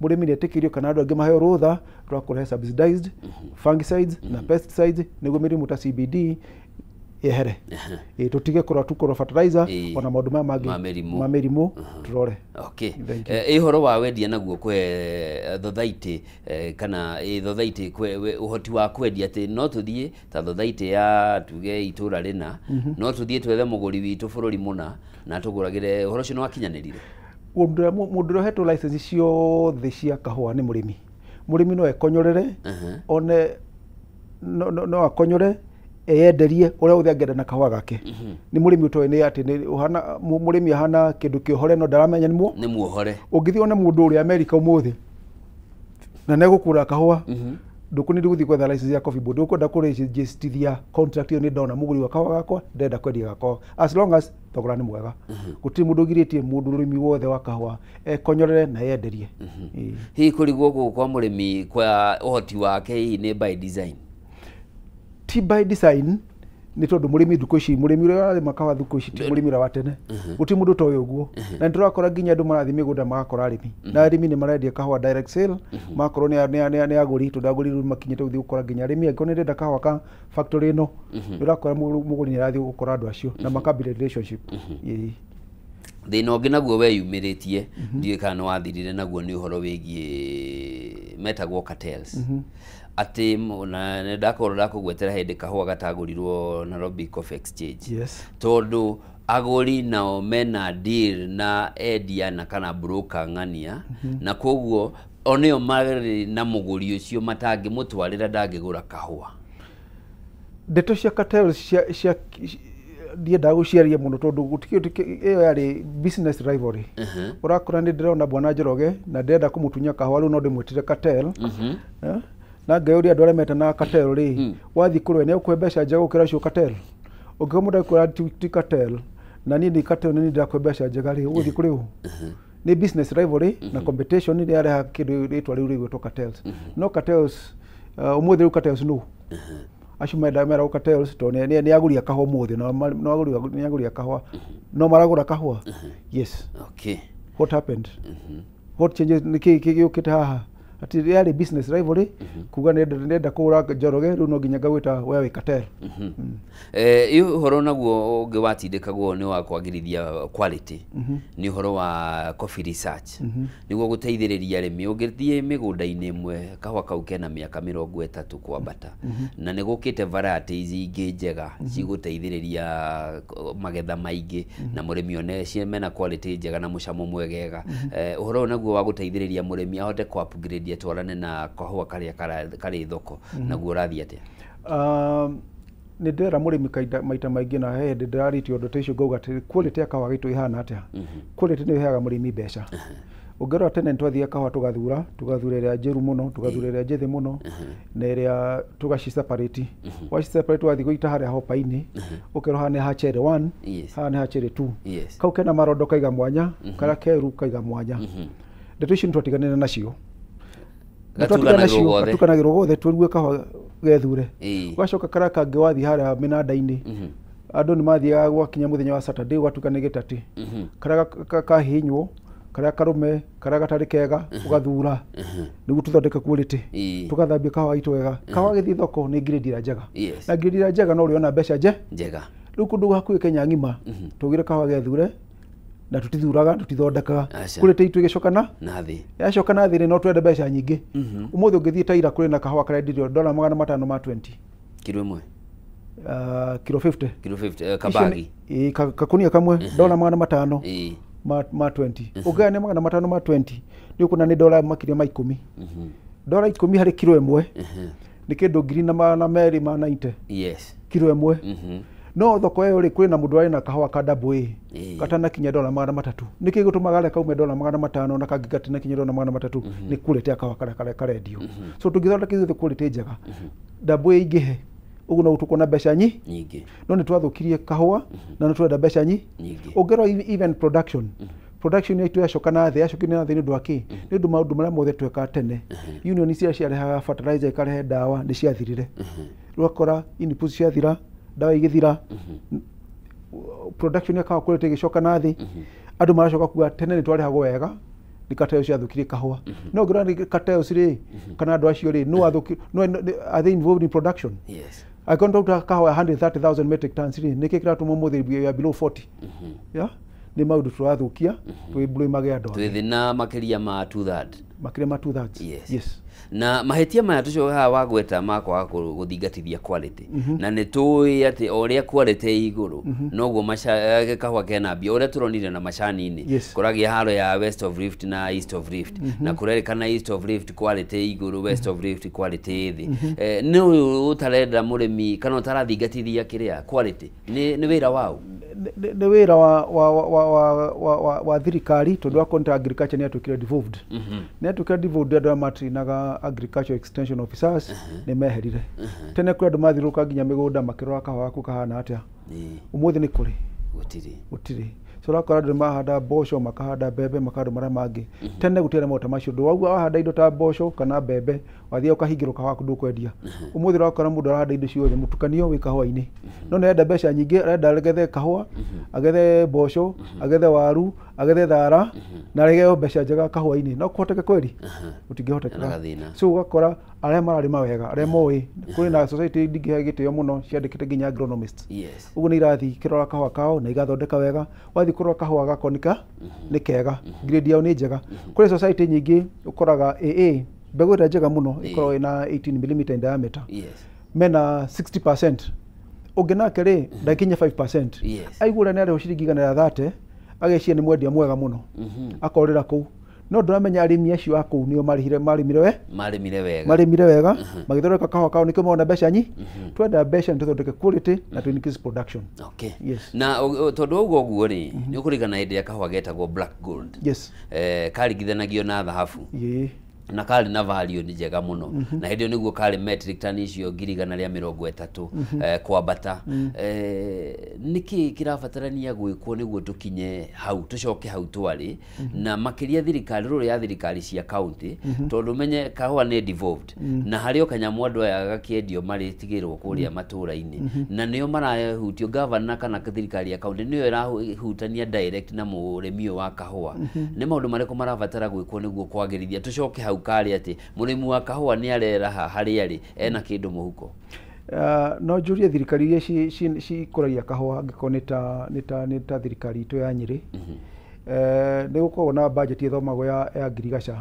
Mũrĩmi nĩ etĩkĩrio kana andũ angĩ maheo rũtha rwa kũrehe subsidized fungicides na pesticides nĩguo mĩrimũ ta CBD yehere. Ĩ tũtige kũrora tu kũrora fertilizer, ona maũndũ maya mangĩ Ma mĩrimũ. Ma mĩrimũ tũrore. Okay. Thank you. Ĩ ũhoro wa wendia naguo kwe thothaitĩ, kana ĩ thothaitĩ kwe ũhoti wa kwendia, atĩ no tũthiĩ ta thothaitĩ ya tuge itũra rĩna, no tũthiĩ twethe mũgũri witũ bũrũri mũna na tũgũragĩre, ũhoro ũcio nĩ wakinyanĩrire? Mũndũ ũrĩa ũhetwo license ciothe cia kahũa nĩ mũrĩmi. Mũrĩmi no ekonyorere, one no akonyore eyenderie ũrĩa wothe angĩenda na kahũa gake. Nĩ mũrĩmi ũtoĩ nĩ atĩ nĩ ũhana mũrĩmi ahana kĩndũ kĩohore no ndaramenya nĩ muohore. Ũngĩthiĩ one mũndũ ũrĩa Amerika ũmũthĩ na nĩegũkũra kahũa, ndũkũnidi gũthiĩ gwetha license ya Coffee Board, ũkwenda kũrĩjĩstithia contract ĩyo nĩ ndona mũgũri wa kahũa gakwa ndĩrenda kwendia gakwa, as long as thogora nĩ mwega. Gũtirĩ mũndũ ũgirĩtie mũndũ ũrĩmi wothe wa kahũa ekonyorere na eyenderie. Hihi kũrigwo gũkũ kwa mũrĩmi kwa ũhoti wake hihi nĩ by design? Ti by design, nĩ tondũ mũrĩmi thikũ ici, mũrĩmi ũrĩa ũrarĩma kahũa thikũ ici ti mũrĩmi ũrĩa wa tene. Gũtirĩ mũndũ ũtoĩ ũguo. Na nĩ tũrakora nginya andũ marathiĩ mĩgũnda magakora arĩmi. Na arĩmi nĩ marendia kahũa direct sale, magakorwo nĩ agũri, tondũ agũri rĩu makinyĩte gũthiĩ gũkora nginya arĩmi. Angĩkorwo nĩ ndĩrenda kahũa ka factory ĩno, nĩ ũrakora mũgũri nĩ arathiĩ gũkora andũ acio na makambĩrĩria relationship. Thĩna ũngĩ naguo weyumĩrĩtie, ndiũĩ kana nĩ wathirire naguo, nĩ ũhoro wĩgiĩ metagwo cartels. Atĩ na nĩ ndakorwo ndakũgwetera hĩndĩ kahũa gatagũrirwo Nairobi Coffee Exchange. Yes. Tondũ agũri nao mena deal na endia na kana broker ng'ania, na koguo o nĩo marĩ na mũgũri ũcio matangĩmũtwarĩra ndangĩgũra kahũa. Ndeto cia cartels cia ndiendaga gũciaria mũno tondũ gũtikĩ ĩyo yarĩ business rivalry. Ũrakora nĩ ndĩrona bwana Njoroge na ndĩrenda kũmũtunya kahũa rĩu no ndĩmwĩtire cartel. Na ngeyũria andũ arĩa metanaga cartel rĩ, wathiĩ kũrĩ we nĩ egũkũhe mbeca njega gũkĩra ũcio cartel? Ũngĩkorwo mũndũ agĩkwĩra ti cartel na niĩ nĩ cartel na niĩ ndĩrakũhe mbeca njega rĩ, ũgũthiĩ kũrĩ ũ? Nĩ business rivalry na competition nĩ yareha kĩndũ rĩtwa rĩu rĩgwĩtwo cartels. No cartels ũmũthĩ rĩu cartels nũ? Acio meragwo cartels tondũ nĩ agũri a kahũa ũmũthĩ, no agũri a kahũa, no maragũra kahũa. Yes. Okay. What happened? What changes nĩ kĩĩ gĩũkĩte haha? Atĩ yarĩ business rivalry, kuga nĩndenda kũgũra Njoroge rĩu no nginya ngagwĩta we wĩ cartel. Ũhoro naguo ũngĩ watindĩkagwo nĩ wa kwagĩrithia quality, nĩ ũhoro wa coffee research, nĩguo gũteithĩrĩria arĩmi. Ũngĩthiĩ mĩgũnda-inĩ ĩmwe kahũa kau kena mĩaka 30 kwambata, na nĩ gũkĩte varieties ingĩ njega cigũteithĩrĩria magetha maingĩ na mũrĩmi one mena quality njega na mũcamo mwegega. Ũhoro ũyũ naguo wa gũteithĩrĩria mũrĩmi ahote kũ upgrade atwarane na kahũa karĩa karĩ thoko, naguo ũrathiĩ atĩa? Nĩ ndĩrera mũrĩmi maita maingĩ na he hĩndĩ ndĩrarĩtie ũndũ ta icio ngauga atĩ quality ya kahũa gaitũ ĩhana atĩa. Quality nĩyo ĩheaga mũrĩmi mbeca. Ũngĩrora tene nĩ twathiaga kahũa tũgathura ĩrĩa njĩru mũno, tũgathura ĩrĩa njĩthĩ mũno, na ĩrĩa tũgaci separate. Waci separate wathiĩ gũita harĩa hopa-inĩ, ũkerwo haha nĩ ha cherry 1, haha nĩ ha cherry 2. Kau kena marondo kaiga mwanya, karĩa keru kaiga mwanya. Ndeto icio nĩ twatiganire nacio. Gatukanagĩrwo gothe tũruge kahũa gethure. Ũgacoka karĩa kangĩ wathiĩ harĩa mĩnanda-inĩ, andũ nĩ mathiaga gwakinya mũthenya wa Saturday ũgatuĩka nĩ gĩtatĩ. Karĩa kahihinywo, karĩa karũme, karĩa gatarĩ kega, ũgathura nĩguo tũthondeke quality. Tũgathambia kahũa gaitũ wega. Kahũa gĩthiĩ thoko nĩ grade ĩrĩa njega. Na grade ĩrĩa njega no ũrĩona mbeca njega. Rĩu kũndũ hakuhĩ Kenya ng'ima tũgire kahũa gethure na tutithuraga tutithondekaga quality itũ ĩgĩcoka na thĩ. Yacoka na thĩ no twende mbeca nyingĩ. Ũmũthĩ ũngĩthiĩ Taira kũrĩ na kahũa karendirio dola 520 kiro ĩmwe, kiro 50, kiro 50 kabagi, kakunia kamwe dola 500 ma 20. Ũngĩgaya nĩ 500 ma 20 nĩ ũkuona nĩ dola makĩria ma 10. Dola 10 harĩ kiro ĩmwe nĩ kĩndũ 2,290. Yes, kiro ĩmwe. No thoko ĩyo rĩ kwĩ na mũndũ arĩ na kahũa ka double A gatanakinya dola 300. Nĩkĩ gĩtũmaga karĩa kaume dola 500 na kangĩ gatanakinya dola 300? Nĩ quality ya kahũa karĩa karendio. So tũngĩthondeka ithuĩ quality njega, double A ingĩhe ũguo no tũkuona mbeca nyingĩ. No nĩ twathũkirie kahũa na nĩ twenda mbeca nyingĩ. Ũngĩrora even production, production yaitũ yacoka na thĩ, yacokire na thĩ nĩ ũndũ wa kĩ? Nĩ ũndũ maũndũ marĩa mothe twekaga tene. Union iria ciarehaga fertilizer ikarehe ndawa nĩ ciathirire. Rĩu ũgakora inputs ciathira, ndawa igĩthira, production ya kahũa quality ĩgĩcoka na thĩ. Andũ maracoka kuga tene nĩ twarĩhagwo wega, nĩ cartels ciathũkirie kahũa. No ũngĩrora nĩ cartels rĩ, kana andũ acio rĩ, no athũki, no are they involved in production? Yes. Angĩkorwo nĩ tũrutaga kahũa 130,000 metric tons rĩ, nĩkĩ kĩratũma ũmũthĩ we are below 40? Yeah? Nĩ maũndũ tũrathũkia twĩ andũ. Twĩ thĩna makĩria ma 2/3. Makĩria ma 2/3. Yes. Yes. Na mahĩtia maya tũcoke haha wagweta ma kwaga gũthingatithia quality. Na nĩ tũĩ atĩ o ũrĩa quality ĩ igũrũ noguo kahũa kena mbia. Ũrĩa tũronire na macani-inĩ, kũragĩa haro ya West of Rift na East of Rift, na kũrerĩkana East of Rift quality ĩ igũrũ, West of Rift quality ĩ thĩ. Nĩ ũyũ ũtarenda mũrĩmi kana ũtarathingatithia kĩrĩa quality nĩ wĩra wao? Nĩ wĩra wa thirikari tondũ akorwo nĩ ta agriculture nĩ yatuĩkire devolved. Nĩ yatuĩkire devolved, andũ arĩa matrinaga agriculture extension officers nĩ meherire. Tene kũrĩ andũ mathiũrũrũka nginya mĩgũnda makĩrora kahũa gaku kahana atĩa. Ũmũthĩ nĩ kũrĩ gũtirĩ. So ũrakora andũ mahanda mboco, makahanda mbembe, makahanda marĩa mangĩ. Tene gũtiarĩ maũndũ ta macio. Ndũ wauga wahanda indo ta mboco kana mbembe wathiaga ũkahingĩrwo kahũa gaku ndũkwendia. Ũmũthĩ ũrakora mũndũ arahanda indo ciothe mũtukanio wĩ kahũa-inĩ. No nĩ arenda mbeca nyingĩ, arenda agethe kahũa, agethe mboco, agethe waru, agethe thara, na arĩgeo mbeca njega kahũa-inĩ. No kũhoteke kweli? Gũtingĩhotekeka. So ũgakora arĩa mararĩma wega, arĩa moĩ, kũrĩ na society ndingĩhe gĩtĩo mũno ciandĩkĩte nginya agronomists. Ũguo nĩ irathiĩ ikĩrora kahũa kao na igathondeka wega. Wathiĩ kũrora kahũa gako nĩ kega, grade yao nĩ njega. Kũrĩ society nyingĩ ũkoraga AA mbegũ ĩrĩa njega mũno ĩkoragwo ĩna 18 mm in diameter. Mena 60%. Ũngĩ nake rĩ ndakinya 5%. Aigua ũrĩa nĩ arĩhwo ciringi 130, ageciria nĩ mwendia mwega mũno, akorĩra kũu. No ndũramenya arĩmi acio a kũu nĩo marĩhire, marĩmire wega, magĩthondeka kahũa kao nĩkĩo mona mbeca nyingĩ. Twenda mbeca nĩ tũthondeke quality na tũ increase production. Okay. Yes. Na tondũ ũguo ũguo rĩ, nĩ ũkũririkana hĩndĩ ĩrĩa kahũa getagwo black gold. Yes. Karingithanagio na thahabu. Na karĩ na value nĩ njega mũno. Na hĩndĩ ĩyo nĩguo karĩ metric ton icio 130,000 kwambata. Nĩkĩ kĩrabatarania gwĩkwo nĩguo tũkinye hau, tũcoke hau twarĩ, na makĩria thirikari, rũrũ ya thirikari cia county, tondũ menye kahũa nĩ devolved, na harĩ o kanyamũ andũ aya gakĩendio marĩtigĩrwo kũrĩa matũũra-inĩ, na nĩo marahutio governor kana thirikari ya county nĩyo ĩrahutania direct na mũrĩmi ũyũ wa kahũa. Nĩ maũndũ marĩkũ marabatara gwĩkwo nĩguo kwagĩrithia tũcoke hau karĩ atĩ mũrĩmi wa kahũa nĩ areraha harĩa arĩ ena kĩndũ mũhuko? No njũrie thirikari iria cikũragia kahũa, angĩkorwo nĩ ta thirikari itũ ya Nyĩrĩ, nĩ gũkoragwo na budget ĩthomagwo ya ngirigaca.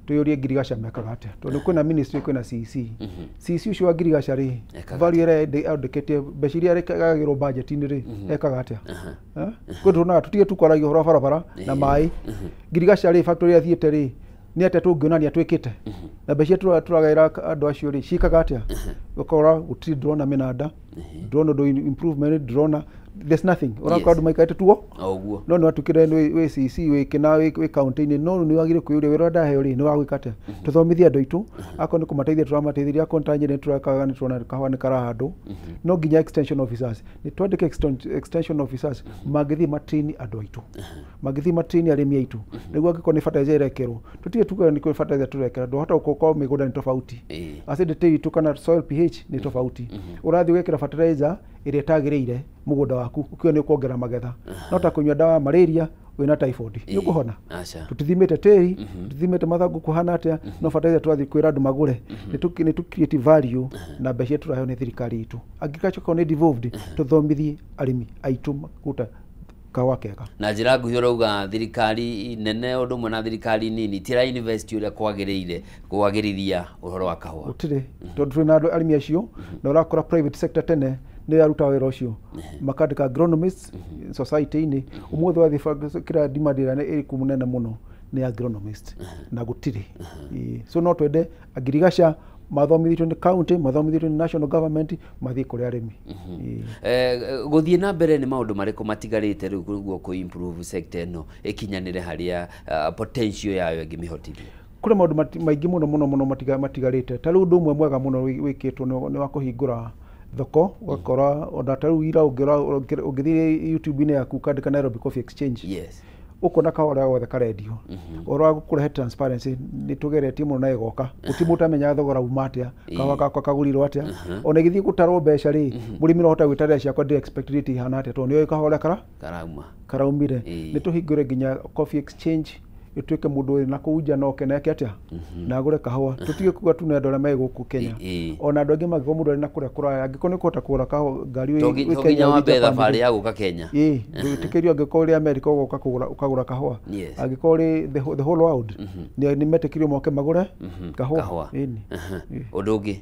Twĩyũrie ngirigaca mekaga atĩa, tondũ kwĩna ministry, kwĩna CEC. CEC ũcio wa ngirigaca rĩ, value ĩrĩa andĩkĩte, mbeca iria ĩgagĩrwo budget-inĩ rĩ, ekaga atĩa? Kwĩ tuonaga tũtige tu kwaragia ũhoro wa barabara na maĩ. Ngirigaca rĩ, factory athiĩte rĩ, nĩ atĩa tũngĩonania twĩkĩte? Na mbeca iria tũragaĩra andũ acio rĩ, ciĩkaga atĩa? Ũkora gũtirĩ, ndĩrona mĩnanda, ndĩrona ũndũ improvement, ndĩrona there's nothing. Ũrakora andũ maikarĩte tuo ũguo. No nĩ watukire wĩ CEC, wĩ kĩna, wĩ county-inĩ, no nĩ wagĩrĩire kwĩyũria wĩra ũrĩa ndaheo rĩ, nĩ wa gwĩka atĩa? Tũthomithie andũ aitũ, akorwo nĩ kũmateithia tũramateithirie, akorwo nĩ ta Nyĩrĩ nĩ tũreka wega, nĩ tũrona kahũa nĩ karahandwo. No nginya extension officers, nĩ twandĩke extension officers mangĩthiĩ matrain andũ aitũ, mangĩthiĩ matrain arĩmi aitũ, nĩguo angĩkorwo nĩ fertilizer ĩrekĩrwo, tũtige tuge nĩ kwĩ fertilizer tũrekĩra, ndũhota gũkorwo mĩgũnda nĩ tofauti, acidity itũ kana soil pH nĩ tofauti. Ũrathiĩ ũgekĩra fertilizer ĩrĩa ĩtagĩrĩire mũgũnda waku, ũkiuga nĩ ũkuongerera magetha. No ta kũnyua ndawa ya malaria wĩna typhoid, nĩ ũkũhona? Tũtithimĩte tĩri, tũtithimĩte mathangũ kũhana atĩa, no fertilizer tũrathiĩ kwĩra andũ magũre. Nĩ tũ create value na mbeca iria tũraheo nĩ thirikari itũ. Agriculture korwo nĩ devolved, tũthomithie arĩmi aitũ kũruta kahũa kega. Na njĩra nguhĩ ũrauga thirikari nene ũndũ ũmwe na thirikari nini tira invest ũrĩa kwagĩrĩire kwagĩrithia ũhoro wa kahũa. Gũtirĩ, tondũ twĩna andũ arĩmi acio, na ũrakora private sector tene nĩ yarutaga wĩra ũcio, makandĩka agronomists society-inĩ. Ũmũthĩ wathiĩ kĩrĩa demand ĩrĩa ĩrĩ kuo nene mũno nĩ agronomist, na gũtirĩ. So no twende agirigaca mathomithĩtio nĩ county, mathomithĩtio nĩ national government, mathiĩ kũrĩ arĩmi. Gũthiĩ na mbere nĩ maũndũ marĩkũ matigarĩte rĩu nĩguo kũ improve sector ĩno ĩkinyanĩre harĩa potential yayo ĩngĩmĩhotithia? Kũrĩ maũndũ maingĩ mũno mũno mũno matigarĩte. Ta rĩu ũndũ ũmwe mwega mũno wĩkĩtwo nĩ wa kũhingũra thoko, ũgakora ona ta rĩu ira ũngĩthiĩ YouTube-inĩ yaku ũkandĩka Nairobi Coffee Exchange, ũkona kahũa karĩa gothe karendio. Ũhoro wa kũrehe transparency nĩ tũgeretie mũno na ĩgoka, gũtirĩ mũndũ ũtamenyaga thogora uma atĩa, kahũa gakwa kagũrirwo atĩa. Ona ĩgĩthiĩ gũtarwo mbeca rĩ, mũrĩmi no ahote gwĩtarĩra ciakwa ndĩ expect rate ihana atĩa, tondũ nĩoĩ kahũa ũrĩa karauma karaumire. Nĩ tũhingũre nginya coffee exchange ĩtuĩke mũndũ wĩ na kũu nja no keneke atĩa na agũre kahũa. Tũtige kuga tu nĩ andũ arĩa me gũkũ Kenya, ona andũ angĩ mangĩkorwo mũndũ arĩ na kũrĩa kũraya, angĩkorwo nĩ kũhota kũgũra kahũa ngari wĩ to Kenya nginya ũthiĩ wambe Japan thabarĩ rĩ. ya gũka Kenya. Ĩĩ, ndũgĩtĩkĩrio angĩkorwo ũrĩ America ũgoka kũgũra ũkagũra kahũa. Angĩkorwo ũrĩ the whole world nĩ metĩkĩrio moke magũre kahũa. Kahũa. Ĩni. Ũndũ ũngĩ?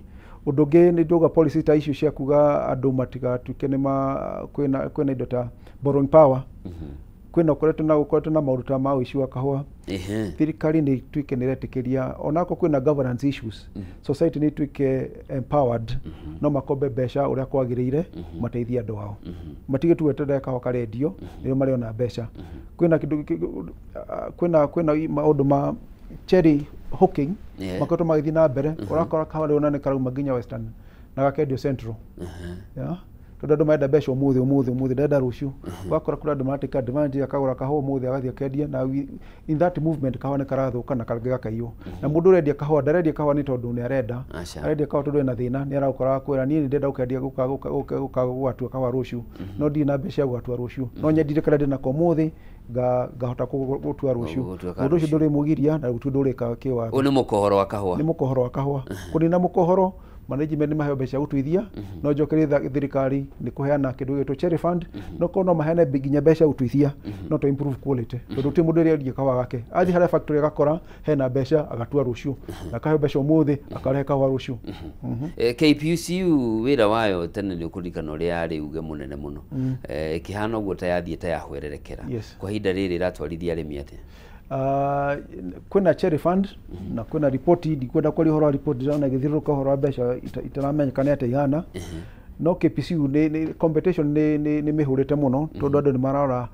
Ũndũ ũngĩ nĩ ndauga policy ta icio cia kuga andũ matigatuĩke nĩ ma kwĩna indo ta borrowing power. Kwĩna ũkoretwo na maũndũ ta ma ũici wa kahũa. Thirikari nĩ ituĩke nĩ ĩretĩkĩria onako kwĩna governance issues, society nĩ ituĩke empowered, no makombe mbeca ũrĩa kwagĩrĩire mateithie andũ ao, matige tu weterere kahũa karendio nĩrĩo marĩona mbeca. Kwĩna kĩndũ kwĩna maũndũ ma cherry hooking makoretwo magĩthiĩ na mbere. Ũrakora kahũa rĩu ona nĩ karauma nginya Western na gakendio Central. Yeah. Tondũ andũ marenda mbeca ũmũthĩ ũmũthĩ ũmũthĩ, ndarenda rũciũ. Ũgakora kũrĩ andũ maratake advantage, akagũra kahũa ũmũthĩ agathiĩ akendia, na in that movement kahũa nĩ karathũka na kangĩ gakaiywo. Na mũndũ ũrendia kahũa ndarendia kahũa nĩ tondũ nĩ arenda, arendia kahũa tondũ ena thĩna, nĩ aragũkora akwĩra niĩ nĩ ndĩrenda gũkendia gũka gũgatua kahũa rũciũ, no ndirĩ na mbeca cia gũgatua rũciũ, no nyendire karĩa ndĩnako ũmũthĩ ngahota gũtua rũciũ. Gũtua Mũndũ ũcio ndũrĩmũgiria na gũtirĩ ndũrĩka kĩwatho. Ũyũ nĩ mũkohoro wa kahũa. Nĩ mũkohoro wa kahũa. Kũnina mũkohoro, management nĩ maheo mbeca cia gũtuithia, no njokerie thirikari nĩ kũheana kĩndũ gĩgwĩtwo cherry fund, no korwo no maheane nginya mbeca cia gũtuithia, no to improve quality, tondũ gũtirĩ mũndũ ũrĩa kahũa gake athiĩ harĩa factory agakora hena mbeca agatua rũciũ, na akaheo mbeca ũmũthĩ akarehe kahũa rũciũ. KPCU wĩra wayo tene nĩ ũkũririkana ũrĩa yarĩ uge mũnene mũno. Ĩkĩhana ũguo ta yathiĩ ta yahwererekera. Kwa ihinda rĩrĩ ĩratwarithia arĩmi atĩa? Kwĩna cherry fund na kwĩna ripoti, ndikwenda kwaria ũhoro wa ripoti, ndĩrona ĩgĩthiũrũrũka ũhoro wa mbeca itaramenyeka nĩ atĩa ihana. No KPCU nĩ competition nĩ mĩhũrĩte mũno, tondũ andũ nĩ marora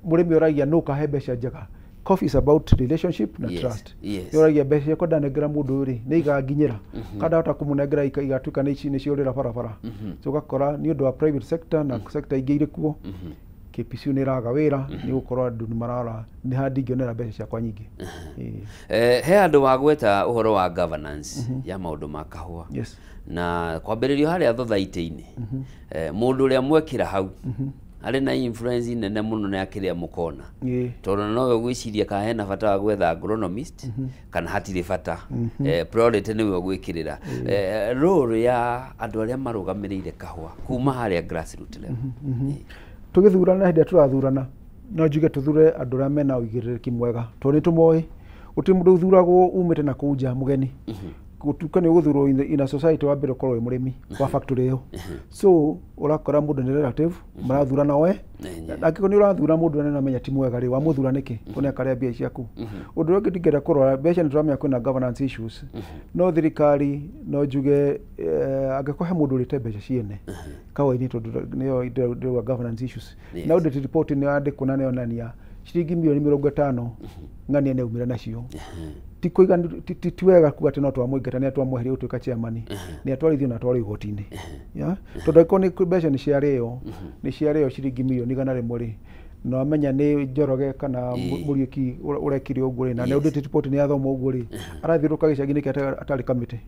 mũrĩmi ũragia nũ ũkahe mbeca njega. Coffee is about relationship na trust. Nĩ ũragia mbeca ciakwa ndanengera mũndũ ũyũ rĩ, nĩ iganginyĩra, kana ndahota kũmũnengera igatuĩka nĩ ciorĩra barabara. So ũgakora nĩ ũndũ wa private sector na sector ingĩ irĩ kuo, KPCU nĩ ĩraga wĩra, nĩ gũkorwo andũ nĩ marora nĩ ha ndingĩonera mbeca ciakwa nyingĩ. Ĩĩ. He handũ wagweta ũhoro wa governance ya maũndũ ma kahũa na kwambĩrĩrio harĩa thothaitĩ-inĩ, mũndũ ũrĩa mwekĩra hau arĩ na influence nene mũno na kĩrĩa mũkona, tondũ nowe ũgwĩciria kana hena bata wa gwetha agronomist kana hatirĩ bata. Priority nĩwe ũgwĩkĩrĩra. Role ya andũ arĩa marũgamĩrĩire kahũa kuma harĩa grassroot level. Tũgĩthurana, hĩndĩ ĩrĩa tũrathurana, no njuge tũthure andũ arĩa mena ũigĩrĩrĩki mwega, tondũ nĩ tũmoĩ gũtirĩ mũndũ ũthuragwo umĩte na kũu nja mũgeni. Gũtuĩka nĩ ũgũthurwo in a society, wa mbere ũkorwo wĩ mũrĩmi wa factory ĩyo. So ũrakora mũndũ nĩ relative marathurana we, angĩkorwo nĩ ũrathura mũndũ ũrĩa ũramenya ti mwega rĩ, wamũthura nĩkĩ? Tondũ nĩ akarĩa mbia ciaku. Ũndũ ũrĩa ũngĩ ndingĩenda kũrora mbeca, nĩ tũramenya kwĩna governance issues, no thirikari no njuge angĩkorwo he mũndũ ũrĩte mbeca ciene kahũa-inĩ, tondũ nĩyo ndĩrauga governance issues, na audit report nĩ yandĩkwo na nĩyonania ciringi mirioni 50 ng'ania nĩ aumire nacio, ti kũiga ti wega kuga atĩ no twamũingata nĩ twamweheria gũtuĩka chairman, nĩ atwarithio na atwarwo igoti-inĩ. Yeah? Tondũ angĩkorwo nĩ mbeca nĩ ciarĩo ciringi mirioni 100 rĩ, na wamenya nĩ Njoroge kana Mũriũki ũrekire ũguo rĩ, na nĩ audit report nĩ yathoma ũguo rĩ, arathiũrũrũka gĩcagi nĩkĩ atarĩ kamĩtĩ?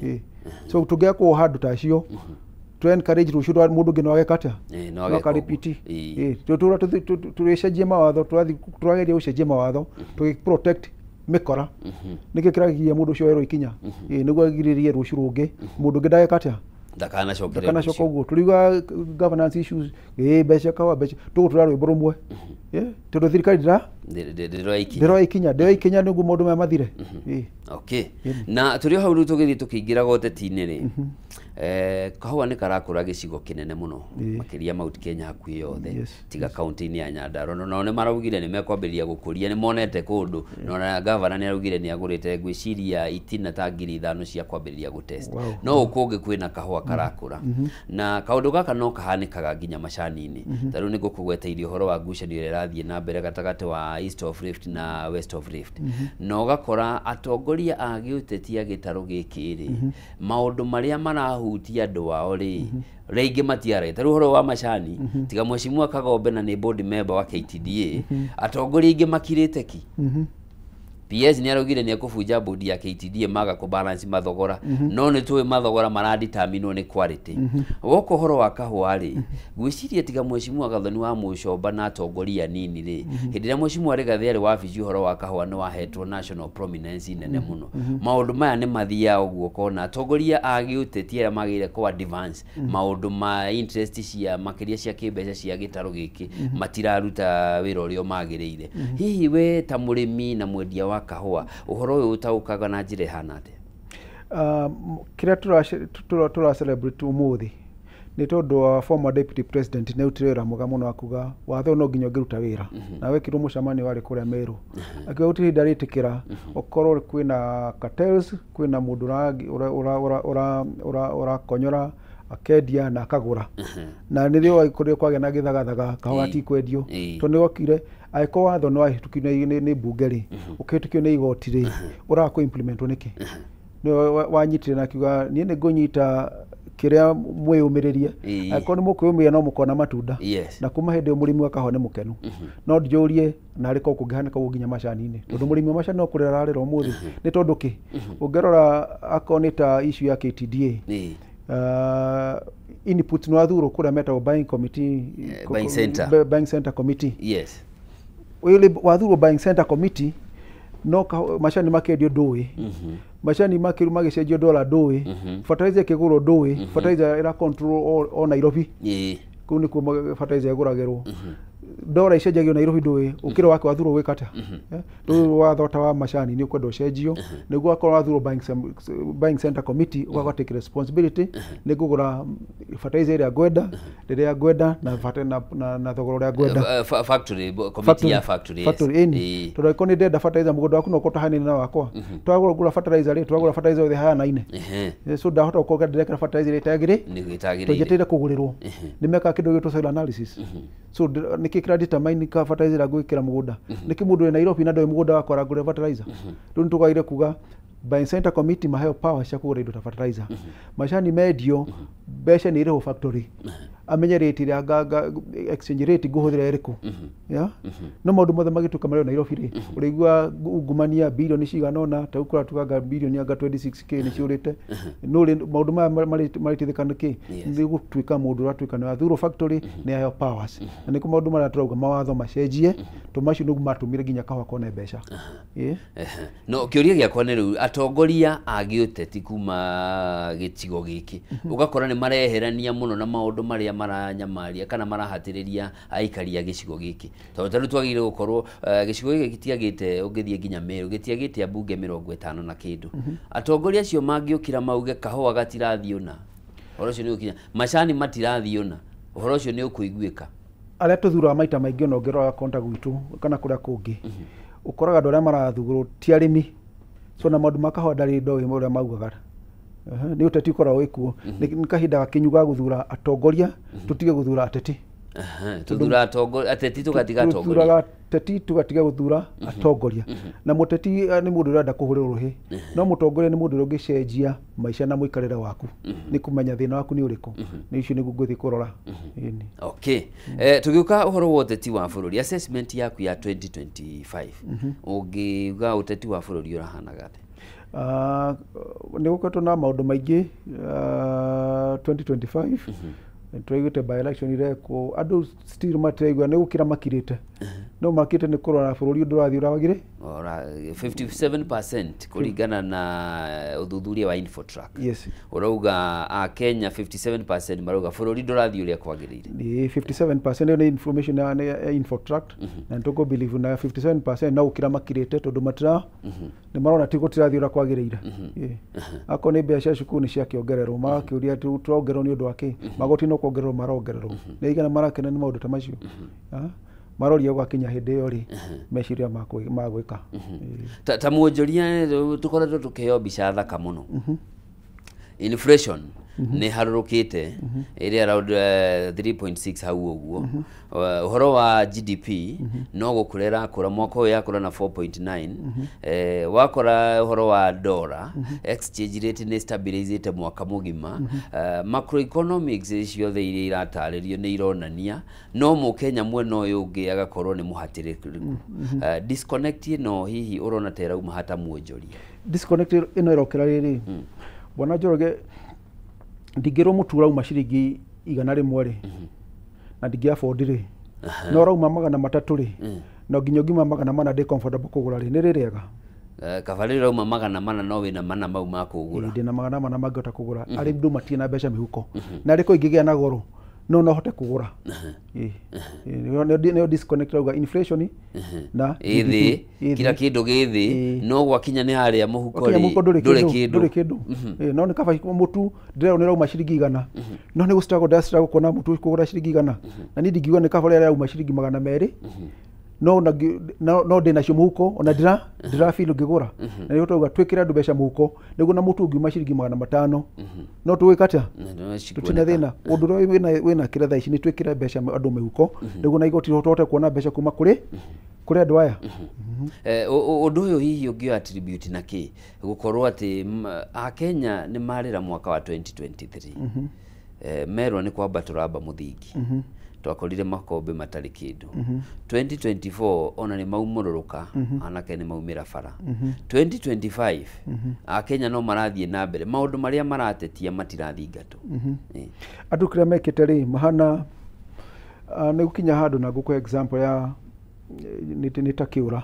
Ĩĩ. So tũngĩaga kuoha andũ ta acio to encourage, rũciũ mũndũ ũngĩ no ageka atĩa? No no ageka aka ũguo. repeat. Ĩĩ, tũtũra tũgĩcenjia mawatho, tũrathiĩ tũrageria gũcenjia mawatho tũgĩ protect mĩkora. Nĩkĩ kĩragiria mũndũ ũcio oerwo ikinya? Ĩĩ, nĩguo agirĩrĩrie rũciũ rũngĩ mũndũ ũngĩ ndageka atĩa? Ndakanacokere. Ndakanacoka ũguo. Tũriuga governance issues, ĩĩ, mbeca kahũa, mbeca tũgũtũra rwĩmbo rũmwe. Ĩĩ, tondũ thirikari ndĩra ndĩroya ikinya. Ndĩroya ikinya, ndĩroya ikinya nĩguo maũndũ maya mathire. Ĩĩ. Okay, na tũrĩ o hau rĩu tũgĩthiĩ tũkĩingĩraga ũteti-inĩ rĩ, kahũa nĩ karakũra gĩcigo kĩnene mũno, makĩria Mount Kenya hakuhĩ yothe, tiga kaunti-inĩ ya Nyandarua. No nao nĩ maraugire nĩ mekwambĩrĩria gũkũria, nĩ monete kũndũ, na ona gavana nĩ araugire nĩ agũrĩte ngwĩciria itina ta 5,000 cia kwambĩrĩria gũtest. No kũngĩ kwĩna kahũa karakũra, na kaũndũ gaka no kahanĩkaga nginya macani-inĩ. Ta rĩu nĩ ngũkũgweteirie ũhoro wa ngucanio ĩrĩa ĩrathiĩ na mbere gatagatĩ wa East of Rift na West of Rift, na ũgakora atongoria a gĩũteti a gĩtarũ gĩkĩ rĩ, maũndũ marĩa marahutia andũ ao rĩ, rĩngĩ matiaragia. Ta rĩu ũhoro wa macani, tiga mheshimiwa Kagombe na nĩ board member wa KTDA, atongoria aingĩ makirĩte ki. PS nĩ araugire nĩ ekũbunja bodi ya KTDA maga kũ balance mathogora no nĩ tũĩ mathogora maradeterminwo nĩ quality. Woka ũhoro wa kahũa rĩ, ngwĩciria tiga Mheshimiwa Gathoni wa Mũcomba na atongoria anini rĩ, hĩndĩ ĩrĩa Mheshimiwa Rigathĩ arĩ wabici ũhoro wa kahũa nĩ wahetwo national prominence nene mũno. Maũndũ maya nĩ mathiaga ũguo ũkona atongoria a gĩũteti arĩa magĩrĩire kũ advance maũndũ ma interest cia makĩria cia kĩmbeca cia gĩtarũ gĩkĩ matiraruta wĩra ũrĩa magĩrĩire. Hihi we ta mũrĩmi na mwendia wa kahũa ũhoro ũyũ ũtaũkaga na njĩra ĩhana atĩa? Kĩrĩa tũra celebrate ũmũthĩ nĩ tondũ wa former deputy president nĩ arutire wĩra mwega mũno akuga watho no nginya ũngĩruta wĩra na wekirwo mũcemanio warĩ kũrĩa Meru akiuga gũtirĩ hĩndĩ arĩtĩkĩra okorwo kwĩna cartels, kwĩna mũndũ ũrakonyora akendia na akagũra na nĩrĩo kũrĩa kwagĩa na gĩthagathaga kahũa gatikwendio tondũ nĩgokire angĩkorwo watho nĩ wahĩtũkio nĩ mbunge rĩ ũkĩhĩtũkio nĩ igoti rĩ ũraga kũ implementwo nĩkĩ? Nĩwe wanyitire na akiuga niĩ nĩ ngũnyita kĩrĩa mwĩyũmĩrĩrie angĩkorwo nĩ mũkwĩyũmĩrĩria no mũkona matunda. Na kuma hĩndĩ ĩyo mũrĩmi wa kahũa nĩ mũkenu. No njũrie narĩ korwo kũngĩhanĩka ũguo nginya macani-inĩ tondũ mũrĩmi wa macani no kũrĩra ararĩra ũmũthĩ nĩ tondũ kĩ ũngĩrora akorwo nĩ ta issue ya KTDA inputs nĩ wathurwo kũrĩa metagwo buying committee, buying center. Buying center committee. Yes. Wathurwo buying center committee no macani makendio ndũĩ macani makĩru magĩcenjio dola ndũĩ fertilizer ĩkĩgũrwo ndũĩ fertilizer ĩra control o Nairobi kũu nĩkuo fertilizer ĩgũragĩrwo dola icenjagio Nairobi ndũĩ ũkĩra wake wathurwo gwĩka atĩa? Rĩu watho ta wa macani nĩ ũkwenda ũcenjio nĩguo akorwo wathurwo buying center committee ũgakorwo take responsibility nĩ ngũgũra fertilizer ĩrĩa ngwenda rĩrĩa ngwenda na thogora ũrĩa ngwenda. Factory committee ya factory. Factory ĩni tondũ angĩkorwo nĩ ndĩrenda fertilizer mũgũnda waku no ũkorwo ũtahanaine na wakwa twagũra fertilizer rĩ twagũra fertilizer yothe ĩhanaine so ndahota gũkorwo ndĩrekĩra fertilizer ĩrĩa itagĩrĩire tondũ njetereire kũgũrĩrwo nĩ mekaga kĩndũ gĩgwĩtwo soil analysis so nĩkĩ kĩra determine ka fertilizer ngwĩkĩra mũgũnda nĩkĩ mũndũ wĩ Nairobi na ndoĩ mũgũnda wakwa arangũrĩra fertilizer rĩu nĩtũgagĩrĩire kuga buying center committee maheo power cia kũgũra indo ta fertilizer macani mendio mbeca nĩ irĩhwo factory amenye rate ĩrĩa exchange rate ngũhũthĩra ĩrĩkũ no maũndũ mothe magĩtuĩka marĩ o Nairobi rĩ ũrĩigua ungumania bilioni cigana ũna ta rĩu kũratuaga bilioni anga 26k nĩ ciũrĩte no maũndũ maya marĩteithĩka nĩkĩ nĩ gũtuĩka mũndũ ũratuĩka nĩ wathurwo factory nĩ aheo powers na nĩkĩo maũndũ marĩa tũrauga mawatho macenjie tondũ macio nĩguo matũmire nginya kahũa kone mbeca. No kĩũria gĩakwa nĩ rĩu atongoria a gĩũteti kuma gĩcigo gĩkĩ ũgakora nĩ mareherania mũno na maũndũ marĩa maranyamaria kana marahatĩrĩria aikari a gĩcigo gĩkĩ tondũ ta rĩu twagĩrĩire gũkorwo gĩcigo gĩkĩ gĩtiagĩte ũngĩthiĩ nginya Meru gĩtiagĩte ambunge 50 na kĩndũ atongoria acio mangĩũkĩra mauge kahũa gatirathiĩ ũna ũhoro ũcio nĩ ũkinya macani matirathiĩ ũna ũhoro ũcio nĩ ũkũiguĩka. Arĩa tũthuraga maita maingĩ ona ũngĩrora konta gwitũ kana kũrĩa kũngĩ ũkoraga andũ arĩa marathurwo ti arĩmi so na maũndũ ma kahũa ndarĩ ndoĩ ũrĩa maugaga nĩ ũteti ũkoragwo wĩkuo nĩ kahinda gakinyu ga gũthura atongoria tũtige gũthura ateti tũthura ateti tũgatiga atongoria tũthuraga ateti tũgatiga gũthura atongoria na mũteti nĩ mũndũ ũrenda kũhũrĩrwo rũhĩ no mũtongoria nĩ mũndũ ũrĩa ũngĩcenjia maica na mũikarĩre waku nĩ kũmenya thĩna waku nĩ ũrĩkũ nĩ icio nĩguo ngũthiĩ kũrora. Okay tũgĩũka ũhoro wa ũteti wa bũrũri assessment yaku ya 2025 ũngiuga ũteti wa bũrũri ũrahanaga atĩa? Nĩ gũkoretwo na maũndũ maingĩ 2025 tũraiguĩte by election irekwo andũ still matiraigua nĩ gũkĩra makirĩte no makirĩte nĩ kũrora bũrũri ndũrathiĩ ũrawagĩrĩ 57% kũringana na ũthuthuria wa Infotrack. Yes. Ũrauga a Kenya 57% marauga bũrũri ndũrathiĩ ũrĩa kwagĩrĩire. Nĩ 57% ĩyo nĩ information ya Infotrack na nĩ tũkũ believe na 57% no gũkĩra makirĩte tondũ matira nĩ marona ti gũtirathiĩ ũrĩa kwagĩrĩire. Akorwo nĩ mbeca cukuru nĩ ciakĩongererwo magakĩũria tũrongererwo nĩ ũndũ wa kĩ magoti no kuongererwo marongererwo nĩ igana marakena nĩ maũndũ ta macio maroria gwakinya hĩndĩ ĩyo rĩ meciria ma gwĩka ta mwonjoria tũkoretwo tũkĩheo mbica thaka mũno Inflation nĩ harũrũkĩte ĩrĩ around 3.6 hau ũguo. Ũhoro wa GDP no gũkũra ĩrakũra, mwaka ũyũ yakũra na 4.9. Wakora ũhoro wa dollar exchange rate nĩ stabilizĩte mwaka mũgima. Macroeconomics ciothe iria iratarĩrio nĩ ironania no mũkenya mwena ũyũ ũngĩ agakorwo nĩ mũhatĩrĩrĩku. Disconnect ĩno hihi ũrona ta ĩrauma hata mwonjoria? Disconnect ĩno ĩrokĩra rĩrĩ, Bwana Njoroge, ndingĩrwo mũtu ũrauma ciringi 100 rĩ, na ndingĩ afford rĩ, no ũrauma 300 rĩ, no nginya ũngiuma 400 ndĩ comfortable kũgũra rĩ, nĩ rĩrĩega. Kaba rĩrĩ ũrauma 400 no wĩna mana mau ma kũgũra. Ndĩna 400 mangĩhota kũgũra. Arĩ andũ matirĩ na mbeca mĩhuko, na arĩ ko ingĩgĩa na goro no hote kũgũra. Nĩyo disconnect rauga inflation na ĩthĩ, kila kĩndũ gĩ thĩ, no gwakinya nĩ harĩa mũhuko rĩ ndũrĩ kĩndũ, ndũrĩ kĩndũ. No nĩ kaba mũtu ndĩrona nĩ ũrauma ciringi 100, no nĩ gũstruggle ndastruggle kuona mũtu kũgũra ciringi 100, na niĩ ndingiuga nĩ kaba rĩrĩa rauma ciringi 200, no no ndĩ nacio mũhuko, ona ndĩra feel ngĩgũra. Na nĩguo tũrauga twĩkĩre andũ mbeca mũhuko, nĩguo na mũtu ũngiuma ciringi 500 no tũgwĩka atĩa? Tũtirĩ thĩna. Ũndũ ũrĩa wĩna kĩrĩa thaa ici nĩ twĩkĩre mbeca andũ mĩhuko, nĩguo na igoti tũhote kuona mbeca kuma kũrĩ andũ aya. Ũndũ ũyũ hihi ũngĩoya attribute na kĩ? Gũkorwo atĩ Akenya nĩ marĩra mwaka wa 2023, merwo nĩ kwamba tũramba mũthingi, twakorire makombe matarĩ kĩndũ. 2024 ona nĩ maumũrũrũka, anake nĩ maumĩra bara. 2025 Akenya no marathiĩ na mbere, maũndũ marĩa maratetia matirathingatwo. Andũ kĩrĩa mekĩte rĩ, mahana nĩ gũkinya handũ, na ngũkũhe example ya nĩ ta kĩũra.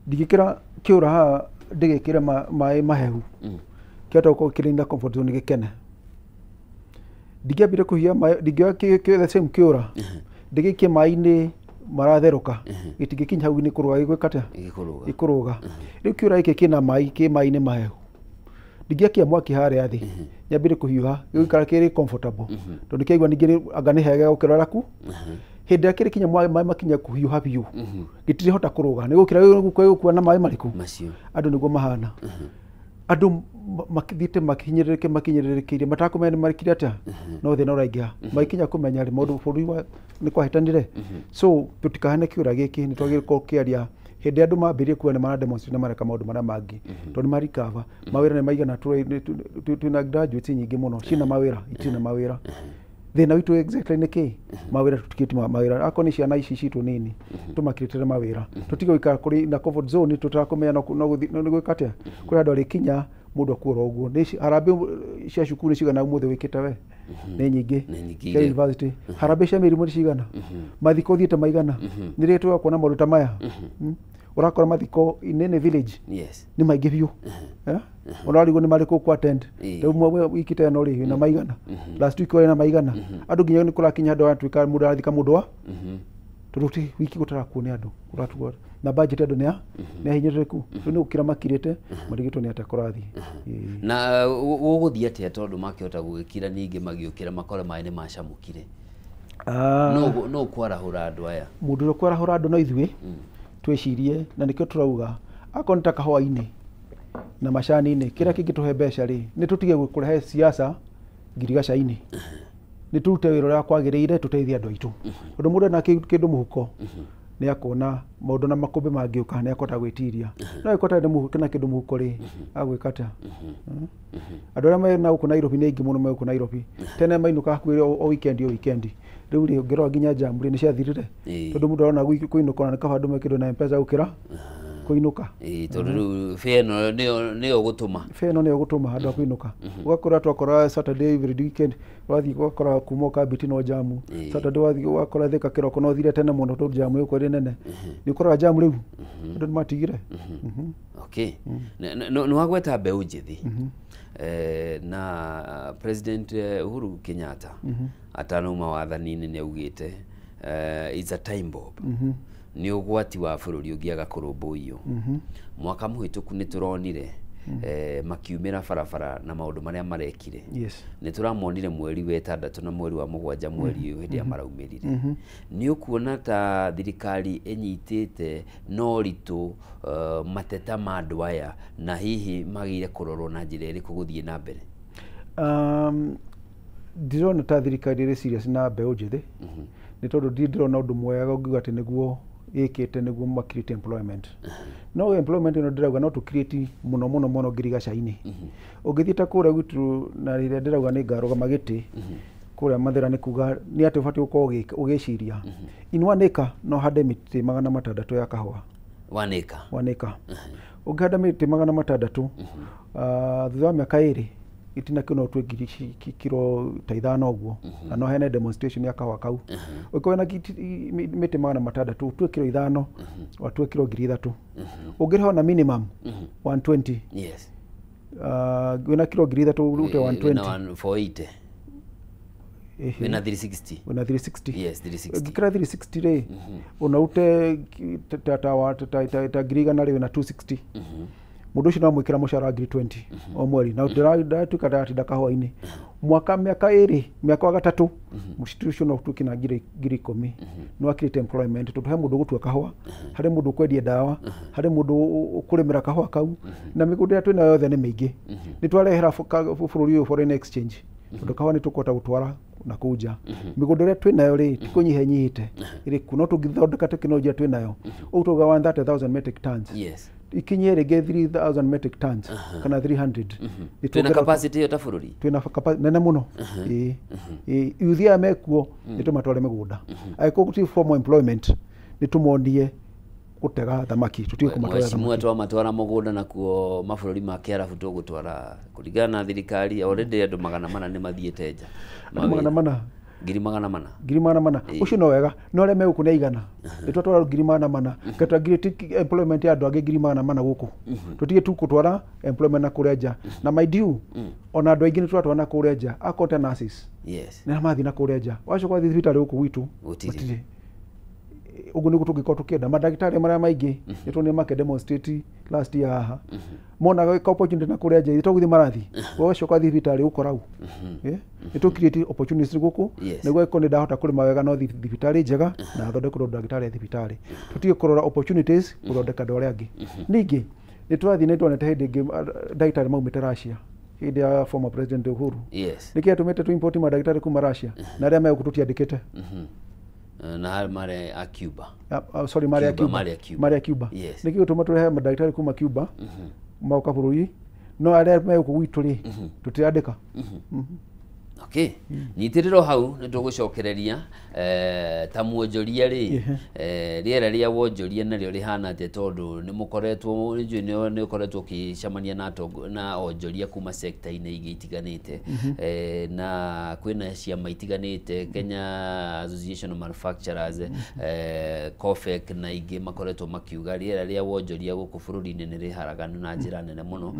Ndingĩkĩra kĩũra haha ndĩgĩkĩre maĩ mahehu, kĩhota gũkorwo kĩrĩ na comfort zone gĩkene. Ndingĩambire kũhiũhia maĩ, ndingĩoya the same kĩũra ndĩgĩikie maĩ-inĩ maratherũka, gĩtingĩkinya hau nĩ kũrũga gĩgwĩka atĩa? Gĩkũrũga. Rĩu kĩũra gĩkĩ kĩna maĩ, kĩ maĩ-inĩ mahehu, ndingĩakia mwaki harĩa thĩ nyambire kũhiũha, gĩgũikara kĩrĩ comfortable, tondũ kĩaigua ningĩ anga nĩ hega gũkĩra raku. Hĩndĩ ĩrĩa kĩrĩkinya maĩ makinya kũhiũha biũ, gĩtirĩhota kũrũga, nĩ gũkĩra gĩgũkua na maĩ marĩkũ? Andũ nĩguo mahana. Andũ makithiĩte makinyĩrĩrĩkĩire matakũmenya nĩ marekire atĩa, no thĩna ũraingĩha. Magĩkinya kũmenya rĩ, maũndũ bũrũri wa nĩ kwahĩtanire. So tũtikahane kĩũra gĩkĩ, nĩ twagĩrĩirwo gũkorwo kĩaria hĩndĩ andũ mambĩrĩrie kuga nĩ mara demonstrate na mareka maũndũ marĩa mangĩ, tondũ nĩ marikava mawĩra nĩ maigana, twĩna graduates nyingĩ mũno ciĩna mawĩra, itirĩ na mawĩra. Thĩna witũ exactly nĩ kĩ? Mawĩra tũtikĩte mawĩra, akorwo nĩ ciana ici citũ nini tũmakĩrĩtĩre mawĩra, tũtige gũikara kũrĩ na comfort zone tũtarakũmenya no nĩ gwĩka atĩa. Kũrĩ andũ arĩkinya mũndũ akuora ũguo. Nĩ harambĩ cia cukuru nĩ cigana ũmũthĩ wĩkĩte we? Nĩ nyingĩ. Cia university harambĩ cia mĩrimũ nĩ cigana? Mathiko ũthiĩte maigana? Nĩ rĩ tũgakuona kuona maũndũ ta maya? Ũrakora mathiko inene village nĩ maingĩ biũ, ũrarigwo nĩ marĩkũ ku attend. Rĩu wiki ta ĩno rĩ, wĩna maigana? Last week warĩ na maigana? Andũ nginya nĩ kũrakinya andũ aratuĩka mũndũ arathika mũndũ wa tondũ ti wiki gũtarakuo nĩ andũ kũratuo na budget andũ nĩ ahinyĩrĩrĩku. Rĩu nĩ gũkira makirĩte marigĩtwo nĩ atĩa kũrathiĩ. Na gũgũthiĩ atĩa tondũ makĩhota gũgĩkira ningĩ magĩũkĩra makore maĩ nĩ macamũkire? No kwarahũra andũ aya, mũndũ ũrĩa kwarahũra andũ no ithuĩ twĩcirie, na nĩkĩo tũrauga akorwo nĩ ta kahũa-inĩ na macani-inĩ kĩrĩa kĩngĩtũhe mbeca rĩ, nĩ tũtige kũrehe siasa ngirigaca-inĩ, nĩ tũrute wĩra ũrĩa kwagĩrĩire, tũteithie andũ aitũ, tondũ mũndũ ena kĩndũ mũhuko nĩ akona maũndũ na makũmbĩ mangĩũka nĩ akũhota gwĩtiria. No angĩkorwo atarĩ na kĩndũ mũhuko rĩ, agwĩka atĩa? Andũ arĩa mena gũkũ Nairobi nĩ aingĩ mũno me gũkũ Nairobi, tene mainũkaga hakuhĩ o weekend o weekend, rĩu rĩ ũngĩrora nginya jamu rĩ nĩ ciathirire, tondũ mũndũ arona kũinũka ona nĩ kaba andũ mekĩrwo na M-Pesa gũkĩra kũinũka. Tondũ rĩu fare ĩno nĩyo gũtũma, fare ĩno nĩyo gũtũma andũ a kũinũka. Ũgakora twakora Saturday every weekend wathiĩ ũgakora kuma ũkambiti no jamu, Saturday wathiĩ ũgakora Thika kĩroko no ũthire tene mũno tondũ jamu ĩgũkorwo ĩrĩ nene. Nĩ ũkoraga jamu rĩu andũ nĩ matigire. Okay, nĩ wagweta mbeũ njĩthĩ na President Uhuru Kenyatta atanauma wathani-inĩ nĩ augĩte it's a time bomb, nĩ ũgwati wa bũrũri ũngĩaga kũrũmbũiyo. Mwaka mũhĩtũku nĩ tũronire makiumĩra barabara na maũndũ marĩa marekire. Yes. Nĩ tũramonire mweri wa ĩtandatũ na mweri wa mũgwanja mweri ũyũ hĩndĩ ĩrĩa maraumĩrire. Nĩ ũkuona ta thirikari ĩnyitĩte na ũritũ mateta ma andũ aya, na hihi magĩrĩire kũrorwo na njĩra ĩrĩkũ gũthiĩ na mbere? Ndirona ta thirikari ĩrĩ serious na mbeũ njĩthĩ, nĩ tondũ ndirĩ ndĩrona ũndũ mwega ũngiuga atĩ nĩguo ĩkĩte nĩguo ma create employment. No employment ĩno ndĩrauga no tũ create mũno mũno mũno ngirigaca-inĩ. Ũngĩthiĩ ta kũrĩa gwitũ, na rĩrĩa ndĩrauga nĩ ngarũgama gĩtĩ kũrĩa Mathĩra, nĩ kuga nĩ atĩ ũbatiĩ gũkorwo ũgĩciria in 1 acre no hande mĩtĩ 600 ya kahũa. 1 acre. 1 acre. Ũngĩhanda mĩtĩ 600, thutha wa mĩaka 2 gĩtina kĩu no ũtue ngiri kiro ta 5 ũguo, na no heane demonstration ya kahũa kau. Ũngĩkorwo na mĩtĩ 600 ũtue kiro 5, watue kiro 3,000. Ũngĩrĩha ona minimum 120. Yes. Wĩna kiro 3,000 ũrute 120. Wĩna 480. Wĩna 360. Wĩna 360. Yes, 360. Ũngĩkĩra 360 rĩ, ona ũrute ta 100,000 rĩ, wĩna 260. Mũndũ ũcio no amwĩkĩra mũcara wa 20,000 o mweri, na ndĩratuĩka ndaratinda kahũa-inĩ mwaka mĩaka 2, mĩaka wa gatatũ mũcitu ũcio no ũtuĩke na 10,000. No create employment, tondũ he mũndũ ũgũtua kahũa, harĩ mũndũ ũkwendia ndawa, harĩ mũndũ ũkũrĩmĩra kahũa kau, na mĩgũnda ĩrĩa twĩnayo yothe nĩ mĩingĩ. Nĩ twarehera bũrũri ũyũ foreign exchange, tondũ kahũa nĩ tũkũhota gũtwara na kũu nja. Mĩgũnda ĩrĩa twĩnayo rĩ, ti kũnyiha ĩnyihĩte, ĩrĩ kuo, no tũngĩthondeka tekinoronjĩ ĩrĩa twĩnayo, ũguo tũuga 130,000 metric tons. Yes. Ikinyie rĩngĩ 3,000 metric tons kana 300. Twĩna capacity ĩyo ta bũrũri? Twĩna capacity nene mũno. Ĩĩ. Yuthi aya mekuo nĩ tũmatware mĩgũnda. Angĩkorwo gũtirĩ formal employment, nĩ tũmonie gũtega thamaki, tũtige kũmatwara Mheshimiwa, thamaki. twamatwara mũgũnda nakuo mabũrũri ma Kĩarabu tũgũtwara kũringana na thirikari already andũ 400 nĩ mathiĩte nja. Andũ 400? 400,000. 400,000. Ũcio no wega, no arĩa me gũkũ nĩ aigana. Nĩ twatwara 400,000, ngatwara employment ya andũ angĩ 400,000 gũkũ. Tũtige tu gũtwara employment na kũrĩa nja. Na mind you, ona andũ aingĩ nĩ tũratwara na kũrĩa nja, akorwo ta nurses. Yes. Nĩ mathiĩ na kũrĩa nja. Wacoka wathiĩ thibitarĩ gũkũ gwitũ, Gũtirĩ. Ũguo nĩguo tũngĩkorwo tũkĩenda. Mandagĩtarĩ marĩa maingĩ nĩ tuonire make demonstrate last year haha. Monaga opportunity na kũrĩa nja, to gũthiĩ marathiĩ. Wacoka wathiĩ thibitarĩ ũkora u. Nĩ tũ create opportunities gũkũ, nĩguo angĩkorwo nĩ ndahota kũrĩma wega no thiĩ thibitarĩ njega na thondekerwo ndagĩtarĩ e thibitarĩ. Tũtige kũrora opportunities gũthondeka andũ arĩa angĩ. Ningĩ nĩ tũrathiĩ, nĩ tuonete hĩndĩ ĩngĩ ndagĩtarĩ maumĩte Russia hĩndĩ ya former president Uhuru. Yes. Nĩkĩ gĩatũmĩte tũ import mandagĩtarĩ kuma Russia na arĩa me gũkũ tũtiandĩkĩte? Na marĩa a Cuba. Sorry, marĩa Cuba. Cuba. Marĩa Cuba. Yes. Nĩkĩ gĩtũma tũrehe mandagĩtarĩ kuma Cuba moka bũrũri, no arĩa me gũkũ gwitũ rĩ tũtirandĩka? Okay. Nyitĩrĩro hau nĩ tũgũcokereria ta mwonjoria rĩ, rĩera rĩa wonjoria narĩo rĩhana atĩa, tondũ nĩ mũkoretwo nĩ nĩ ũkoretwo ũgĩcemania na na onjoria kuma sector-inĩ ingĩ itiganĩte, na kwĩna ciama itiganĩte, Kenya Association of Manufacturers, COFEC na ingĩ makoretwo makiuga rĩera rĩa wonjoria gũkũ bũrũri-inĩ nĩ rĩharaganu na njĩra nene mũno.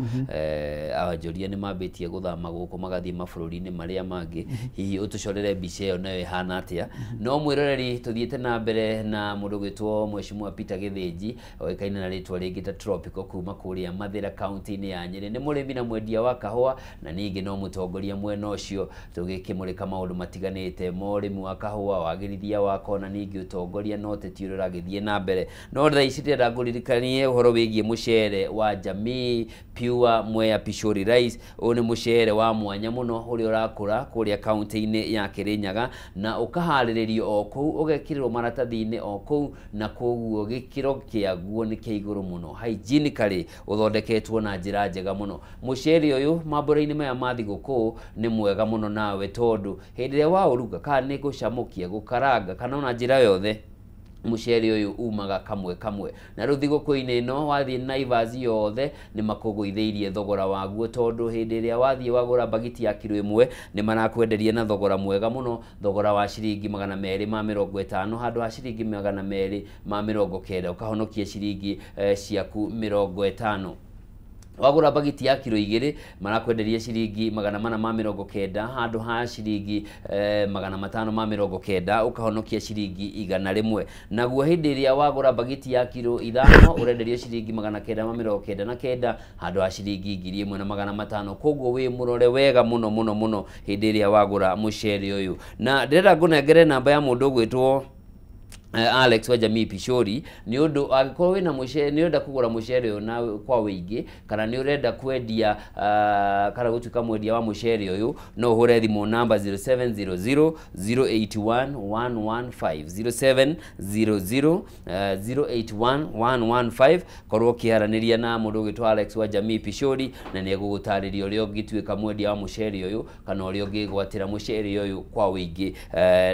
Onjoria nĩ mambĩtie gũthama gũkũ magathiĩ mabũrũri-inĩ marĩa mangĩ. Hihi ũtũcorere mbica ĩyo nayo ĩhana atĩa? No mwĩroreri, tũthiĩte na mbere na mũndũ gwĩtwo Mheshimiwa Peter Gĩthĩnji, oĩkaine na rĩtwa rĩngĩ ta Tropical, kuma kũrĩa Mathĩra kaunti-inĩ ya Nyĩrĩ. Nĩ mũrĩmi na mwendia wa kahũa, na ningĩ no mũtongoria mwena ũcio, tũgĩkĩmũrĩka maũndũ matiganĩte ma ũrĩmi wa kahũa, wagĩrithia wako, na ningĩ ũtongoria na ũteti ũrĩa ũragĩthiĩ na mbere. No thaa ici ndĩrenda ngũririkanie ũhoro wĩgiĩ mũcere wa Jamii Pure Mwea Pishori Rice. Ũyũ nĩ mũcere wa mwanya mũno ũrĩa ũrakũra kũrĩa kaunti-inĩ ya Kĩrĩnyaga, na ũkaharĩrĩrio o kũu, ũgekĩrĩrwo maratathi-inĩ o kũu, na koguo gĩkĩro kĩaguo nĩ kĩa igũrũ mũno. Hygienically ũthondeketwo na njĩra njega mũno. Mũcere ũyũ mambũra-inĩ maya ma thigũkũ nĩ mwega mũno nawe, tondũ hĩndĩ ĩrĩa waũruga, kana nĩ gũcamũkia, gũkaranga, kana ona njĩra yothe, mũcere ũyũ umaga kamwe kamwe. Na rĩu thigũkũ-inĩ ĩno wathiĩ Naivas yothe nĩ makũgũithĩirie thogora waguo, tondũ hĩndĩ ĩrĩa wathiĩ wagũra bagiti ya kiro 1 nĩ marakwenderia na thogora mwega mũno, thogora wa ciringi 250 handũ ha ciringi 290, ũkahonokia ciringi ciaku 50. Wagũra bagiti ya kiro 2 marakwenderia ciringi 490 handũ ha ciringi 590, ũkahonokia ciringi 100. Naguo hĩndĩ ĩrĩa wagũra bagiti ya kiro 5 ũrenderio ciringi 999 handũ ha ciringi 1500. Koguo wĩ mũrore wega mũno mũno mũno hĩndĩ ĩrĩa wagũra mũcere ũyũ. Na ndĩrenda ngũnengere namba ya mũndũ ũgwĩtwo Alex wa Jamii Pishori, nĩ ũndũ angĩkorwo wĩna mũcere, nĩ ũrenda kũgũra mũcere ũyũ na kwa wĩingĩ, kana nĩ ũrenda kwendia kana gũtuĩka mwendia wa mũcere ũyũ, no ũhũre thimũ namba 0700 081 115, 0700 081 115. Korwo ũkĩaranĩria na mũndũ ũgwĩtwo Alex wa Jamii Pishori, na nĩ egũgũtarĩria ũrĩa ũngĩtuĩka mwendia wa mũcere ũyũ, kana ũrĩa ũngĩgwatĩra mũcere ũyũ kwa wĩingĩ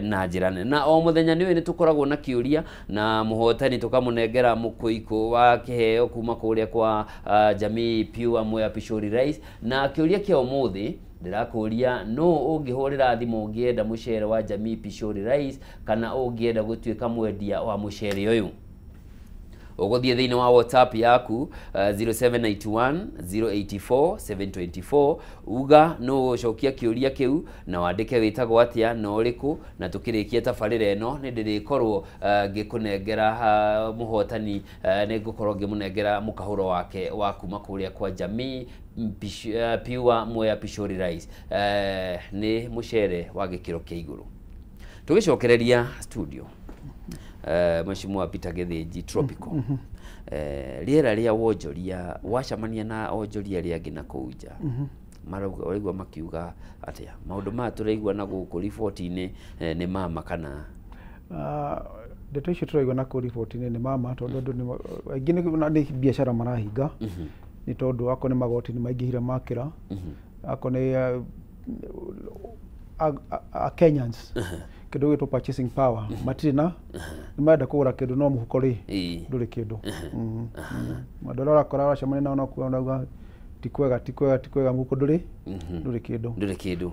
na njĩra nene. Na o mũthenya nĩ tũkoragwo na kĩũria na mũhotani tũkamũnengera mũkũikũ wa kĩheo kuma kũrĩa kwa Jamii Pure Mwea Pishori Rice. Na kĩũria kĩa ũmũthĩ ndĩrakũria, no ũngĩhũrĩra thimũ ũngĩenda mũcere wa Jamii Pishori Rice, kana ũngĩenda gũtuĩka mwendia wa mũcere ũyũ? Ũgũthiĩ thĩinĩ wa WhatsApp yaku 0791 084 724, uga no ũcokia kĩũria kĩu na wandĩke wĩtagwo atĩa na ũrĩkũ, na tũkĩrĩkia tabarĩra ĩno nĩ ndĩrĩkorwo ngĩkũnengera mũhotani, nĩ ngũkorwo ngĩmũnengera mũkahũro wake wa kuma kũrĩa kwa Jamii Pure Mwea Pishori Rice. Nĩ mũcere wa gĩkĩro kĩa igũrũ. Tũgĩcokereria studio, Mheshimiwa Peter Githinji Tropical, rĩera rĩa wonjoria, wacemania na onjoria arĩa angĩ na kũu nja, ũraigua makiuga atĩa? Maũndũ maya tũraigua na gũkũ riboti-inĩ nĩ mama kana? Ndeto icio tũraigua na kũu riboti-inĩ nĩ mama, tondũ andũ aingĩ nĩ biacara marahinga, nĩ tondũ akorwo nĩ magoti nĩ maingĩhire makĩra, akorwo nĩ Kenyans kĩndũ gĩtwo purchasing power matirĩ na, nĩ marenda kũgũra kĩndũ no mũhuko rĩ ndũrĩ kĩndũ. Andũ arĩa ũrakora ũracemania nao no kuga unauga ti kwega, ti kwega, ti kwega, mũhuko ndũrĩ kĩndũ, ndũrĩ kĩndũ.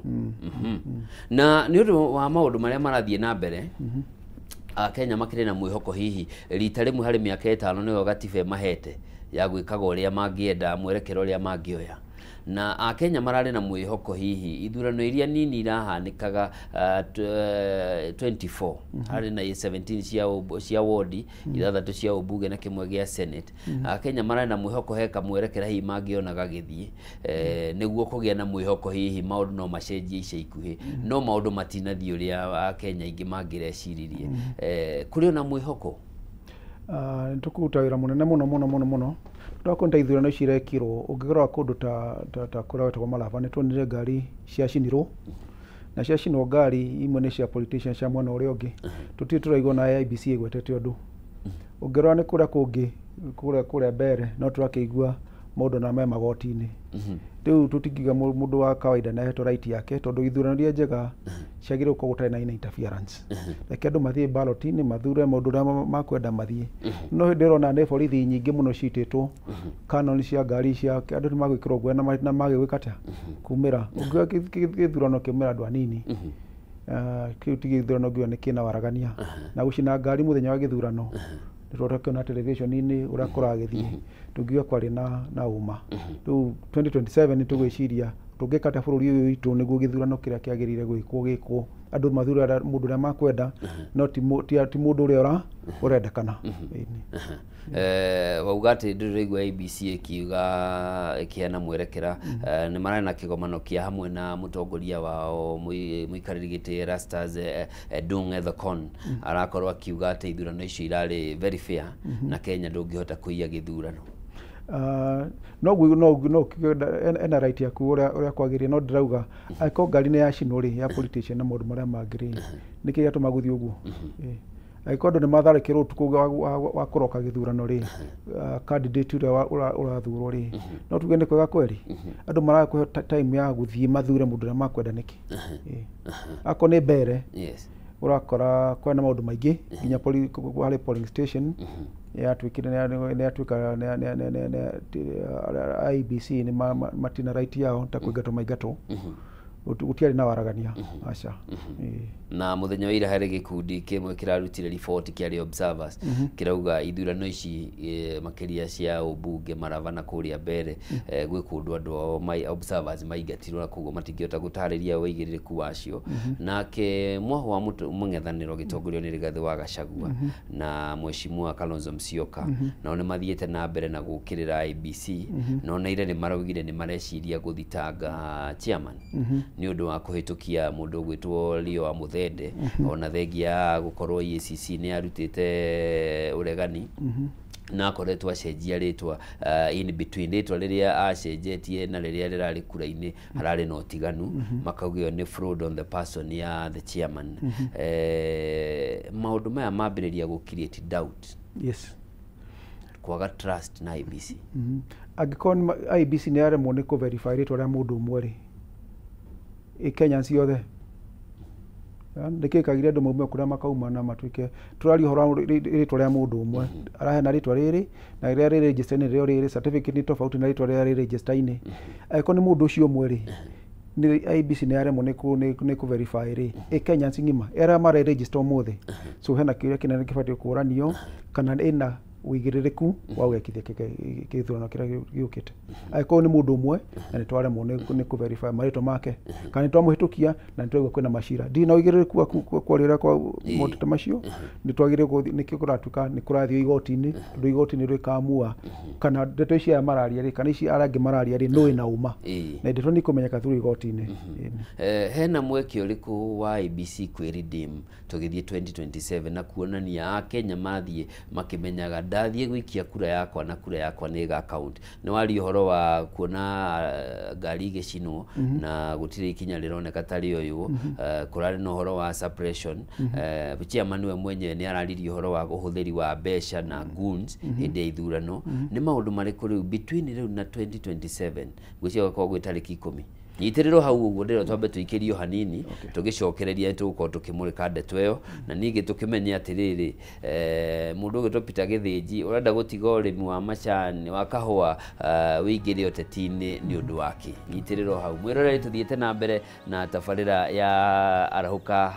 Na nĩ ũndũ wa maũndũ marĩa marathiĩ na mbere, Akenya makĩrĩ na mwĩhoko hihi rita rĩmwe harĩ mĩaka 5 nĩyo gatiba ĩmahete ya gwĩkaga ũrĩa mangĩenda, mwerekero ũrĩa mangĩoya. Na Akenya mararĩ na mwĩhoko hihi ithurano iria nini irahanĩkaga 24 harĩ na 17 cia wodi, 6 cia ũmbunge na kĩmwe gĩa Senate. Akenya mararĩ na mwĩhoko heka mwerekera hihi mangĩona gagĩthiĩ, nĩguo kũgĩa na mwĩhoko hihi maũndũ no macenjie ica ikuhĩ, no maũndũ matinathiĩ ũrĩa Akenya aingĩ mangĩreciririe. Kũrĩ ona mwĩhoko? Nĩ tũkũruta wĩra mũnene mũno mũno mũno mũno. Tondũ ta ithurano ici irekirwo, ũngĩrora kũndũ ta kũrĩa gwĩtagwo Malava, nĩ tuonire ngari ciacinirwo, na ciacinwo ngari imwe nĩ cia politicians cia mwena ũrĩa ũngĩ. Tũtirĩ tũraigua na IEBC ĩgwetete ũndũ. Ũngĩrora nĩ kũrĩa kũngĩ, kũrĩa mbere, no tũrakĩigua maũndũ na me magoti-inĩ. Rĩu tũtingiuga mũndũ wa kawaida nĩ ahetwo right yake, tondũ ithurano iria njega ciagĩrĩirwo gũkorwo gũtarĩ na interference. Reke andũ mathiĩ ballot-inĩ mathure mũndũ ũrĩa makwenda mathiĩ. No hĩndĩ ĩrona nĩ borithi nyingĩ mũno citĩtwo, canon cia ngari cia andũ nĩ magwĩkĩrwo guoya na magĩgwĩka atĩa kumĩra. Ũngiuga gĩthurano kĩumĩra andũ anini, kĩu ti gĩthurano ngiuga nĩ kĩna waragania. Na gũcina ngari mũthenya wa gĩthurano nĩ television-inĩ ũrĩa kũragĩthiĩ, tũngiuga kwarĩ na ũma. Rĩu 2027 nĩ tũgwĩciria tũngĩka atĩa bũrũri ũyũ witũ nĩguo gĩthurano kĩrĩa kĩagĩrĩire gwĩkwo gĩkwo, andũ mathure mũndũ ũrĩa makwenda, no ti mũndũ ũrĩa ũrendekana. Wauga atĩ ndĩraigua ABC ĩkiuga ĩkĩheana mwerekera, nĩ mararĩ na kĩgomano kĩa hamwe na mũtongoria wao mũikarĩri gĩtĩ Erastus Edung Ethekon, arakorwo akiuga atĩ ithurano icio irarĩ very fair na Kenya ndũngĩhota kũiya gĩthurano. No ena right yaku ũrĩa kwagĩrĩire, no ndĩrauga angĩkorwo ngari nĩ yacinwo rĩ ya politician na maũndũ marĩa mangĩ rĩ, nĩkĩ gĩatũma gũthiĩ ũguo? Angĩkorwo andũ nĩ matharĩkĩrwo ũtukũ wa kũroka gĩthurano rĩ, candidate ũrĩa ũrathurwo rĩ, no tuge nĩ kwega kweri? Andũ marakũhe time ya gũthiĩ mathure mũndũ ũrĩa makwenda nĩkĩ? Akorwo nĩ mbere, ũrakora kwĩna maũndũ maingĩ nginya harĩ polling station yatuĩkire nĩ yatuĩka IEBC nĩ matina right yao ta kũingatwo maingatwo. Gũtiarĩ na waragania aca. Na muthenya wa ira harĩ gĩkundi kĩmwe kĩrarutire riboti kĩarĩ observers kĩrauga ithurano ici makĩria cia ũmbunge maravana kũrĩa mbere gwĩ kũndũ andũ ao observers maingatirwo na koguo matingĩhota gũtarĩria ũigĩrĩrĩku wacio. Nake mwaho wa mũng'ethanĩro gĩtongorio nĩ Rigathĩ wa Gachagua na Mheshimiwa Kalonzo Musyoka nao nĩ mathiĩte na mbere na gũkĩrĩra IEBC no na ira nĩ maraugire nĩ mareciria gũthitanga chairman nĩ ũndũ wa kũhĩtũkia mũndũ ũgwĩtwo Leo wa Muthende ona thengia gũkorwo EACC nĩ yarutĩte ũregani na akoretwo acenjia rĩtwa in between rĩtwa rĩrĩa acenjetie na rĩrĩa rĩrarĩ kura-inĩ hararĩ na ũtiganu makauga ĩyo nĩ fraud on the person ya the chairman. Maũndũ maya mambĩrĩria gũ create doubt. Yes. Kwaga trust na IEBC. Angĩkorwo IEBC nĩ yaremwo nĩ kũ verify rĩtwa rĩa mũndũ ũmwe rĩ, Kenyans yothe nĩkĩ kagire andũ maume kũrĩa makauma na matuĩke tũraria ũhoro wa rĩtwa rĩa mũndũ ũmwe araheana rĩtwa rĩrĩ na rĩrĩa rĩ register-inĩ rĩo rĩrĩ certificate nĩ tofauti na rĩtwa rĩrĩa rĩ register-inĩ. Angĩkorwo nĩ mũndũ ũcio ũmwe rĩ, nĩ IEBC nĩ yaremwo nĩ kũ verify rĩ, Kenyans ng'ima arĩa mare register ũmũthĩ. So hena kĩũria kĩnene kĩbatiĩ kũũranio kana ĩna ũigĩrĩrĩku wa gwĩkithia gĩthurano kĩrĩa gĩũkĩte. Angĩkorwo nĩ mũndũ ũmwe na nĩ twaremwo nĩ kũ verify marĩtwa make kana nĩ twamũhĩtũkia na nĩ twaigua kwĩna macira, ndirĩ na ũigĩrĩrĩku wa kwaria kwa maũndũ ta macio, nĩ twagĩrĩirwo nĩkĩo kũratuĩka nĩ kũrathiĩ igoti-inĩ tondũ igoti nĩ rĩkamua kana ndeto ici aya mararia rĩ kana ici arĩa angĩ mararia rĩ nũ ĩna ũma na ndeto nĩ ikũmenyeka through igoti-inĩ. Hena mweke ũrĩkũ wa IEBC kwĩ redeem tũgĩthiĩ 2027 na kuonania Akenya mathiĩ makĩmenyaga ndathiĩ gũikia kura yakwa na kura yakwa nĩ ĩga count. Nĩ waria ũhoro wa kuona ngari igĩcinwo na gũtirĩ ikinya rĩroneka ta rĩoywo, kũrarĩ na ũhoro wa suppression, chairman we mwenyewe nĩ araririe ũhoro wa ũhũthĩri wa mbeca na goons hĩndĩ ya ithurano. Nĩ maũndũ marĩkũ rĩu between rĩu na 2027 ngwĩciria gũgakorwo gwĩ tarĩki 10 nyitĩrĩrwo hau ũguo ndĩrona twambe tũikĩrio hanini tũgĩcokereria tũgũkorwo tũkĩmũrĩka ndeto ĩyo na ningĩ tũkĩmenye atĩrĩrĩ mũndũ ũgwĩtwo Peter Gĩthĩnji ũrenda gũtiga ũrĩmi wa macani wa kahũa wĩingĩre ũteti-inĩ nĩ ũndũ wake. Nyitĩrĩrwo hau mwĩroreri tũthiĩte na mbere na tabarĩra ya arahũka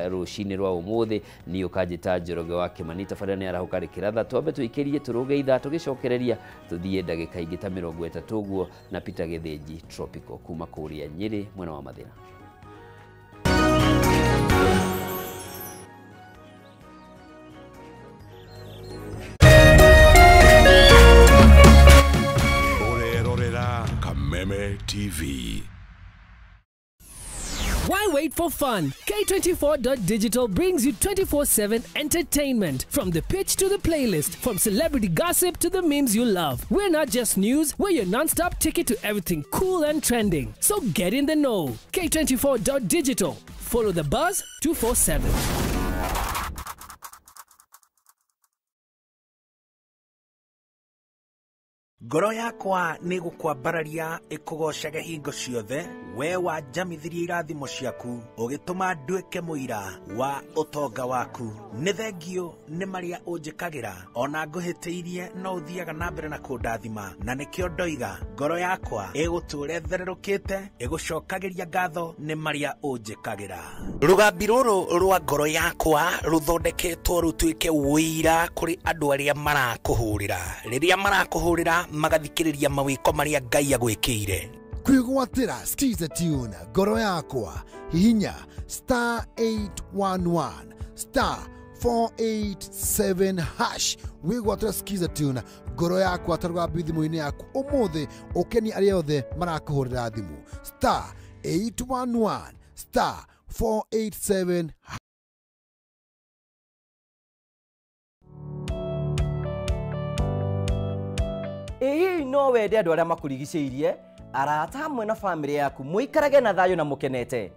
rũcinĩ rwa ũmũthĩ niĩ ũkanjĩta Njoroge wa Kĩmani. Tabarĩra nĩ arahũka rĩkĩratha twambe tũikĩrie tũrũge ithaa tũgĩcokereria tũthiĩ ndagĩka ingĩ ta 30 ũguo na Peter Gĩthĩnji Tropical kuma kũrĩa Nyĩrĩ mwena wa Mathĩra. Ũrerorera Kameme TV. Why wait for fun? K24.digital brings you 24/7 entertainment. From the pitch to the playlist, from celebrity gossip to the memes you love. We're not just news, we're your non-stop ticket to everything cool and trending. So get in the know. K24.digital. Follow the buzz 247. Ngoro yakwa nĩ gũkwambararia ĩkũgocage hingo ciothe we wanjamithirie irathimo ciaku ũgĩtũma nduĩke mũira wa ũtonga waku. Nĩ thengio nĩ marĩa ũnjĩkagĩra ona ngũhĩtĩirie no ũthiaga na mbere na kũndathima na nĩkĩo ndoiga ngoro yakwa ĩgũtũũra ĩthererũkĩte ĩgũcokagĩria ngatho nĩ marĩa ũnjĩkagĩra. Rũgambi rũrũ rwa ngoro yakwa rũthondeketwo rũtuĩke ũira kũrĩ andũ arĩa marakũhũrĩra rĩrĩa marakũhũrĩra magathikĩrĩria mawĩko marĩa Ngai agwĩkĩire. Kwĩgwatĩra Skiza Tune ngoro yakwa hihinya star 811 star 487 hash wĩgwatĩra Skiza Tune ngoro yakwa ta rũgambi thimũ-inĩ yaku ũmũthĩ ũkenie arĩa othe marakũhũrĩra thimũ star 811 star 487. Ĩĩ no wende andũ arĩa makũrigicĩirie arata hamwe na famĩlĩ yaku mũikarage na thayũ na mũkenete.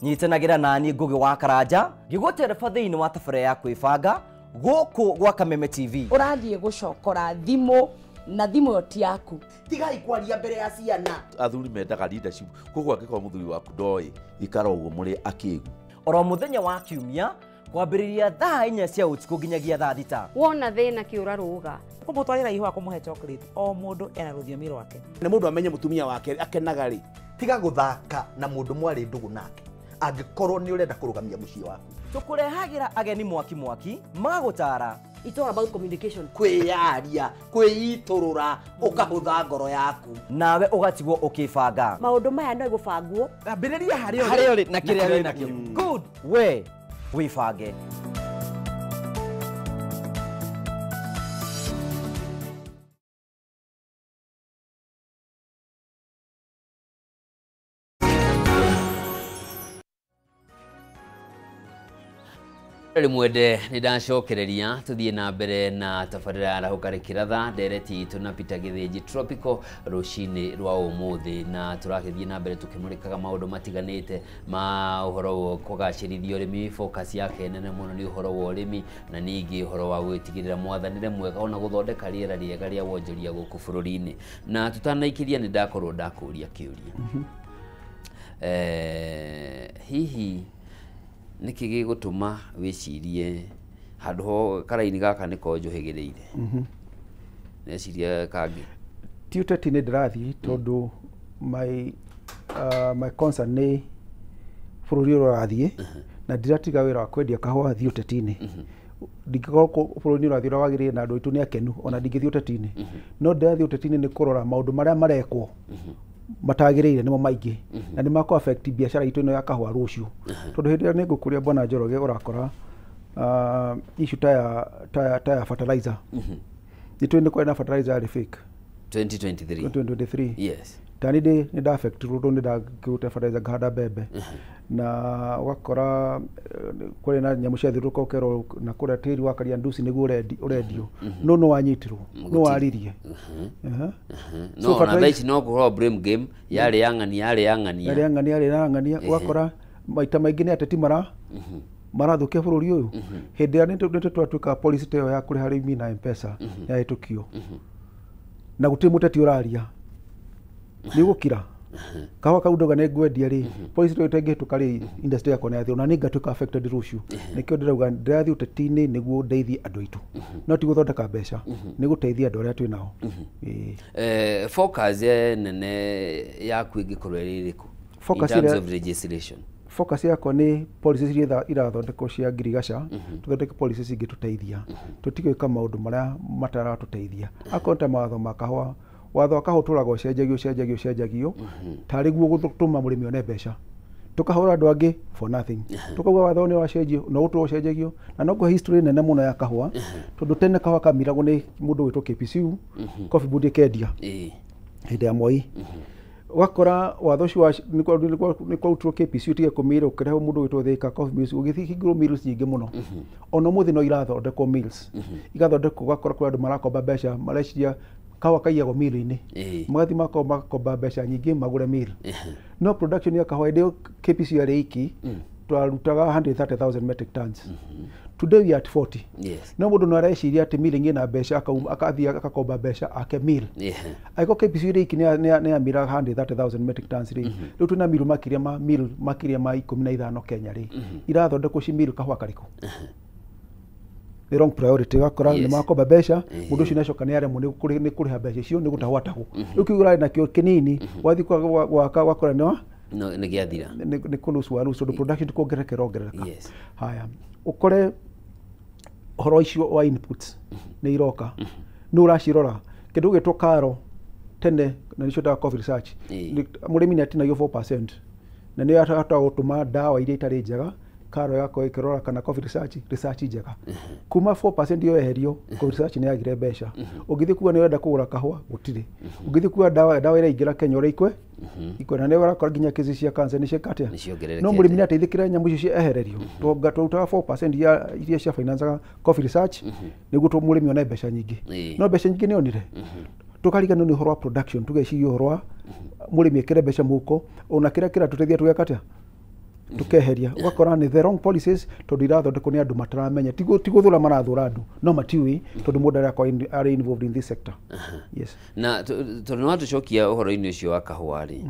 Nyitanagĩra nani Ngũgĩ wa Karanja ngĩgũtereba thĩinĩ wa tabarĩra ya kwĩbanga gũkũ gwa Kameme TV. Ũrathiĩ gũcokora thimũ na thimũ ĩyo ti yaku. Tigai kwaria mbere ya ciana. Athuri mendaga leadership koguo angĩkorwo mũthuri waku ndoĩ ikara ũguo mũrĩ akĩgu. Oro mũthenya wa kiumia Kwambĩrĩria thaa 4 cia ũtukũ nginyagia thaa 6. Wona thĩna kĩũra rũga. Kũmũtwarĩra ihũa kũmũhe chocolate o mũndũ ena rũthiomi rwake. Nĩ mũndũ amenye mũtumia wake akenaga rĩ. Tiga gũthaka na mũndũ mwarĩ ndũgũ nake angĩkorwo nĩ ũrenda kũrũgamia mũciĩ waku. Tũkũrehagĩra ageni mwaki mwaki magũtara. It's all about communication. Kwĩyaria, kwĩitũrũra, ũkahũtha ngoro yaku. Nawe ũgatigwo ũkĩbanga. Maũndũ maya no gũbangwo. Ambĩrĩria harĩa ũrĩ na kĩrĩa wĩ nakĩo. Good. We wĩbange. Mwende nĩ ndacokereria tuthiĩ na mbere na tabarĩra ya Arahũka Rĩkĩratha ndereti itũ na Peter Gĩthĩnji Tropical rũcinĩ rwa ũmũthĩ na tũragĩthiĩ na mbere tũkĩmũrĩkaga maũndũ matiganĩte ma ũhoro wa kũgacĩrithia ũrĩmi. Focus yake nene mũno nĩ ũhoro wa ũrĩmi na ningĩ ũhoro wa gwĩtigĩrĩra mwathanĩre mwega ona gũthondeka rĩera rĩega rĩa wonjoria gũkũ bũrũri-inĩ. Na tũtanaikĩria nĩ ndakorwo ndakũria kĩũria hihi nĩkĩ gĩgũtũma wĩcirie handũ ho karaini gaka nĩko njũhĩgĩrĩire neciria kangĩ? Ti ũteti nĩ ndĩrathiĩ tondũ my concern nĩ bũrũri ũrĩa ũrathiĩ na ndiratiga wĩra wa kwendia kahũa thiĩ ũteti-inĩ. Ndingĩkorwo bũrũri ũrathiĩ ũrĩa wagĩrĩire na andũ aitũ nĩ akenu ona ndingĩthiĩ ũteti-inĩ, no ndĩrathiĩ ũteti-inĩ nĩ kũrora maũndũ marĩa marekwo matagĩrĩire nĩmo maingĩ na nĩ makũ affect biacara itũ ĩno ya kahũa rũciũ. Tondũ hĩndĩ ĩrĩa nĩngũkũria Bwana Njoroge ũrakora issue ta ya fertilizer. Nĩ tũĩ nĩ kwarĩ na fertilizer yarĩ fake 2023. Yes. Tani nĩ nda affect tondũ nĩ ndakĩrute fertilizer ngahanda mbembe na ũgakora kũrĩ na nyamũ ciathiũrũrũka ũkerwo na kũrĩa tĩri wa Karia Ndusi nĩguo ũrendio no no wanyitirwo no waririe. No na thaa ici no kũhũra blame game yarĩ ya ng'ania yarĩ ya ng'ania yarĩ ya ng'ania yarĩ ya ng'ania. Ũgakora maita maingĩ nĩ ateti marathũkia bũrũri ũyũ. Hĩndĩ ĩrĩa nĩ twatuĩka policy ta ĩyo ya kũrĩha arĩmi na M-Pesa yahĩtũkio na gũtirĩ mũteti ũraria nĩ gũkira kahũa kau ndauga nĩ ngwendia rĩ policy ĩyo ĩtangĩhĩtũka rĩ industry yakwa nĩ yathira na nĩ ngatuĩka affected rũciũ. Nĩkĩo ndĩrauga ndĩrathiĩ ũteti-inĩ nĩguo ndeithie andũ aitũ no ti gũthondeka mbeca, nĩ gũteithia andũ arĩa twĩ nao. Focus nene yaku ĩngĩkorwo ĩrĩ ĩrĩkũ in terms of legislation? Focus yakwa nĩ policies iria irathondekwo cia ngirigaca, tũthondeke policies ingĩtũteithia tũtige gwĩka maũndũ marĩa mataratũteithia. Akorwo ta mawatho ma kahũa, watho wa kahũa ũtũraga ũcenjagio tarĩ guo gũtũma mũrĩmi one mbeca. Tũkahũra andũ angĩ for nothing, tũkauga watho nĩ wacenjio no ũtũra ũcenjagio. Na no kũhe history nene mũno ya kahũa tondũ tene kahũa kamiragwo nĩ mũndũ wĩtwo KPCU, Coffee Board ĩkendia hĩndĩ ya Moi. Ũgakora watho ũcio nĩ kwarutirwo KPCU tige kũmĩra ũkĩrehwo mũndũ wĩtwo Thika Coffee Mills, ũgĩhingũrwo mills nyingĩ mũno. Ona ũmũthĩ no irathondekwo mills igathondekwo, ũgakora kũrĩ andũ marakomba mbeca mareciria kahũa kaiyagwo mill-inĩ, magathiĩ makomba mbeca nyingĩ magũre mill. No production ya kahũa hĩndĩ ĩyo KPCU yarĩ iki twarutaga 130,000 metric tons. Today we are at 40. Yes. No mũndũ no areciria atĩ milling ĩna mbeca akathiĩ akakomba mbeca ake mill. Angĩkorwo KPCU ĩrĩ iki nĩ yamiraga 130,000 metric tons rĩ, rĩu twĩna mill makĩria ma 15 Kenya rĩ, irathondekwo ci mill kahũa karĩkũ? The wrong priority. Ũgakora nĩ makomba mbeca mũndũ ũcio nĩacoka nĩ aremwo nĩ kũrĩha mbeca icio nĩ gũtahwo atahwo. Rĩu kĩu ũrarĩ nakĩo kĩnini wathiĩ gwaka ũgakora nĩ nĩ gĩathira, nĩ kũlose wa lose tondũ production ti kuongerereka ĩrongerereka. Haya, ũkore ũhoro icio wa inputs nĩ iroka nĩ ũracirora kĩndũ gĩtwo karo tene na nĩcio ndaga coffee research mũrĩmi nĩ atinagio 4% na nĩ ahotaga gũtũma ndawa iria itarĩ njega karo ĩgakorwo ĩkĩrora kana coffee research njega kuma 4% ĩyo yeherio coffee research nĩ yagire mbeca. Ũngĩthiĩ kuga nĩ ũrenda kũgũra kahũa gũtirĩ, ũngĩthiĩ kuga ndawa ĩraingĩra Kenya ũrĩa ikwe na nĩ ũrakora nginya kesi cia cancer nĩ ciĩka atĩa. No mũrĩmi nĩ ateithĩkĩra nyamũ icio ciehererio twarutaga 4% iria cia financaga coffee research nĩguo mũrĩmi one mbeca nyingĩ. No mbeca nyingĩ nĩ onire tũkariganĩrwo nĩ ũhoro wa production tũgeciria ũhoro wa mũrĩmi ekĩre mbeca mũhuko ona kĩrĩa kĩratũteithia tũgeka atĩa Tukeheria ũgakora nĩ the wrong policies tondũ irathondekwo nĩ andũ mataramenya, ti gũthũra marathũra andũ no matiũĩ tondũ mũndũ arĩa arĩ involved in this sector. Yes. Na tondũ nĩ watũcokia ũhoro-inĩ ũcio wa kahũa rĩ,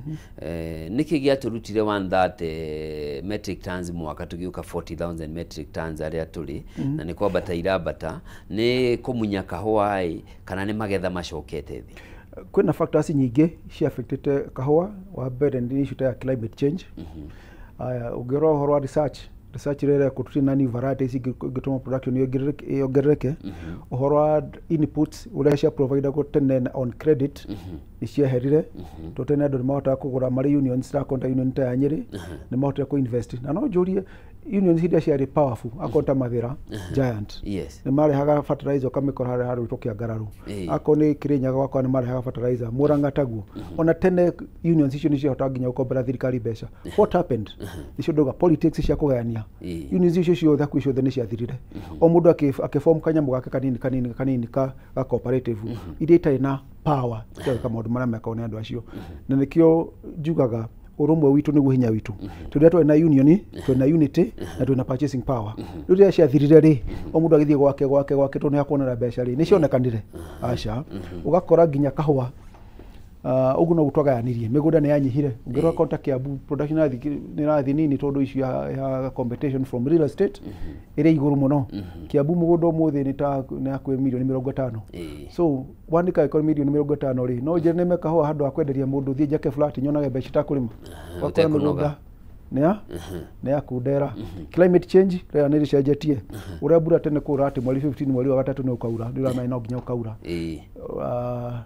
nĩkĩ gĩatũrutire 130 metric tons mwaka tũgĩũka 40,000 metric tons arĩa tũrĩ, na nĩ kwambata irambata, nĩ kũmunya kahũa ĩ kana nĩ magetha macokete thĩ? Kwĩna factors nyingĩ cia affectĩte kahũa. Wa mbere nĩ issue ta ya climate change. Aya, ũngĩrora ũhoro wa research ĩrĩa ĩrekwo, tũtirĩ na new varieties ingĩtũma production yongerereke. Ũhoro wa inputs ũrĩa cia providagwo tene on credit nĩ cieherire, tondũ tene andũ nĩ mahotaga kũgũra marĩ unions, ta union ta ya Nyĩrĩ nĩ mahotire kũ-invest. Na no njũrie unions iria ciarĩ powerful, akorwo ta Mathĩra Giant, nĩ marehaga fertilizer ũkamĩkora harĩa harũtwo Kĩangararũ, akorwo nĩ Kĩrĩnyaga gwakwa nĩ marehaga fertilizer, Mũrang'a taguo. Ona tene unions icio nĩ ciahotaga nginya gũkombera thirikari mbeca. What happened? Nĩcio ndauga politics cia kũgayania unions icio ciothe, hakuhĩ ciothe nĩ ciathirire. O mũndũ akĩform kanyamũ gake kanini kanini kanini ka cooperative iria itarĩ na power cia gwĩka maũndũ marĩa mekagwo nĩ andũ acio. Na nĩkĩo njugaga ũrũmwe witũ nĩguo hinya witũ, tondũ rĩrĩa twarĩ na union twĩ na unity na twĩ na purchasing power. Rĩu rĩrĩa ciathirire rĩ, o mũndũ agĩthiĩ gwake gwake gwake tondũ nĩakuonera mbeca rĩ, nĩcionekanire aca. Ũgakora nginya kahũa ũguo noguo twagayanirie, mĩgũnda nĩ yanyihire. Ũngĩrora konta Kiambu production nĩ ĩrathiĩ nini tondũ issue ya competition from real estate ĩrĩ igũrũ mũno. Kiambu mũgũnda ũmũthĩ nĩ ta nĩ hakuhĩ mirioni 50. So wandĩka ĩkorwo mirioni 50 rĩ, no njĩre nĩme kahũa handũ ha kwenderia mũndũ thiĩ njake flat nyonage mbeca itakũrĩma. Ũgakora mĩgũnda nĩ ya kundera. Climate change rĩera nĩ rĩcenjetie, ũrĩa mbura tene kũra atĩ mweri 15 mweri wa gatatũ nĩ ũkaura, nĩ ũramenya no nginya ũkaura.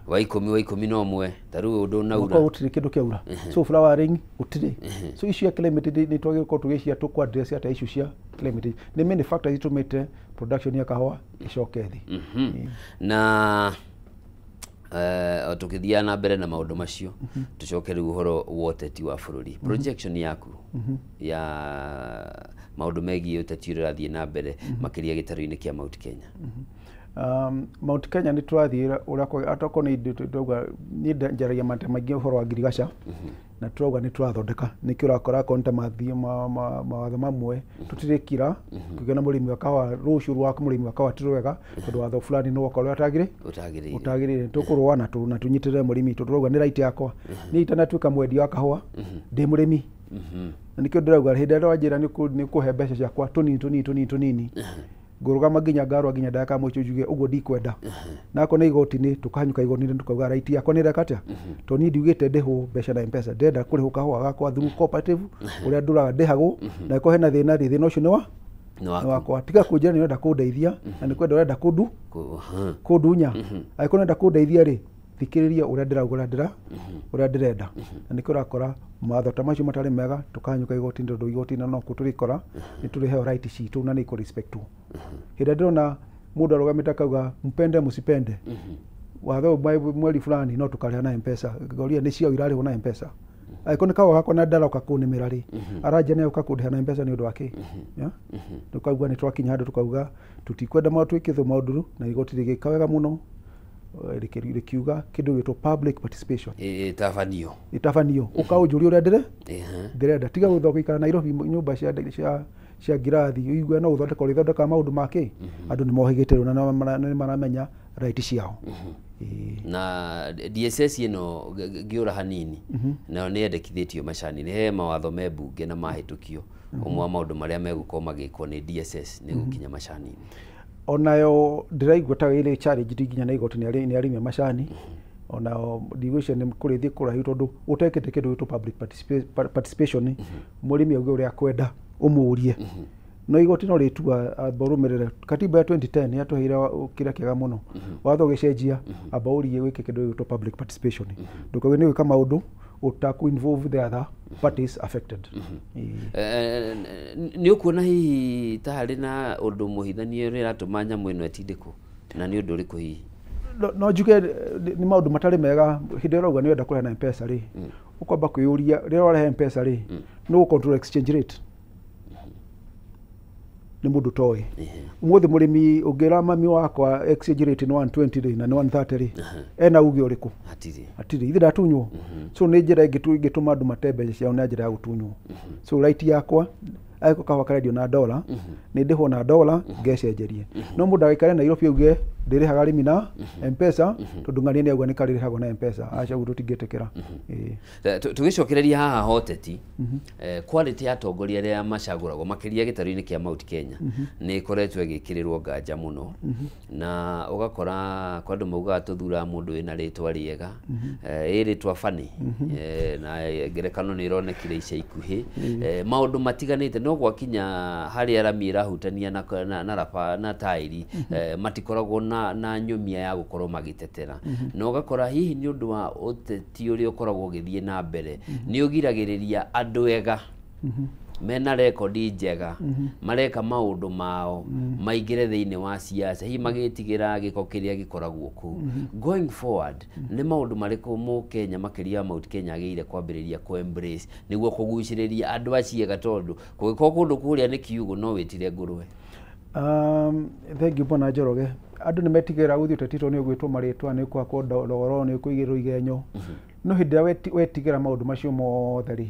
Wa 10 wa 11 ta rĩu ũndũ ũnaura gũtirĩ kĩndũ kĩaura, so flowering gũtirĩ. So issue ya climate nĩ twagĩrĩirwo gũkorwo tũgĩcia tũkũ address atĩa issue cia climate change. Nĩ many factors itũmĩte production ya kahũa ĩcoke thĩ. Na tũkĩthiaga na mbere na maũndũ macio, tũcoke rĩu ũhoro wa ũteti wa bũrũri, projection yaku ya maũndũ megiĩ ũteti ũrĩa ũrathiĩ na mbere makĩria gĩtarũ-inĩ kĩa Mount Kenya? Mount Kenya nĩ tũrathiĩ ũrĩa atokorwo nĩ ndauga niĩ njaragia mata maingĩ ũhoro wa ngirigaca, na tũrauga nĩ tũrathondeka, nĩkĩo ũrakora akorwo nĩ ta mathiĩ mawatho mamwe tũtirĩkira kũgĩa na mũrĩmi wa kahũa rũciũ rwa mũrĩmi wa kahũa ti rwega tondũ watho fulani nĩ woka ũrĩa ũtagĩrĩire. Ũtagĩrĩire. Tũkũrũa na tũnyitĩrĩre mũrĩmi tondũ tũrauga nĩ right yakwa. Niĩ itanatuĩka mwendia wa kahũa ndĩ mũrĩmi, na nĩkĩo ndĩrauga hĩndĩ ĩrĩa wanjĩra nĩ kũhe mbeca ciakwa tũnini tũnini tũnini tũnini, ngũrũgama nginya ngarũa nginya ndagĩka ya mũico njuge ũguo ndikwenda. Na akorwo nĩ igoti-inĩ tũkahanyũka igoti-inĩ tukauga right yakwa nĩ ĩreka atĩa, tondũ niĩ ndiugĩte ndĩhwo mbeca na M-Pesa, ndĩrenda kũrĩhwo kahũa gakwa through cooperative ũrĩa ndũraga ndĩhagwo, na angĩkorwo hena thĩna rĩ, thĩna ũcio nĩ wakwa. Tiga kũnjĩra nĩ ũrenda kũndeithia na nĩ kwenda ũrenda kũndunya. Angĩkorwo ũrenda kũndeithia rĩ, thikĩrĩria ũrĩa ndĩrauga, ũrĩa ndĩrenda. Na nĩkĩo ũrakora mawatho ta macio matarĩ mega tũkahanyũka igoti-inĩ, tondũ igoti-inĩ no kuo tũrĩkora nĩ tũrĩheo right citũ na nĩ ikũ respectwo. Hĩndĩ ĩrĩa ndĩrona mũndũ arũgamĩte akauga mpende msipende, watho ũyũ mweri fulani no tũkarĩha na M-Pesa, ngoria nĩ ciao irarĩhwo na M-Pesa? Angĩkorwo nĩ kahũa gakwa na ndaroka kũnĩmĩra rĩ, aranjia nĩ agũka kũndĩha na M-Pesa nĩ ũndũ wa kĩ? Tũkauga nĩ twakinya handũ tũkauga tũtikwenda maũndũ twĩkĩtwo maũndũ, na igoti rĩgĩka wega mũno rĩkiuga kĩndũ gĩtwo public participation ĩtabanio. Ĩtabanio, ũkaũnjũria ũrĩa ndĩrenda, tiga gũthiĩ gũikara Nairobi nyũmba cia ngirathi ũigue no gũthondeka ũrĩthondekaga maũndũ ma kĩ. Andũ nĩ mohĩgĩte rĩu na nĩ maramenya right ciao. Na DSS ĩno ngĩũra hanini, nayo nĩ yendekithĩtio macani nĩ he mawatho me mbunge na mahĩtũkio, ũmwe wa maũndũ marĩa megũkorwo magĩkwo nĩ DSS nĩ gũkinya macani-inĩ. Onayo ndĩraigua ta ĩrĩ challenge nginya na igoti nĩ arĩmi a macani, onao ndigwĩciria nĩ kũrĩthiĩ kũraihu tondũ ũtekĩte kĩndũ gĩtwo public participation, mũrĩmi auge ũrĩa akwenda ũmũrie, no igoti no rĩtua amba ũrũmĩrĩre katiba ya 2010 yatũheire kĩrĩa kĩega mũno. Watho ũgĩcenjia, amba ũrie wĩke kĩndũ gĩgwĩtwo public participation, ndũkauge nĩ gwĩka maũndũ ũtakũ involve the other parties affected. Nĩ ũkuona hihi ta harĩ na ũndũ mũhithanie ũrĩa ũratũma nyamũ ĩno ĩtindĩkwo, na nĩ ũndũ ũrĩkũ hihi? No njuge nĩ maũndũ matarĩ mega. Hĩndĩ ĩrĩa ũrauga nĩ ũrenda kũrĩha na M-Pesa rĩ, ũkwamba kwĩyũria rĩrĩa ũrarehe M-Pesa rĩ, nĩ ũgũ control exchange rate? Nĩ mũndũ toĩ. Ũmũthĩ mũrĩmi ũngĩra mami wakwa exchange rate nĩ 120 rĩ na nĩ 130 rĩ, ena uge ũrĩkũ? Hatirĩ. Hatirĩ, ithe ndatunywo. So nĩ njĩra ĩngĩ ĩngĩtũma andũ mate mbeca ciao na njĩra ya gũtunywo. So right yakwa angĩkorwo kahũa karendio na dola, nĩ ndĩhwo na dola ngecenjerie. No mũndũ agaikare Nairobi auge ndĩrĩhaga arĩmi na M-Pesa tondũ ng'ania nĩ auga nĩ karĩrĩhagwo na M-Pesa, aca, ũguo tũtingĩtĩkĩra. Ĩĩ. Tũgĩcokereria haha hoteti, quality ya atongoria arĩa macagũragwo makĩria gĩtarũ-inĩ kĩa Mount Kenya nĩ ĩkoretwo ĩgĩkĩrĩrwo nganja mũno, na ũgakora kwa andũ maugaga tũthuraga mũndũ wĩna rĩtwa rĩega, ĩ rĩtwa bani, na ngerekano nĩ ĩronekire ica ikuhĩ, maũndũ matiganĩte, no gwakinya harĩa rami ĩrahutania na raba na tairi, matikoragwo na nyũmia ya gũkorwo magĩtetera. Na ũgakora hihi nĩ ũndũ wa ũteti ũrĩa ũkoragwo ũgĩthiĩ na mbere nĩ ũgiragĩrĩria andũ ega mena rekondi njega mareka maũndũ mao maingĩre thĩinĩ wa siasa, hihi magĩtigĩra gĩko kĩrĩa gĩkoragwo kũu. Going forward, nĩ maũndũ marĩkũ mũkenya makĩria wa Mount Kenya agĩrĩire kwambĩrĩria kũ embrace nĩguo kũgucĩrĩria andũ aciega, tondũ kũngĩkorwo kũndũ kũrĩa nĩ kiugũ no wĩtire ngũrwe? Thank you, Bwana Njoroge. Andũ nĩ metigĩra gũthiĩ ũteti tondũ nĩ ũgwĩtwo marĩtwa, nĩ ũkũhakwo ndoro, nĩ ũkũigĩrwo igenyo. No hĩndĩ ĩrĩa wetigĩra maũndũ macio mothe rĩ,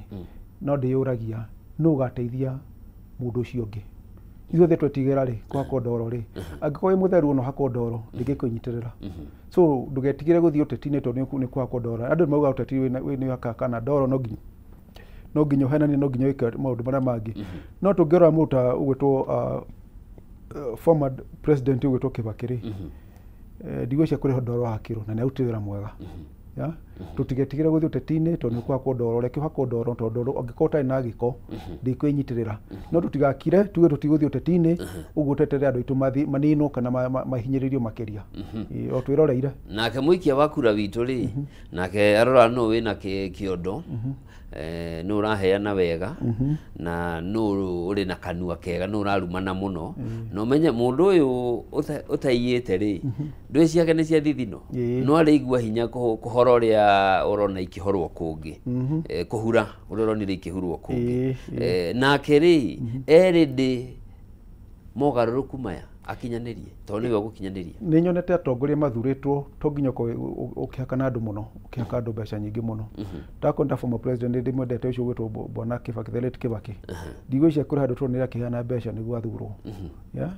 no ndĩyũragia nũ ũgateithia mũndũ ũcio ũngĩ. Ithuothe twetigĩra rĩ kũhakwo ndoro rĩ, angĩkorwo wĩ mũtheru ona ũhakwo ndoro ndĩngĩkũnyitĩrĩra. So ndũgetigĩre gũthiĩ ũteti-inĩ tondũ nĩ kũhakwo ndoro. Andũ nĩ maugaga ũteti nĩ ũhakana ndoro, no nginya ũhenanie, no nginya wĩke maũndũ marĩa mangĩ. No tũngĩrora mũndũ ta ũgwĩtwo former president ũgwĩtwo Kibaki rĩ, ndigwĩciria kũrĩ ndoro hakirwo na nĩ arutire wĩra mwega. Ya, tũtigetigĩre gũthiĩ ũteti-inĩ tondũ nĩ ũkũhakwo ndoro. Reke ũhakwo ndoro, tondũ angĩkorwo ũtarĩ na gĩko ndĩkwĩnyitĩrĩra. No tũtigakire tuge tũtigũthiĩ ũteti-inĩ ũguo tweterere andũ aitũ maninwo kana mahinyĩrĩrio makĩria. Ĩĩ, o twĩroreire. Nake mũikia wa kura witũ rĩ, nake arora nũ wĩna kĩondo, nũ ũraheana wega, na nũ ũrĩ na kanua kega, nũ ũrarumana mũno, na ũmenye mũndũ ũyũ ũtaiyĩte rĩ, ndũĩ ciake nĩ cia thithino, no arĩigua hinya kũhora ũrĩa ũrona ikĩhorwo kũngĩ, kũhura ũrĩa ũronire ikĩhurwo kũngĩ. Nake rĩ erĩ ndĩ mogarũrũku maya akinyanĩrie, tondũ nĩwe ũgũkinyanĩria. Nĩ nyonete atongoria mathurĩtwo to nginya ũkorwo ũkĩhakana andũ mũno, ũkĩhaka andũ mbeca nyingĩ mũno. Ndakwenda former president nĩ ndĩmwendete ũcio ũgwĩtwo Bwana Kibaki, the late Kibaki. Ndigwĩciria kũrĩ handũ tuonire akĩheana mbeca nĩguo athurwo. Yeah?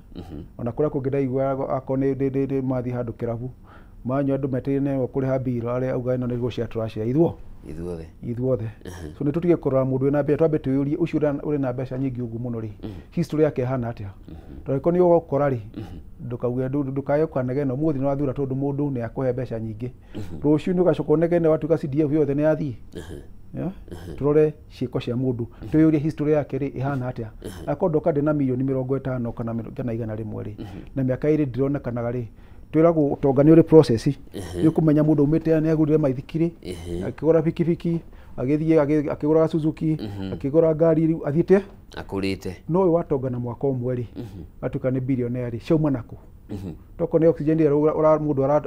Ona kũrĩa kũngĩ ndaiguaga akorwo nĩ mathiĩ handũ kĩrabu manyua andũ metereire nĩo kũrĩha bill, arĩa auga ĩno nĩ gũcia tũracia ithuo ithuothe. Ithuothe. So nĩ tũtige kũrora mũndũ wĩna mbeca, twambe twĩyũrie ũcio ũrĩ na mbeca nyingĩ ũguo mũno rĩ, history yake ĩhana atĩa? Tondũ angĩkorwo nĩ ũgũkora rĩ, ndũkauge ndũkae ũkanegene ũmũthĩ nĩ wathura tondũ mũndũ nĩ akũhe mbeca nyingĩ, rũciũ nĩ ũgacoka ũnegene watuĩka CDF yothe nĩ yathiĩ. Yeah? Tũrore ciĩko cia mũndũ, twĩyũrie history yake rĩ ĩhana atĩa. Akorwo ndoka ndĩ na mirioni 50 kana 100 rĩ, na mĩaka 2 ndironekanaga rĩ, twĩragwo ũtonga nĩ ũrĩ process. Nĩ ũkũmenya mũndũ aumĩte nĩ agũrire maithikiri, akĩgũra bikibiki, agĩthiĩ akĩgũra Suzuki, akĩgũra ngari, rĩu athiĩte akũrĩte. No ũyũ watonga na mwaka ũmwe rĩ, atuĩka nĩ billionaire rĩ, ciauma nakũ? Tokorwo nĩ oxygen ĩrĩa mũndũ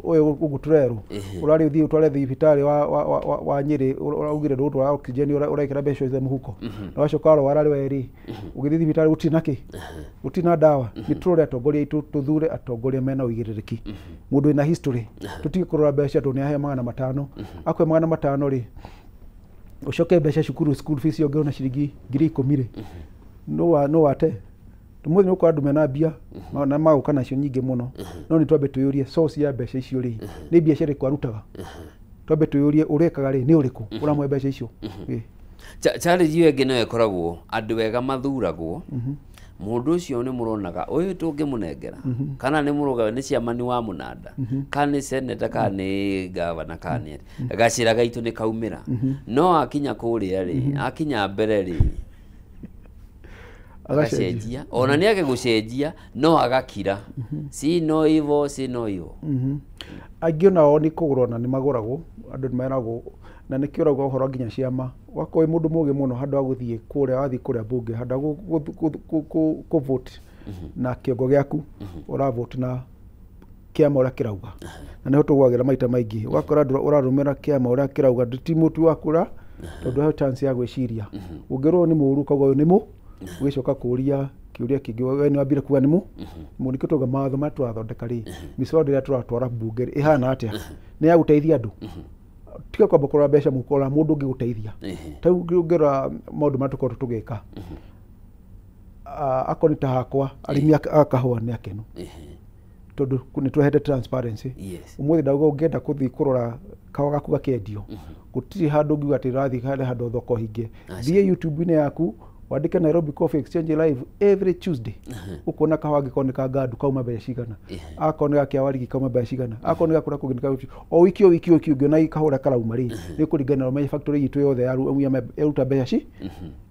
ũyũ ũguo tũrerwo ũrarĩ ũthiĩ ũtware thibitarĩ wa Nyĩrĩ, ũraugire ndũgũtwara oxygen, ũrekĩra mbeca ciothe mũhuko, na wacoka warwara rĩ, we rĩ ũgĩthiĩ thibitarĩ gũtirĩ na kĩ, gũtirĩ na ndawa. Nĩ tũrore atongoria aitũ, tũthure atongoria mena ũigĩrĩrĩki, mũndũ wĩna history. Tũtige kũrora mbeca tondũ nĩ aheo 500, akwe 500 rĩ, ũcoke mbeca cukuru, school fees yongererwo na ciringi 10,000 rĩ, no wate ũmũthĩ nĩ ũkora andũ mena mbia na magoka nacio nyingĩ mũno. No nĩ twambe twĩyũrie source ya mbeca icio rĩ, nĩ biacara ĩrĩkũ arutaga? Twambe twĩyũrie ũrekaga rĩ, nĩ ũrĩkũ ũramũhe mbeca icio? Ĩ. Challenge ĩyo ĩngĩ nayo ĩkoragwo andũ ega mathuragwo, mũndũ ũcio nĩ mũronaga ũyũ tũngĩmũnengera, kana nĩ mũrũgawe nĩ ciamani wa mũnanda, kana nĩ seneta, kana nĩ gavana, kana nĩ gacĩra gaitũ nĩ kaumĩra, no akinya kũrĩa rĩ, akinya mbere rĩ, agacenjia. Ona nĩ age gũcenjia no agakira, si no ivo, si no ivo. Angĩ onao nĩ kũgũrwo na nĩ magũragwo, andũ nĩ meragwo, na nĩkĩo ũrauga ũhoro nginya ciama, wakorwo wĩ mũndũ mũgĩ mũno, handũ ha gũthiĩ kũrĩa, wathiĩ kũrĩa bunge, handũ ha kũ vote na kĩongo gĩaku, ũra vote na kĩama ũrĩa kĩrauga, na nĩho tũgwagĩra maita maingĩ. Ũgakora andũ ũrarũmĩra kĩama ũrĩa kĩrauga, ti mũtu wa kũra, tondũ he chance ya gwĩciria. Ũngĩrwo nĩ mũũru ũkauga ũyũ nĩ mũ, ũgĩcoka kũria. Kĩũria kĩngĩ we nĩ wambire kuga nĩ mu nĩkĩo tũrauga mawatho marĩa tũrathondeka rĩ, mĩcoro ĩrĩa tũratwara mbunge rĩ, ĩhana atĩa, nĩ ya gũteithia andũ. Tiga kwamba kũrora mbeca mũhuko, rora mũndũ ũngĩ gũteithia. Ta rĩu ũngĩrora maũndũ marĩa tũkoretwo tũgĩka, akorwo nĩ ta hakwa, arĩmi a kahũa nĩ akenu tondũ nĩ twehete transparency. Ũmũthĩ ndauga ũngĩenda kũthiĩ kũrora kahũa gaku gakĩendio, gũtirĩ handũ ũngiuga atĩ ũrathiĩ harĩa handũ thoko hinge. Thiĩ YouTube-inĩ yaku wandĩke Nairobi Coffee Exchange live every Tuesday, ũkuona kahũa angĩkorwo nĩ ka ngandu kauma mbeca cigana, akorwo nĩ ga kĩawarigi kauma mbeca cigana, akorwo nĩ ga kũrĩa kũngĩ nĩ ka o wiki o wiki o wiki ũngĩona kahũa ũrĩa karauma rĩ, nĩ kũringana na ũmenye factory itũ yothe yaruta mbeca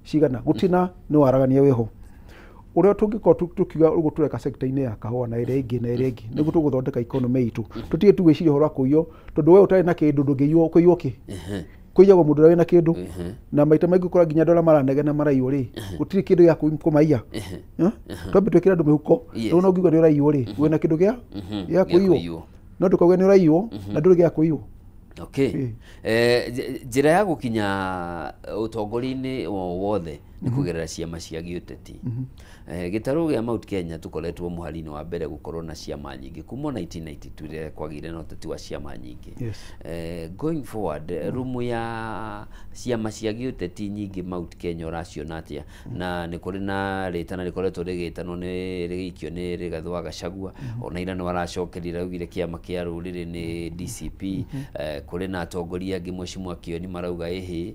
cigana. Gũtirĩ na nĩ waragania wĩho ũrĩa tũngĩkorwo tũkiuga ũguo tũreka sector-inĩ ya kahũa na ĩrĩa ĩngĩ na ĩrĩa ĩngĩ, nĩguo tũgũthondeka economy itũ. Tũtige tu gwĩciria ũhoro wa kũiywo, tondũ we ũtarĩ na kĩndũ ndũngĩiywo. Kũiywo kĩ? Kũiyagwo mũndũ ũrĩa wĩna kĩndũ. Na maita maingĩ ũkora nginya andũ arĩa maranegena maraiywo rĩ, gũtirĩ kĩndũ gĩa kũmaiya. Twambe twĩkĩre andũ mĩhuko. Rĩu no ngiuga nĩ ũraiywo rĩ, wĩna kĩndũ gĩa gĩa kũiywo, no ndũkauge nĩ ũraiywo na ndũrĩ gĩa kũiywo. Okay. Njĩra ya gũkinya ũtongoria-inĩ o wothe nĩ kũgerera ciama cia gĩũteti. Gĩtarũ gĩa Mount Kenya tũkoretwo mũhari-inĩ wa mbere gũkorwo na ciama nyingĩ kuma 1992 rĩrĩa kwagĩire na ũteti wa ciama nyingĩ. Going forward, rumu ya ciama cia gĩũteti nyingĩ Mount Kenya ũraciona atĩa? Na nĩ kũrĩ na rĩtana rĩkoretwo rĩgĩtanwo nĩ rĩgĩikio nĩ Rigathĩ wa Gachagua, ona ira nĩ aracokerire augire kĩama kĩa rũrĩrĩ nĩ DCP. Kũrĩ na atongoria angĩ Mheshimiwa Kioni marauga ĩhĩ,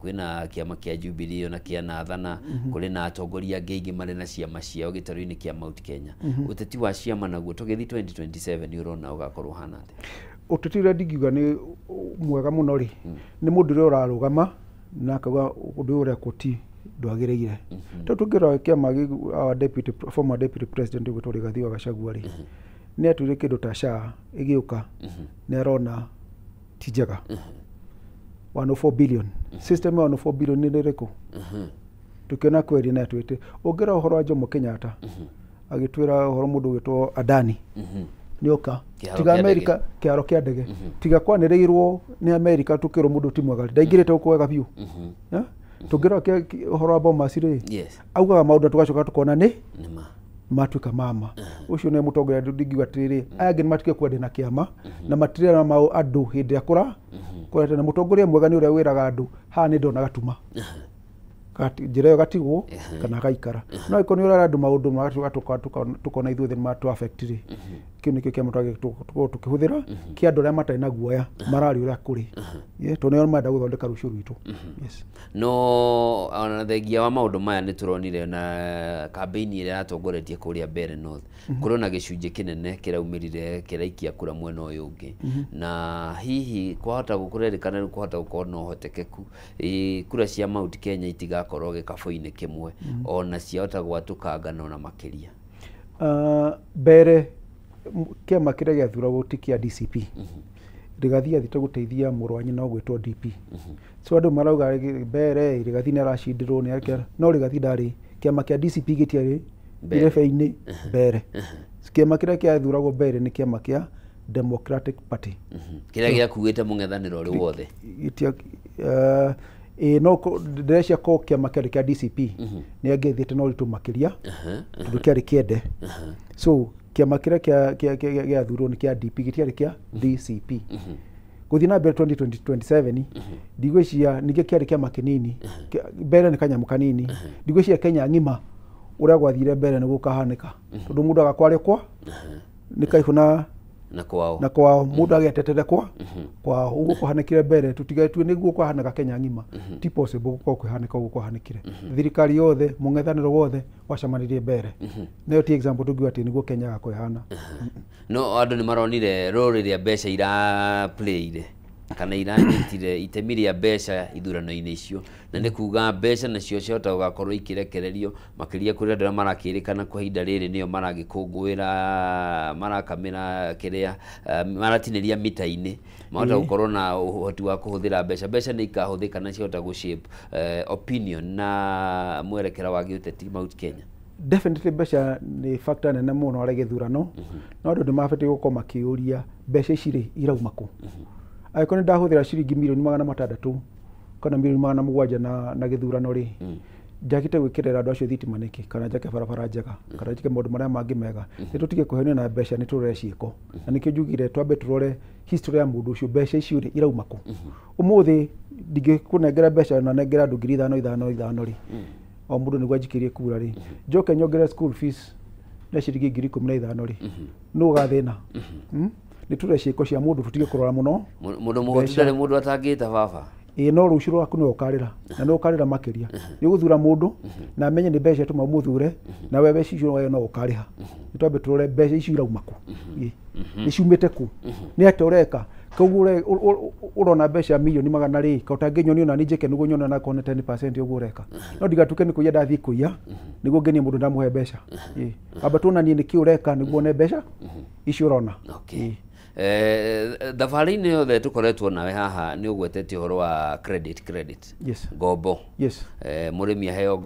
kwĩna kĩama kĩa Jubilee ona kĩa Nathana, kũrĩ na atongoria angĩ aingĩ marĩ na ciama ciao gĩtarũ-inĩ kĩa Mount Kenya. Ũteti wa ciama naguo tũgĩthiĩ 2027 nĩ ũrona ũgakorwo ũhana atĩa? Ũteti ũrĩa ndingiuga nĩ mwega mũno rĩ, nĩ mũndũ ũrĩa ũrarũgama na akauga ũndũ ũyũ ũrekwo ti ndwagĩrĩire. Tondũ tũngĩrora kĩama our deputy, former deputy president ũgwĩtwo Rigathĩ wa Gachagua rĩ, nĩ atuire kĩndũ ta SHA ĩgĩũka, nĩ arona ti njega. 104 billion system ya 104 billion nĩ ĩrĩkũ? Tukiona kweri na twite ũngĩra ũhoro wa Jomo Kenyatta agĩtwĩra ũhoro mũndũ ũgwĩtwo Adani nĩoka tiga Amerika kĩharo kĩa ndege, tiga kwanĩrĩirwo nĩ Amerika tũkĩrwo mũndũ ti mwega ndaingĩrĩte gũkũ wega biũ. Tũngĩrora ũhoro wa Bomas rĩ, augaga maũndũ tũgacoka tũkona nĩ matuĩka mama. Ũcio nĩ mũtongoria ndingiuga atĩrĩrĩ, aya angĩ nĩmatuĩke kwenda na kĩama na matirera mao andũ hĩndĩ ĩrĩa kũra kũrete. Na mũtongoria mwega nĩ ũrĩa wĩraga andũ haha nĩ ndona gatuma, njĩra ĩyo gatigwo kana gaikara. No angĩkorwo nĩ ũrera andũ maũndũ tũkona ithuothe nĩ matũ affect rĩ, kĩu nĩkĩo kĩama tũkorwo tũkĩhũthĩra kĩa andũ arĩa matarĩ na guoya mararia ũrĩa kũrĩ, tondũ nĩo marenda gũthondeka rũciũ rwitũ. No ona thengia wa maũndũ maya nĩ tũronire na campaign ĩrĩa yatongoretie kũrĩa Mbeere North, kũrĩ na gĩcunjĩ kĩnene kĩraumĩrire kĩraikia kura mwena ũyũ ũngĩ, na hihi kwahota kũrerĩkana rĩu kwahota gũkorwo na ũhotekeku kura cia Mount Kenya itigakorwo gĩkabũ-inĩ kĩmwe, ona ciahota gwatũkangana ona makĩria. Mbere kĩama kĩrĩa gĩathuragwo ti kĩa DCP, Rigathi athiĩte gũteithia mũrũ wa nyina ũgwĩtwo DP. So andũ marauga mbere Rigathi nĩ aracindirwo nĩ, no Rigathi ndarĩ kĩama kĩa DCP gĩtiarĩ irebe-inĩ mbere. Kĩama kĩrĩa kĩathuragwo mbere nĩ kĩama kĩa Democratic Party kĩrĩa gĩakuĩte mũng'ethanĩro ũrĩ wothe. No ndĩrecia ko kĩama kĩarĩ kĩa DCP nĩ angĩthiĩte na ũritũ makĩria tondũ kĩarĩ kĩende. So kĩama kĩrĩa gĩathurwo nĩ kĩa DP, gĩtiarĩ kĩa DCP. Gũthiĩ na mbere 2027 ndigwĩciria ningĩ kĩarĩ kĩama kĩnini, mbere nĩ kanyamũ kanini, ndigwĩciria Kenya ng'ima ũrĩa gwathire mbere nĩ gũkahanĩka, tondũ mũndũ agakwarĩ kwa nĩ kaihũ na kwao, na kwao mũndũ agetetere kwa kwao. Ũguo kwahanĩkire mbere tũtigetue nĩguo kwahanĩka Kenya ng'ima, ti possible gũkorwo kwĩhanĩka ũguo kwahanĩkire. Thirikari yothe mũng'ethanĩro wothe wacemanirie mbere, nayo ti example tũngiuga atĩ nĩguo Kenya gakwĩhana. No andũ nĩ maronire role rĩa mbeca ira playire kana iranyitire itemi rĩa mbeca ithurano-inĩ icio, na nĩ kuga mbeca nacio ciahota gũgakorwo ikĩrekererio makĩria kũrĩ andũ arĩa marakĩrĩkana kwa ihinda rĩrĩ nĩo maragĩkũngũĩra marakamĩra kĩrĩa maratinĩria mita-inĩ, mahota gũkorwo na ũhoti wa kũhũthĩra mbeca. Mbeca nĩ ikahũthĩka na ciahota gũ shape opinion na mwerekera wa gĩũteti Mount Kenya. Definitely mbeca nĩ factor nene mũno harĩ gĩthurano, no andũ nĩ mabatiĩ gũkorwo makĩũria mbeca ici rĩ irauma kũ. Angĩkorwo nĩ ndahũthĩra ciringi mirioni 600 kana mirioni 700 na gĩthurano rĩ, Njagĩte gwĩkĩrĩra andũ acio thitima nĩkĩ, kana njake barabara njega, kana njike maũndũ marĩa mangĩ mega. Nĩ tũtige kũhenio na mbeca, nĩ tũrore ciĩko. Na nĩkĩo njugire twambe tũrore history ya mũndũ ũcio, mbeca icio rĩ irauma kũ. Ũmũthĩ ndingĩkũnengera mbeca na nengera andũ 5,000 5 5 rĩ, o mũndũ nĩguo anjikĩrie kura rĩ, njoke nyongerere school fees na ciringi 15,000 rĩ, nũ ũgathĩna? Nĩ tũrore ciĩko cia mũndũ, tũtige kũrora mũno Mũndũ mũhoti ndarĩ mũndũ atangĩta baba. Ĩĩ, no rũciũ rwaku nĩwe ũkarĩra, na nĩwe ũkarĩra makĩria. Nĩ ũgũthura mũndũ na amenye nĩ mbeca tũma ũmũthure, na wewe icio wewe no ũkarĩha. Nĩ twambe tũrore mbeca icio irauma kũ. Nĩ ciumĩte kũ, nĩ atĩa ũreka. Koguo ũrona mbeca mirioni 100 rĩ, ka ũtangĩnyonia ona niĩ njĩke nĩguo nyone onakorwo nĩ 10% ũguo ũreka. No ndigatuĩke nĩ kũiya ndathiĩ kũiya nĩguo ngenie mũndũ ndamũhe mbeca. Amba tuonanie nĩkĩ ũreka nĩguo wone mbeca icio ũrona. Thabarĩ-inĩ yothe tũkoretwo nawe haha nĩ ũgwetete ũhoro wa credit. Yes. Ngombo. Yes. Mũrĩmi aheo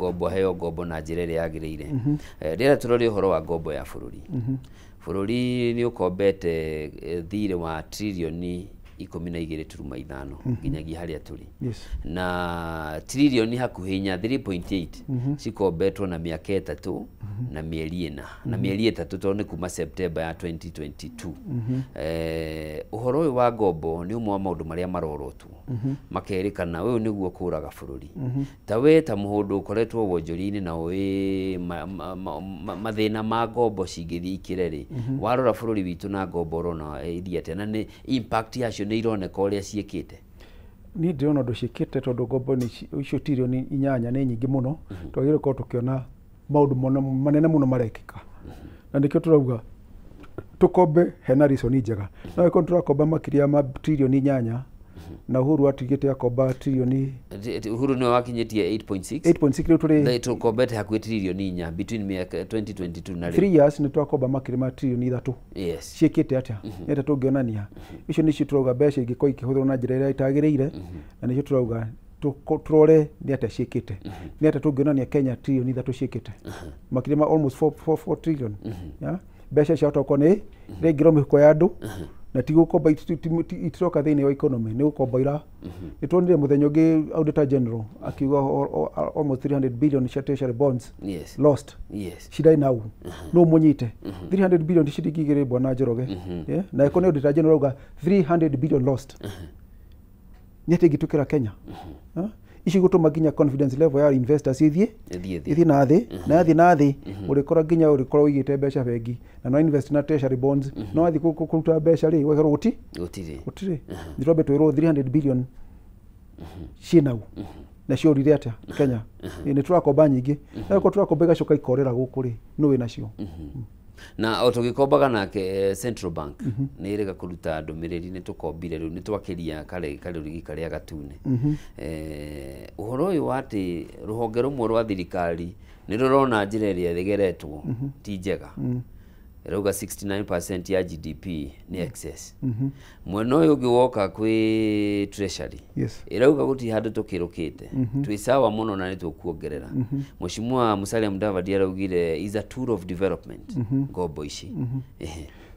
ngombo, na njĩra ĩrĩa yagĩrĩire. Rĩrĩa tũrore ũhoro wa ngombo ya bũrũri. Bũrũri nĩ ũkombete thirĩ wa tririoni 12.5 nginyagia harĩa tũrĩ. Yes. Na tririoni hakuhĩ 4, 3.8 cikombetwo na mĩaka 3 na mĩeri 4, na mĩeri 3 tondũ nĩ kuma September ya 2022. Ũhoro ũyũ wa ngombo nĩ ũmwe wa maũndũ marĩa marorotwo makerĩkana ũyũ nĩguo kũraga bũrũri. Ta we ta mũndũ ũkoretwo wonjoria-inĩ na ũĩ mathĩna ma ngombo cingĩthiĩ ikĩre rĩ, warora bũrũri witũ na ngombo ũrona ithiĩ atĩa, na nĩ impact yacio nĩ ironeka ũrĩa ciĩkĩte? Niĩ ndĩrona ũndũ ciĩkĩte tondũ ngombo icio tririoni 8 nĩ nyingĩ mũno. Twagĩrĩirwo gũkorwo tũkĩona maũndũ manene mũno marekĩka, na nĩkĩo tũrauga tũkombe hena reason njega. No angĩkorwo tũrakomba makĩria ma tririoni 8 na Uhuru atigĩte akomba tririoni, Uhuru nĩwe wakinyĩtie 8.6. 8.6 rĩu tũrĩ tũkombete hakuhĩ tririoni 4 between mĩaka 2022 na rĩu. 3 years nĩ twakomba makĩria ma tririoni 3. Yes. Ciĩkĩte atĩa? Nĩ atĩa tũngĩonania? Icio nĩcio tũrauga mbeca ingĩkorwo ikĩhũthĩrwo na njĩra ĩrĩa ĩtagĩrĩire, na nĩcio tũrauga tũrore nĩ atĩa ciĩkĩte. Nĩ atĩa tũngĩonania Kenya tririoni 3 ciĩkĩte? Makĩria ma almost 4 trillion. Mbeca ciahota gũkorwo nĩ iraingĩra mĩhuko ya andũ, na ti gũkomba, itiroka thĩinĩ wa economy, nĩ gũkomba ira. Nĩ tuonire mũthenya ũngĩ Auditor General akiuga almost 300 billion cia treasury bonds lost. Cirarĩ nau, no mũnyite 300 billion ti ciringi 2 bwana Njoroge. Na ĩkorwo nĩ Auditor General auga 300 billion lost, nĩ atĩa ĩngĩtũkĩra Kenya? Ici gũtũma nginya confidence level ya investors ithiĩ ithiĩ na thĩ, na yathiĩ na thĩ ũrĩkora nginya ũrĩkorwo ũigĩte mbeca bengi na no invest na treasury bonds, no wathiĩ kũruta mbeca rĩ ũgakorwo gũtirĩ. Nĩ twambe twĩrwo 300 billion ciĩnau na ciorire atĩa Kenya? Nĩ tũrakomba nyingĩ, na gũkorwo tũrakomba igacoka ikorĩra gũkũ rĩ, nũ wĩnacio? Na o tũgĩkombaga nake Central Bank nĩ ĩrega kũruta ndũmĩrĩri nĩ tũkombire rĩu nĩ twakĩria karũrigi karĩa gatune. Ũhoro ũyũ wa atĩ rũhonge rũmwe rwa thirikari nĩ rũrona njĩra ĩrĩa ĩgeretwo ti njega, ĩrauga 69% ya GDP nĩ excess. Mwena ũyũ ũngĩ woka kwĩ Treasury ĩrauga gũtirĩ handũ tũkĩrũkĩte, twĩ sawa mũno na nĩ tũkuongerera. Mheshimiwa Musalia Mudavadi araugire is a tool of development ngombo ici.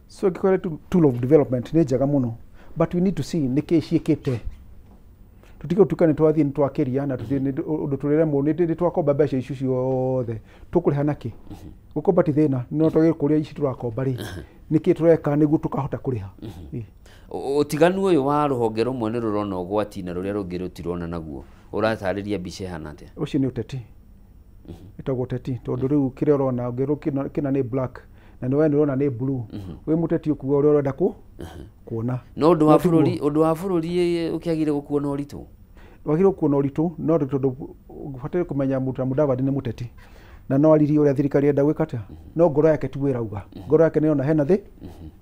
So ĩngĩkorwo tool of development nĩ njega mũno, but we need to see nĩkĩ ciĩkĩte. Tũtige gũtuĩka nĩ twathiĩ nĩ twakĩria na ũndũ tũrĩremwo nĩ twakomba mbeca icio ciothe, tũkũrĩha nakĩ? Gũkomba ti thĩna, no twagĩrĩirwo kũrĩa ici tũrakomba rĩ, nĩkĩ tũreka nĩguo tũkahota kũrĩha? Ũtiganu ũyũ wa rũhonge rũmwe nĩ rũrona ũgwati na rũrĩa rũngĩ rũtirona naguo, ũratarĩria mbica ĩhana atĩa? Ũcio nĩ ũteti, ĩtagwo ũteti, tondũ rĩu kĩrĩa ũrona ũngĩrwo kĩna nĩ black na nĩ we nĩ ũrona nĩ blue, wĩ mũteti ũkuga ũrĩa ũrenda kuona. No ũndũ wa bũrũri ũkĩagire gũkuona ũritũ? Wagĩrĩirwo kuona ũritũ, no tondũ ũbataire kũmenya Mudavadi nĩ mũteti na no aririe ũrĩa thirikari ĩrenda gwĩka atĩa, no ngoro yake tiguo ĩrauga, ngoro yake nĩyona hena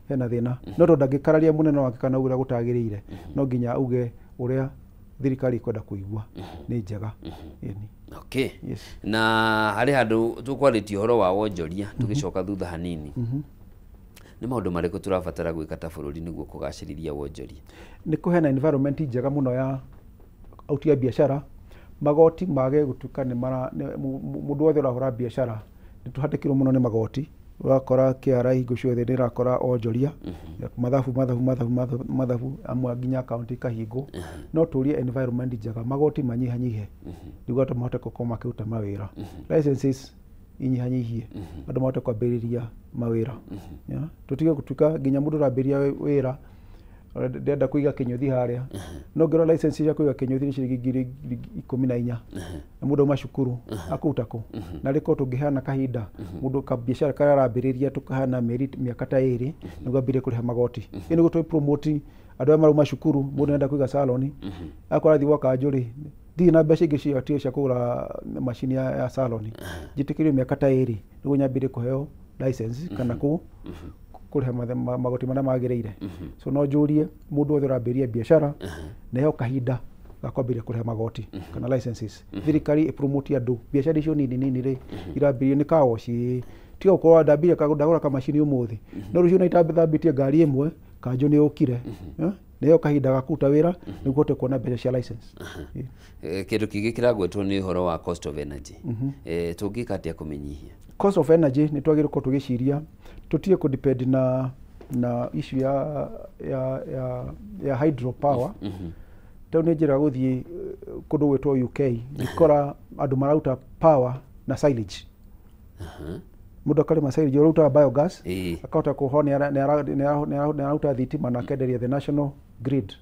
hena thĩna, no tondũ ndangĩkararia mũnene wake kana auge ũrĩa gũtagĩrĩire, no nginya auge ũrĩa thirikari ĩkwenda kũigua nĩ njega. Okay. Na harĩ handũ tũkwarĩtie ũhoro wa wonjoria tũgĩcoka thutha hanini, nĩ maũndũ marĩkũ tũrabatara gwĩka ta bũrũri nĩguo kũgacĩrithia wonjoria? Nĩ kũheana environment njega mũno ya auti ya biacara, magoti mage gũtuĩka nĩ mara mũndũ wothe ũrahũra biacara nĩ tũhatĩkirwo mũno nĩ magoti. Ũrakora KRA hingo ciothe nĩ ĩrakora onjoria mathabu mathabu mathabu mathabu mathabu amwe nginya akaunti ikahingwo. No tũrie environment njega, magoti manyihanyihe nĩguo andũ mahote gũkorwo makĩruta mawĩra, licenses inyihanyihie, andũ mahote kwambĩrĩria mawĩra. Yeah. Tũtige gũtuĩka nginya mũndũ ũrambĩrĩria wĩra ndĩrenda kũiga kĩnyũthi harĩa, no ngĩrora license cia kũiga kĩnyũthi nĩ ciringi 14,000 na mũndũ auma cukuru akũruta kũ? Na rĩkorwo tũngĩheana kahinda mũndũ kabiacara karĩa arambĩrĩria, tũkaheana mĩeri mĩaka ta 2 nĩguo ambĩrĩrie kũrĩha magoti. Ĩ nĩguo tũ promote andũ arĩa marauma cukuru. Mũndũ arenda kũiga salon, akorwo arathiĩ gwaka njũrĩ, ndirĩ na mbeca ingĩ cia kũgũra macini ya salon, njĩtĩkĩrio mĩaka ta 2 nĩguo nyambĩrĩrie kũheo license kana kũrĩha magoti marĩa magĩrĩire. So no njũrie mũndũ wothe ũrambĩrĩria biacara neheo kahinda ga kwambĩrĩria kũrĩha magoti kana licenses. Thirikari ĩpromote andũ biacara icio nini nini rĩ irambĩrĩrio nĩ kawoci, tiga gũkorwo ndambire ndagũra kamacini ũmũthĩ no rũciũ nĩitambĩtie ngari ĩmwe kanjũ nĩ yũkire. Neheo kahinda ga kũruta wĩra nĩguo ũhote kuona mbeca cia license. Kĩndũ kĩngĩ kĩragwetwo nĩ ũhoro wa cost of energy. Tũngĩka atĩa kũmĩnyihia? Cost of energy nĩ twagĩrĩirwo gũkorwo tũgĩciria tũtige kũdepend na issue ya hydropower. Tondũ nĩ njĩra gũthiĩ kũndũ gwĩtwo UK ngĩkora andũ marauta power na silage. Mũndũ akarĩma silage ũrautaga biogas, akahota kũho nĩ arauta thitima na akenderia the national grid.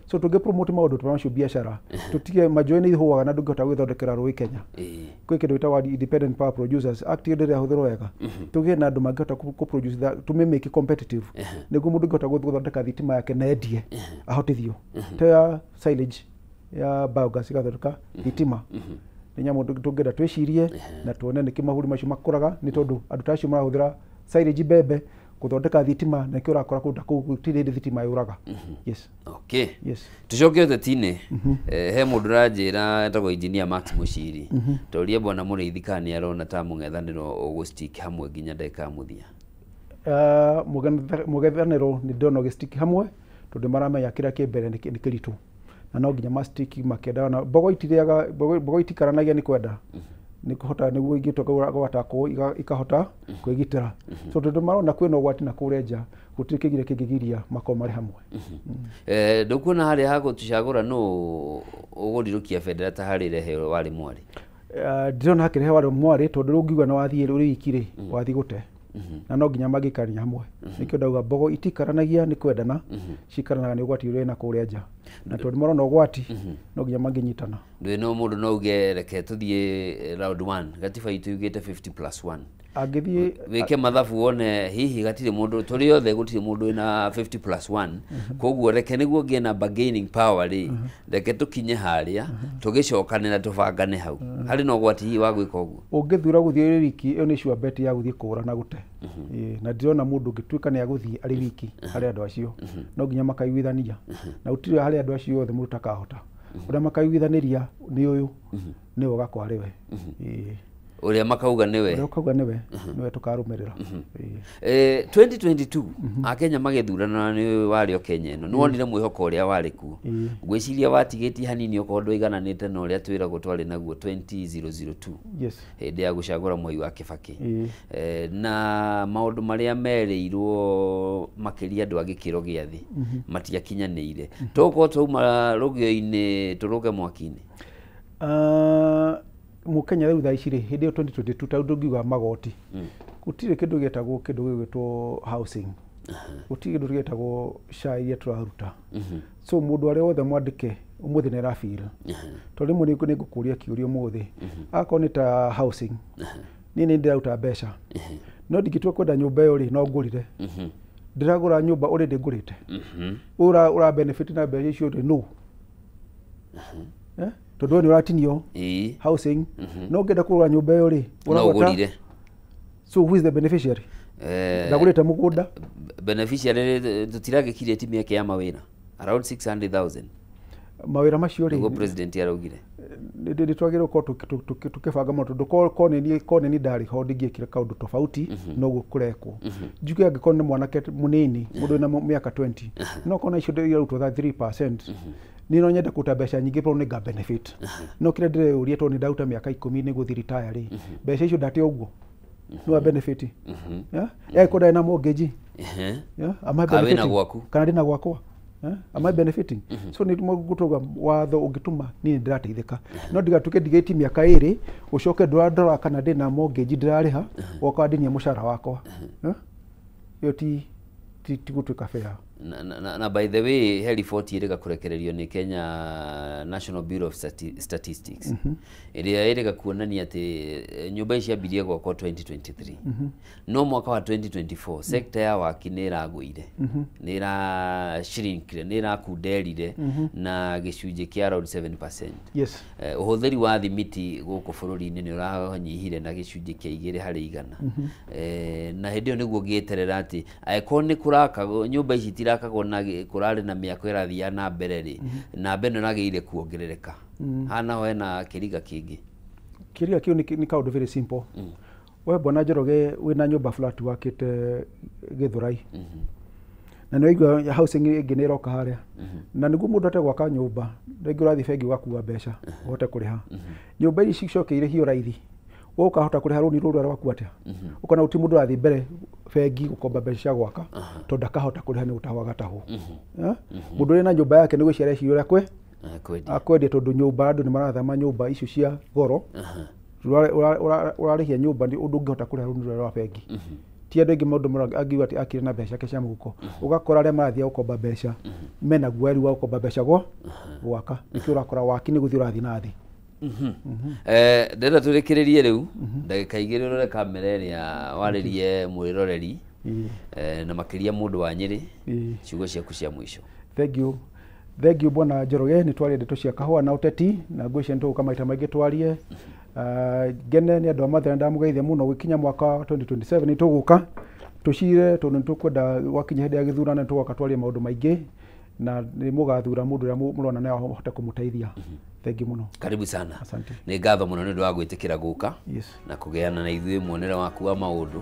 So tũngĩ promote maũndũ ta macio, biacara tũtige manjũĩ nĩ ihũaga na ndũngĩhota gwĩthondekera rũĩ Kenya. Kwĩ kĩndũ gĩtagwo Independent Power Producers Act, ĩyo ndĩrĩa hũthĩrwo wega. Tũgĩe na andũ mangĩhota kũ produce that, tũmĩmake competitive nĩguo mũndũ angĩhota gũthondeka thitima yake na endie ahotithio ta ya silage ya biogas ĩgathondeka thitima. Nĩ nyamũ tũngĩenda twĩcirie na tuone nĩkĩ mahũri macio makũraga, nĩ tondũ andũ ta acio marahũthĩra silage mbembe gũthondeka thitima na nĩkĩo ũrakora kũndũ ta kũu gũtirĩ hĩndĩ thitima yũraga. Yes. Okay. Yes. Tucoke ũteti-inĩ. He mũndũ ũranjĩra etagwo Engineer Max Mũciri, toria bwana Mũrĩithi kana nĩ arona ta mũng'ethanĩro ũgũstick hamwe nginya ndagĩka ya mũthia. Mũng'ethanĩro nĩ ndĩrona ũgĩstick hamwe tondũ maramenya kĩrĩa kĩ mbere nĩ kĩritũ na no nginya mastick makĩendaga na mbogo itirĩaga mbogo, mbogo itikaranagia nĩ kwenda nĩ kũhota nĩguo ingĩtua gwatakwo ikahota kwĩgitĩra. So tondũ marona kwĩna ũgwati na kũrĩa nja, gũtirĩ kĩgiria kĩngĩgiria makorwo marĩ hamwe. Ndũkuona harĩa hagũtũcagũra nũ ũgũrirũkia bendera ta harĩ rehe warĩ mwarĩ? Ndĩrona hakĩrehe warĩ mwarĩ tondũ rĩu ũngiuga nĩ wathiĩ ũrĩ wiki rĩ wathiĩ gũte na no nginya mangĩikarania hamwe. Nĩkĩo ndauga mbogo itikaranagia nĩ kwendana, cikaranaga nĩ ũgwati ũrĩa na kũrĩa nja, na tondũ marona ũgwati no nginya mangĩnyitana. Ndwĩ no mũndũ no uge reke tũthiĩ round one, gatiba itũ yugĩte 50 plus 1. Angĩthiĩ wĩke mathabu wone hihi gatirĩ mũndũ tũrĩ othe, gũtirĩ mũndũ wĩna 50 plus 1. Koguo reke nĩguo ngĩe na bargaining power rĩ, reke tũkinye harĩa tũgĩcokanĩra tũbangane hau. Harĩ na ũgwati hihi wa gwĩka ũguo? Ũngĩthura gũthiĩ ũrĩ wiki, ĩyo nĩ sure bet ya gũthiĩ kũra na gũte. Ĩĩ, na ndĩrona mũndũ ũngĩtuĩka nĩ agũthiĩ arĩ wiki harĩ andũ acio no nginya makaiguithania na gũtirĩ harĩ andũ acio othe mũndũ takahota ũrĩa makaiguithanĩria nĩ ũyũ nĩwe ũgakorwo arĩ we. Ĩĩ. Ũrĩa makauga nĩwe. Ũrĩa ũkauga nĩwe tũkarũmĩrĩra. Ĩĩ. 2022 akenya magĩthurana nĩ warĩ o Kenya ĩno, nĩ wonire mwĩhoko ũrĩa warĩ kuo. Ngwĩciria watigĩtie hanini okorwo ndũigananĩte na ũrĩa twĩragwo twarĩ naguo 2002 hĩndĩ ya gũcagũra Mwai wa Kĩbakĩ. Na maũndũ marĩa merĩirwo makĩria andũ a gĩkĩro gĩa thĩ matiakinyanĩire. Tũgũkorwo twauma rũgĩo-inĩ tũrũge mwaki-inĩ. Ah, mũkenya rĩu thaa ici rĩ, hĩndĩ ĩyo 2022 ta ndũngiuga magoti, gũtirĩ kĩndũ gĩtagwo kĩndũ gĩgwĩtwo housing, gũtirĩ kĩndũ gĩtagwo SHA iria tũraruta. So mũndũ arĩa wothe mwandĩke ũmũthĩ nĩ arafeel tondũ rĩmwe nĩ ngũkũria kĩũria ũmũthĩ, akorwo nĩ ta housing, niĩ nĩ ndĩraruta mbeca no ndingĩtua kwenda nyũmba ĩyo rĩ no ngũrire, ndĩragũra nyũmba already ngũrĩte, ũra benefit na mbeca icio rĩ no. Eh? Tondũ we nĩ ũratinio housing no ũngĩenda kũgũra nyũmba ĩyo rĩ No ũragwata- ũgũrire. So who is the beneficiary? Ndagũrĩte mũgũnda. Beneficiary tũtiragĩkirie mĩeke ya mawĩra around 600,000. Mawĩra macio rĩ nĩguo president araugire. Nĩ twagĩrĩirwo gũkorwo tũkĩbanga maũndũ tondũ ko nĩ niĩ ndarĩ ho ndingĩekire kaũndũ tofauti noguo kũrekwo. Njuge angĩkorwo nĩ mwanake mũnini, mũndũ wĩna mĩaka 20, no korwo na icio irarutwo tha 3%, niĩ no nyende kũruta mbeca nyingĩ tondũ nĩ nga benefit, no kĩrĩa ndĩreyũria, tondũ nĩ ndaruta mĩaka 10 nĩguo thiĩ retire rĩ, mbeca icio ndate ũguo. Nĩ wa benefit. Yeah, angĩkorwo ndarĩ na mortgage, yeah, am I benefiting? Kana ndĩna gwakwa? Am I benefiting? So nĩ gũtũga watho ũngĩtũma niĩ ndĩrateithĩka, no ndigatuĩke ndigĩtie mĩaka 2 ũcoke ndũrandora kana ndĩna mortgage ndĩrarĩha, woka wandinia mũcara wakwa. Ĩyo ti gũtuĩka fair. Na by the way, he riboti ĩrĩga kũrekererio nĩ Kenya National Bureau of Statistics ĩrĩa ĩrĩga kuonania atĩ nyũmba ici ciambirie gwakwo 2023, no mwaka wa 2024 sector ya waki nĩ ĩragũire, nĩ ĩrashrinkire, nĩ ĩrakunderire na gĩcunjĩ kĩa around 7%. Yes. Ũhũthĩri wa thimiti gũkũ bũrũri-inĩ nĩ ũranyihire na gĩcunjĩ kĩa 2%. Na hĩndĩ ĩyo nĩguo ngĩeterera atĩ angĩkorwo nĩ kũrakagwo nyũmba ici itirakagwo na kũrarĩ na mĩako ĩrathiĩ na mbere rĩ, namba ĩno ĩragĩrĩire kuongerereka. Haha naho hena kĩriga kĩngĩ. Kĩriga kĩu nĩ kaũndũ very simple. We bwana Njoroge wĩna nyũmba flat wakĩte Gĩthũrai, na nĩwaigua housing ĩngĩ nĩ ĩroka harĩa, na nĩguo mũndũ ate gwaka nyũmba rĩngĩ ũrathiĩ bengi ũgakua mbeca ũhote kũrĩha. Nyũmba ici cicoke irĩhio raithi, we ũkahota kũrĩha rũni rũrũ rwaku atĩa? Ũkona gũtirĩ mũndũ ũrathiĩ mbere bengi gũkomba mbeca cia gwaka tondũ ndakahota kũrĩha, nĩ gũtahwo agatahwo. Mũndũ ũrĩ na nyũmba yake nĩ gwĩciria areciria ũrĩa akwendia, tondũ nyũmba andũ nĩ marathama nyũmba icio cia goro, ũrarĩhia nyũmba ũndũ ũngĩhota kũrĩha rũni rũrĩa rwa bengi. Ti andũ aingĩ maũndũ angiuga atĩ akire na mbeca ciake cia mũhuko, ũgakora arĩa marathiĩ gũkomba mbeca mena guoya rĩu wa gũkomba mbeca gwaka, nĩkĩo ũrakora waki nĩ gũthiĩ ũrathiĩ na thĩ. Ndĩrenda tũrĩkĩrĩrie rĩu ndagĩka 2 ũrore kamera ĩrĩa warĩrie mwĩroreri, na makĩria mũndũ wa Nyĩrĩ, ciugo ciaku cia mũico. Thank you. Thank you bwana Njoroge, nĩ twaria ndeto cia kahũa na ũteti, na ngwĩciria nĩ tũgũka maita maingĩ twarie. Ngene nĩ andũ a Mathĩra, ndamũgeithia mũno. Gũkinya mwaka wa 2027 nĩ tũgũka tũcire, tondũ nĩ tũkwenda gwakinya hĩndĩ ya gĩthurano nĩ tũgoka twarie maũndũ maingĩ, na nĩ mũgathura mũndũ ũrĩa mũrona no ahote kũmũteithia. Thank you mũno. Karibu sana. Asante. Nĩ ngatho mũno nĩ ũndũ wa gwĩtĩkĩra gũka Yes. na kũgĩana na ithuĩ muonere waku wa maũndũ,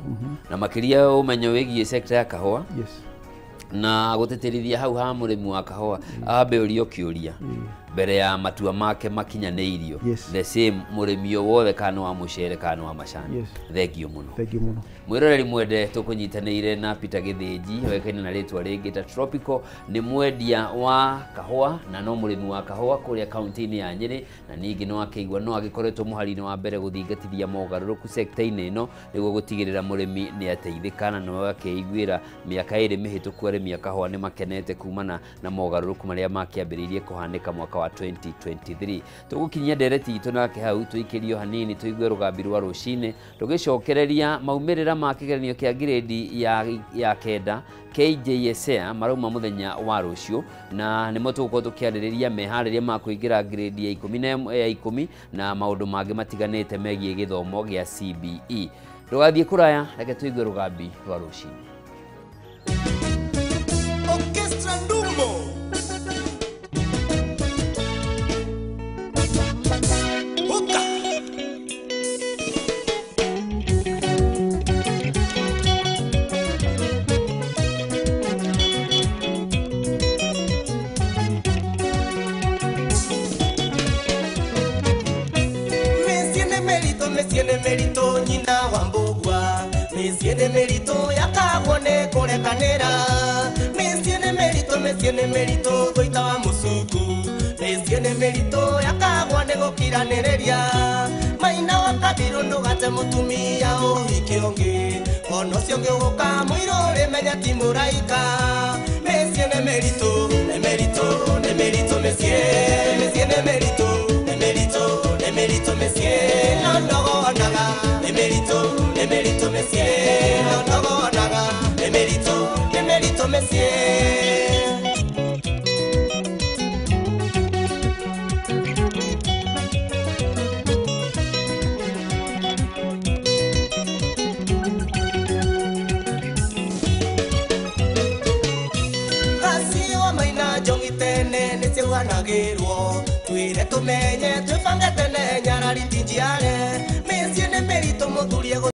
na makĩria ũmenyo wĩgiĩ sector ya kahũa. Yes. Na gũtĩtĩrithia hau ha mũrĩmi wa kahũa ambe ũrio kĩũria mbere ya matua make makinyanĩirio. Yes. The same mũrĩmi o wothe, kana wa mũcere kana wa macani. Yes. Thank you mũno. Thank you mũno. Mwĩroreri mwende, tũkũnyitanĩire na Peter Gĩthĩnji, oĩkaine na rĩtwa rĩngĩ ta Tropical, nĩ mwendia wa kahũa na no mũrĩmi wa kahũa kũrĩa kaunti-inĩ ya Nyĩrĩ, na ningĩ no akĩigua no agĩkoretwo mũhari-inĩ wa mbere gũthingatithia mogarũrũku sector-inĩ ĩno nĩguo gũtigĩrĩra mũrĩmi nĩ ateithĩka, na no akĩiguĩra mĩaka 2 mĩhĩtũku arĩmi a kahũa nĩ makenete kumana na mogarũrũku marĩa makĩambĩrĩirie kũhanĩka mwaka wa 2023. Tũgũkinyia ndereti itũ nake hau, tũikĩrio hanini tũigue rũgambi rwa rũcinĩ, tũgĩcokereria maumĩrĩra ma kĩgeranio kĩa grade ya 9 KJSEA marauma mũthenya wa rũciũ, na nĩmo tũgũkorwo tũkĩarĩrĩria meharĩria ma kũingĩra grade ya 10 na maũndũ mangĩ matiganĩte megiĩ gĩthomo gĩa CBE. Ndũgathiĩ kũraya, reke tũigue rũgambi rwa rũcinĩ. Orchestra Ndumbo. Uka. Mesiene merito nyina wa mbugwa, mesiene merito yakagwo nĩ kũrekanĩra, mesiene merito tũita wa mũcuku, mesiene merito yakagwo nĩ gũkiranĩrĩria, maina wa kabirũ ndũgate mũtumia ũhiki ũngĩ, ona ũcio ũngĩ ũgũka mũirũ ũrĩmenya ti mũraika, mesiene merito, nĩ merito, nĩ merito mesiene merito, nĩ merito, nĩ merito mesie, no ndogonaga, nĩ merito, nĩ merito mesie, no ndogonaga, nĩ merito, nĩ merito mesie. Nĩciuhanagĩrwo twĩre tũmenye twĩbange tene nyarari ti njiare mĩciĩ nĩ mĩritũ mũthuri.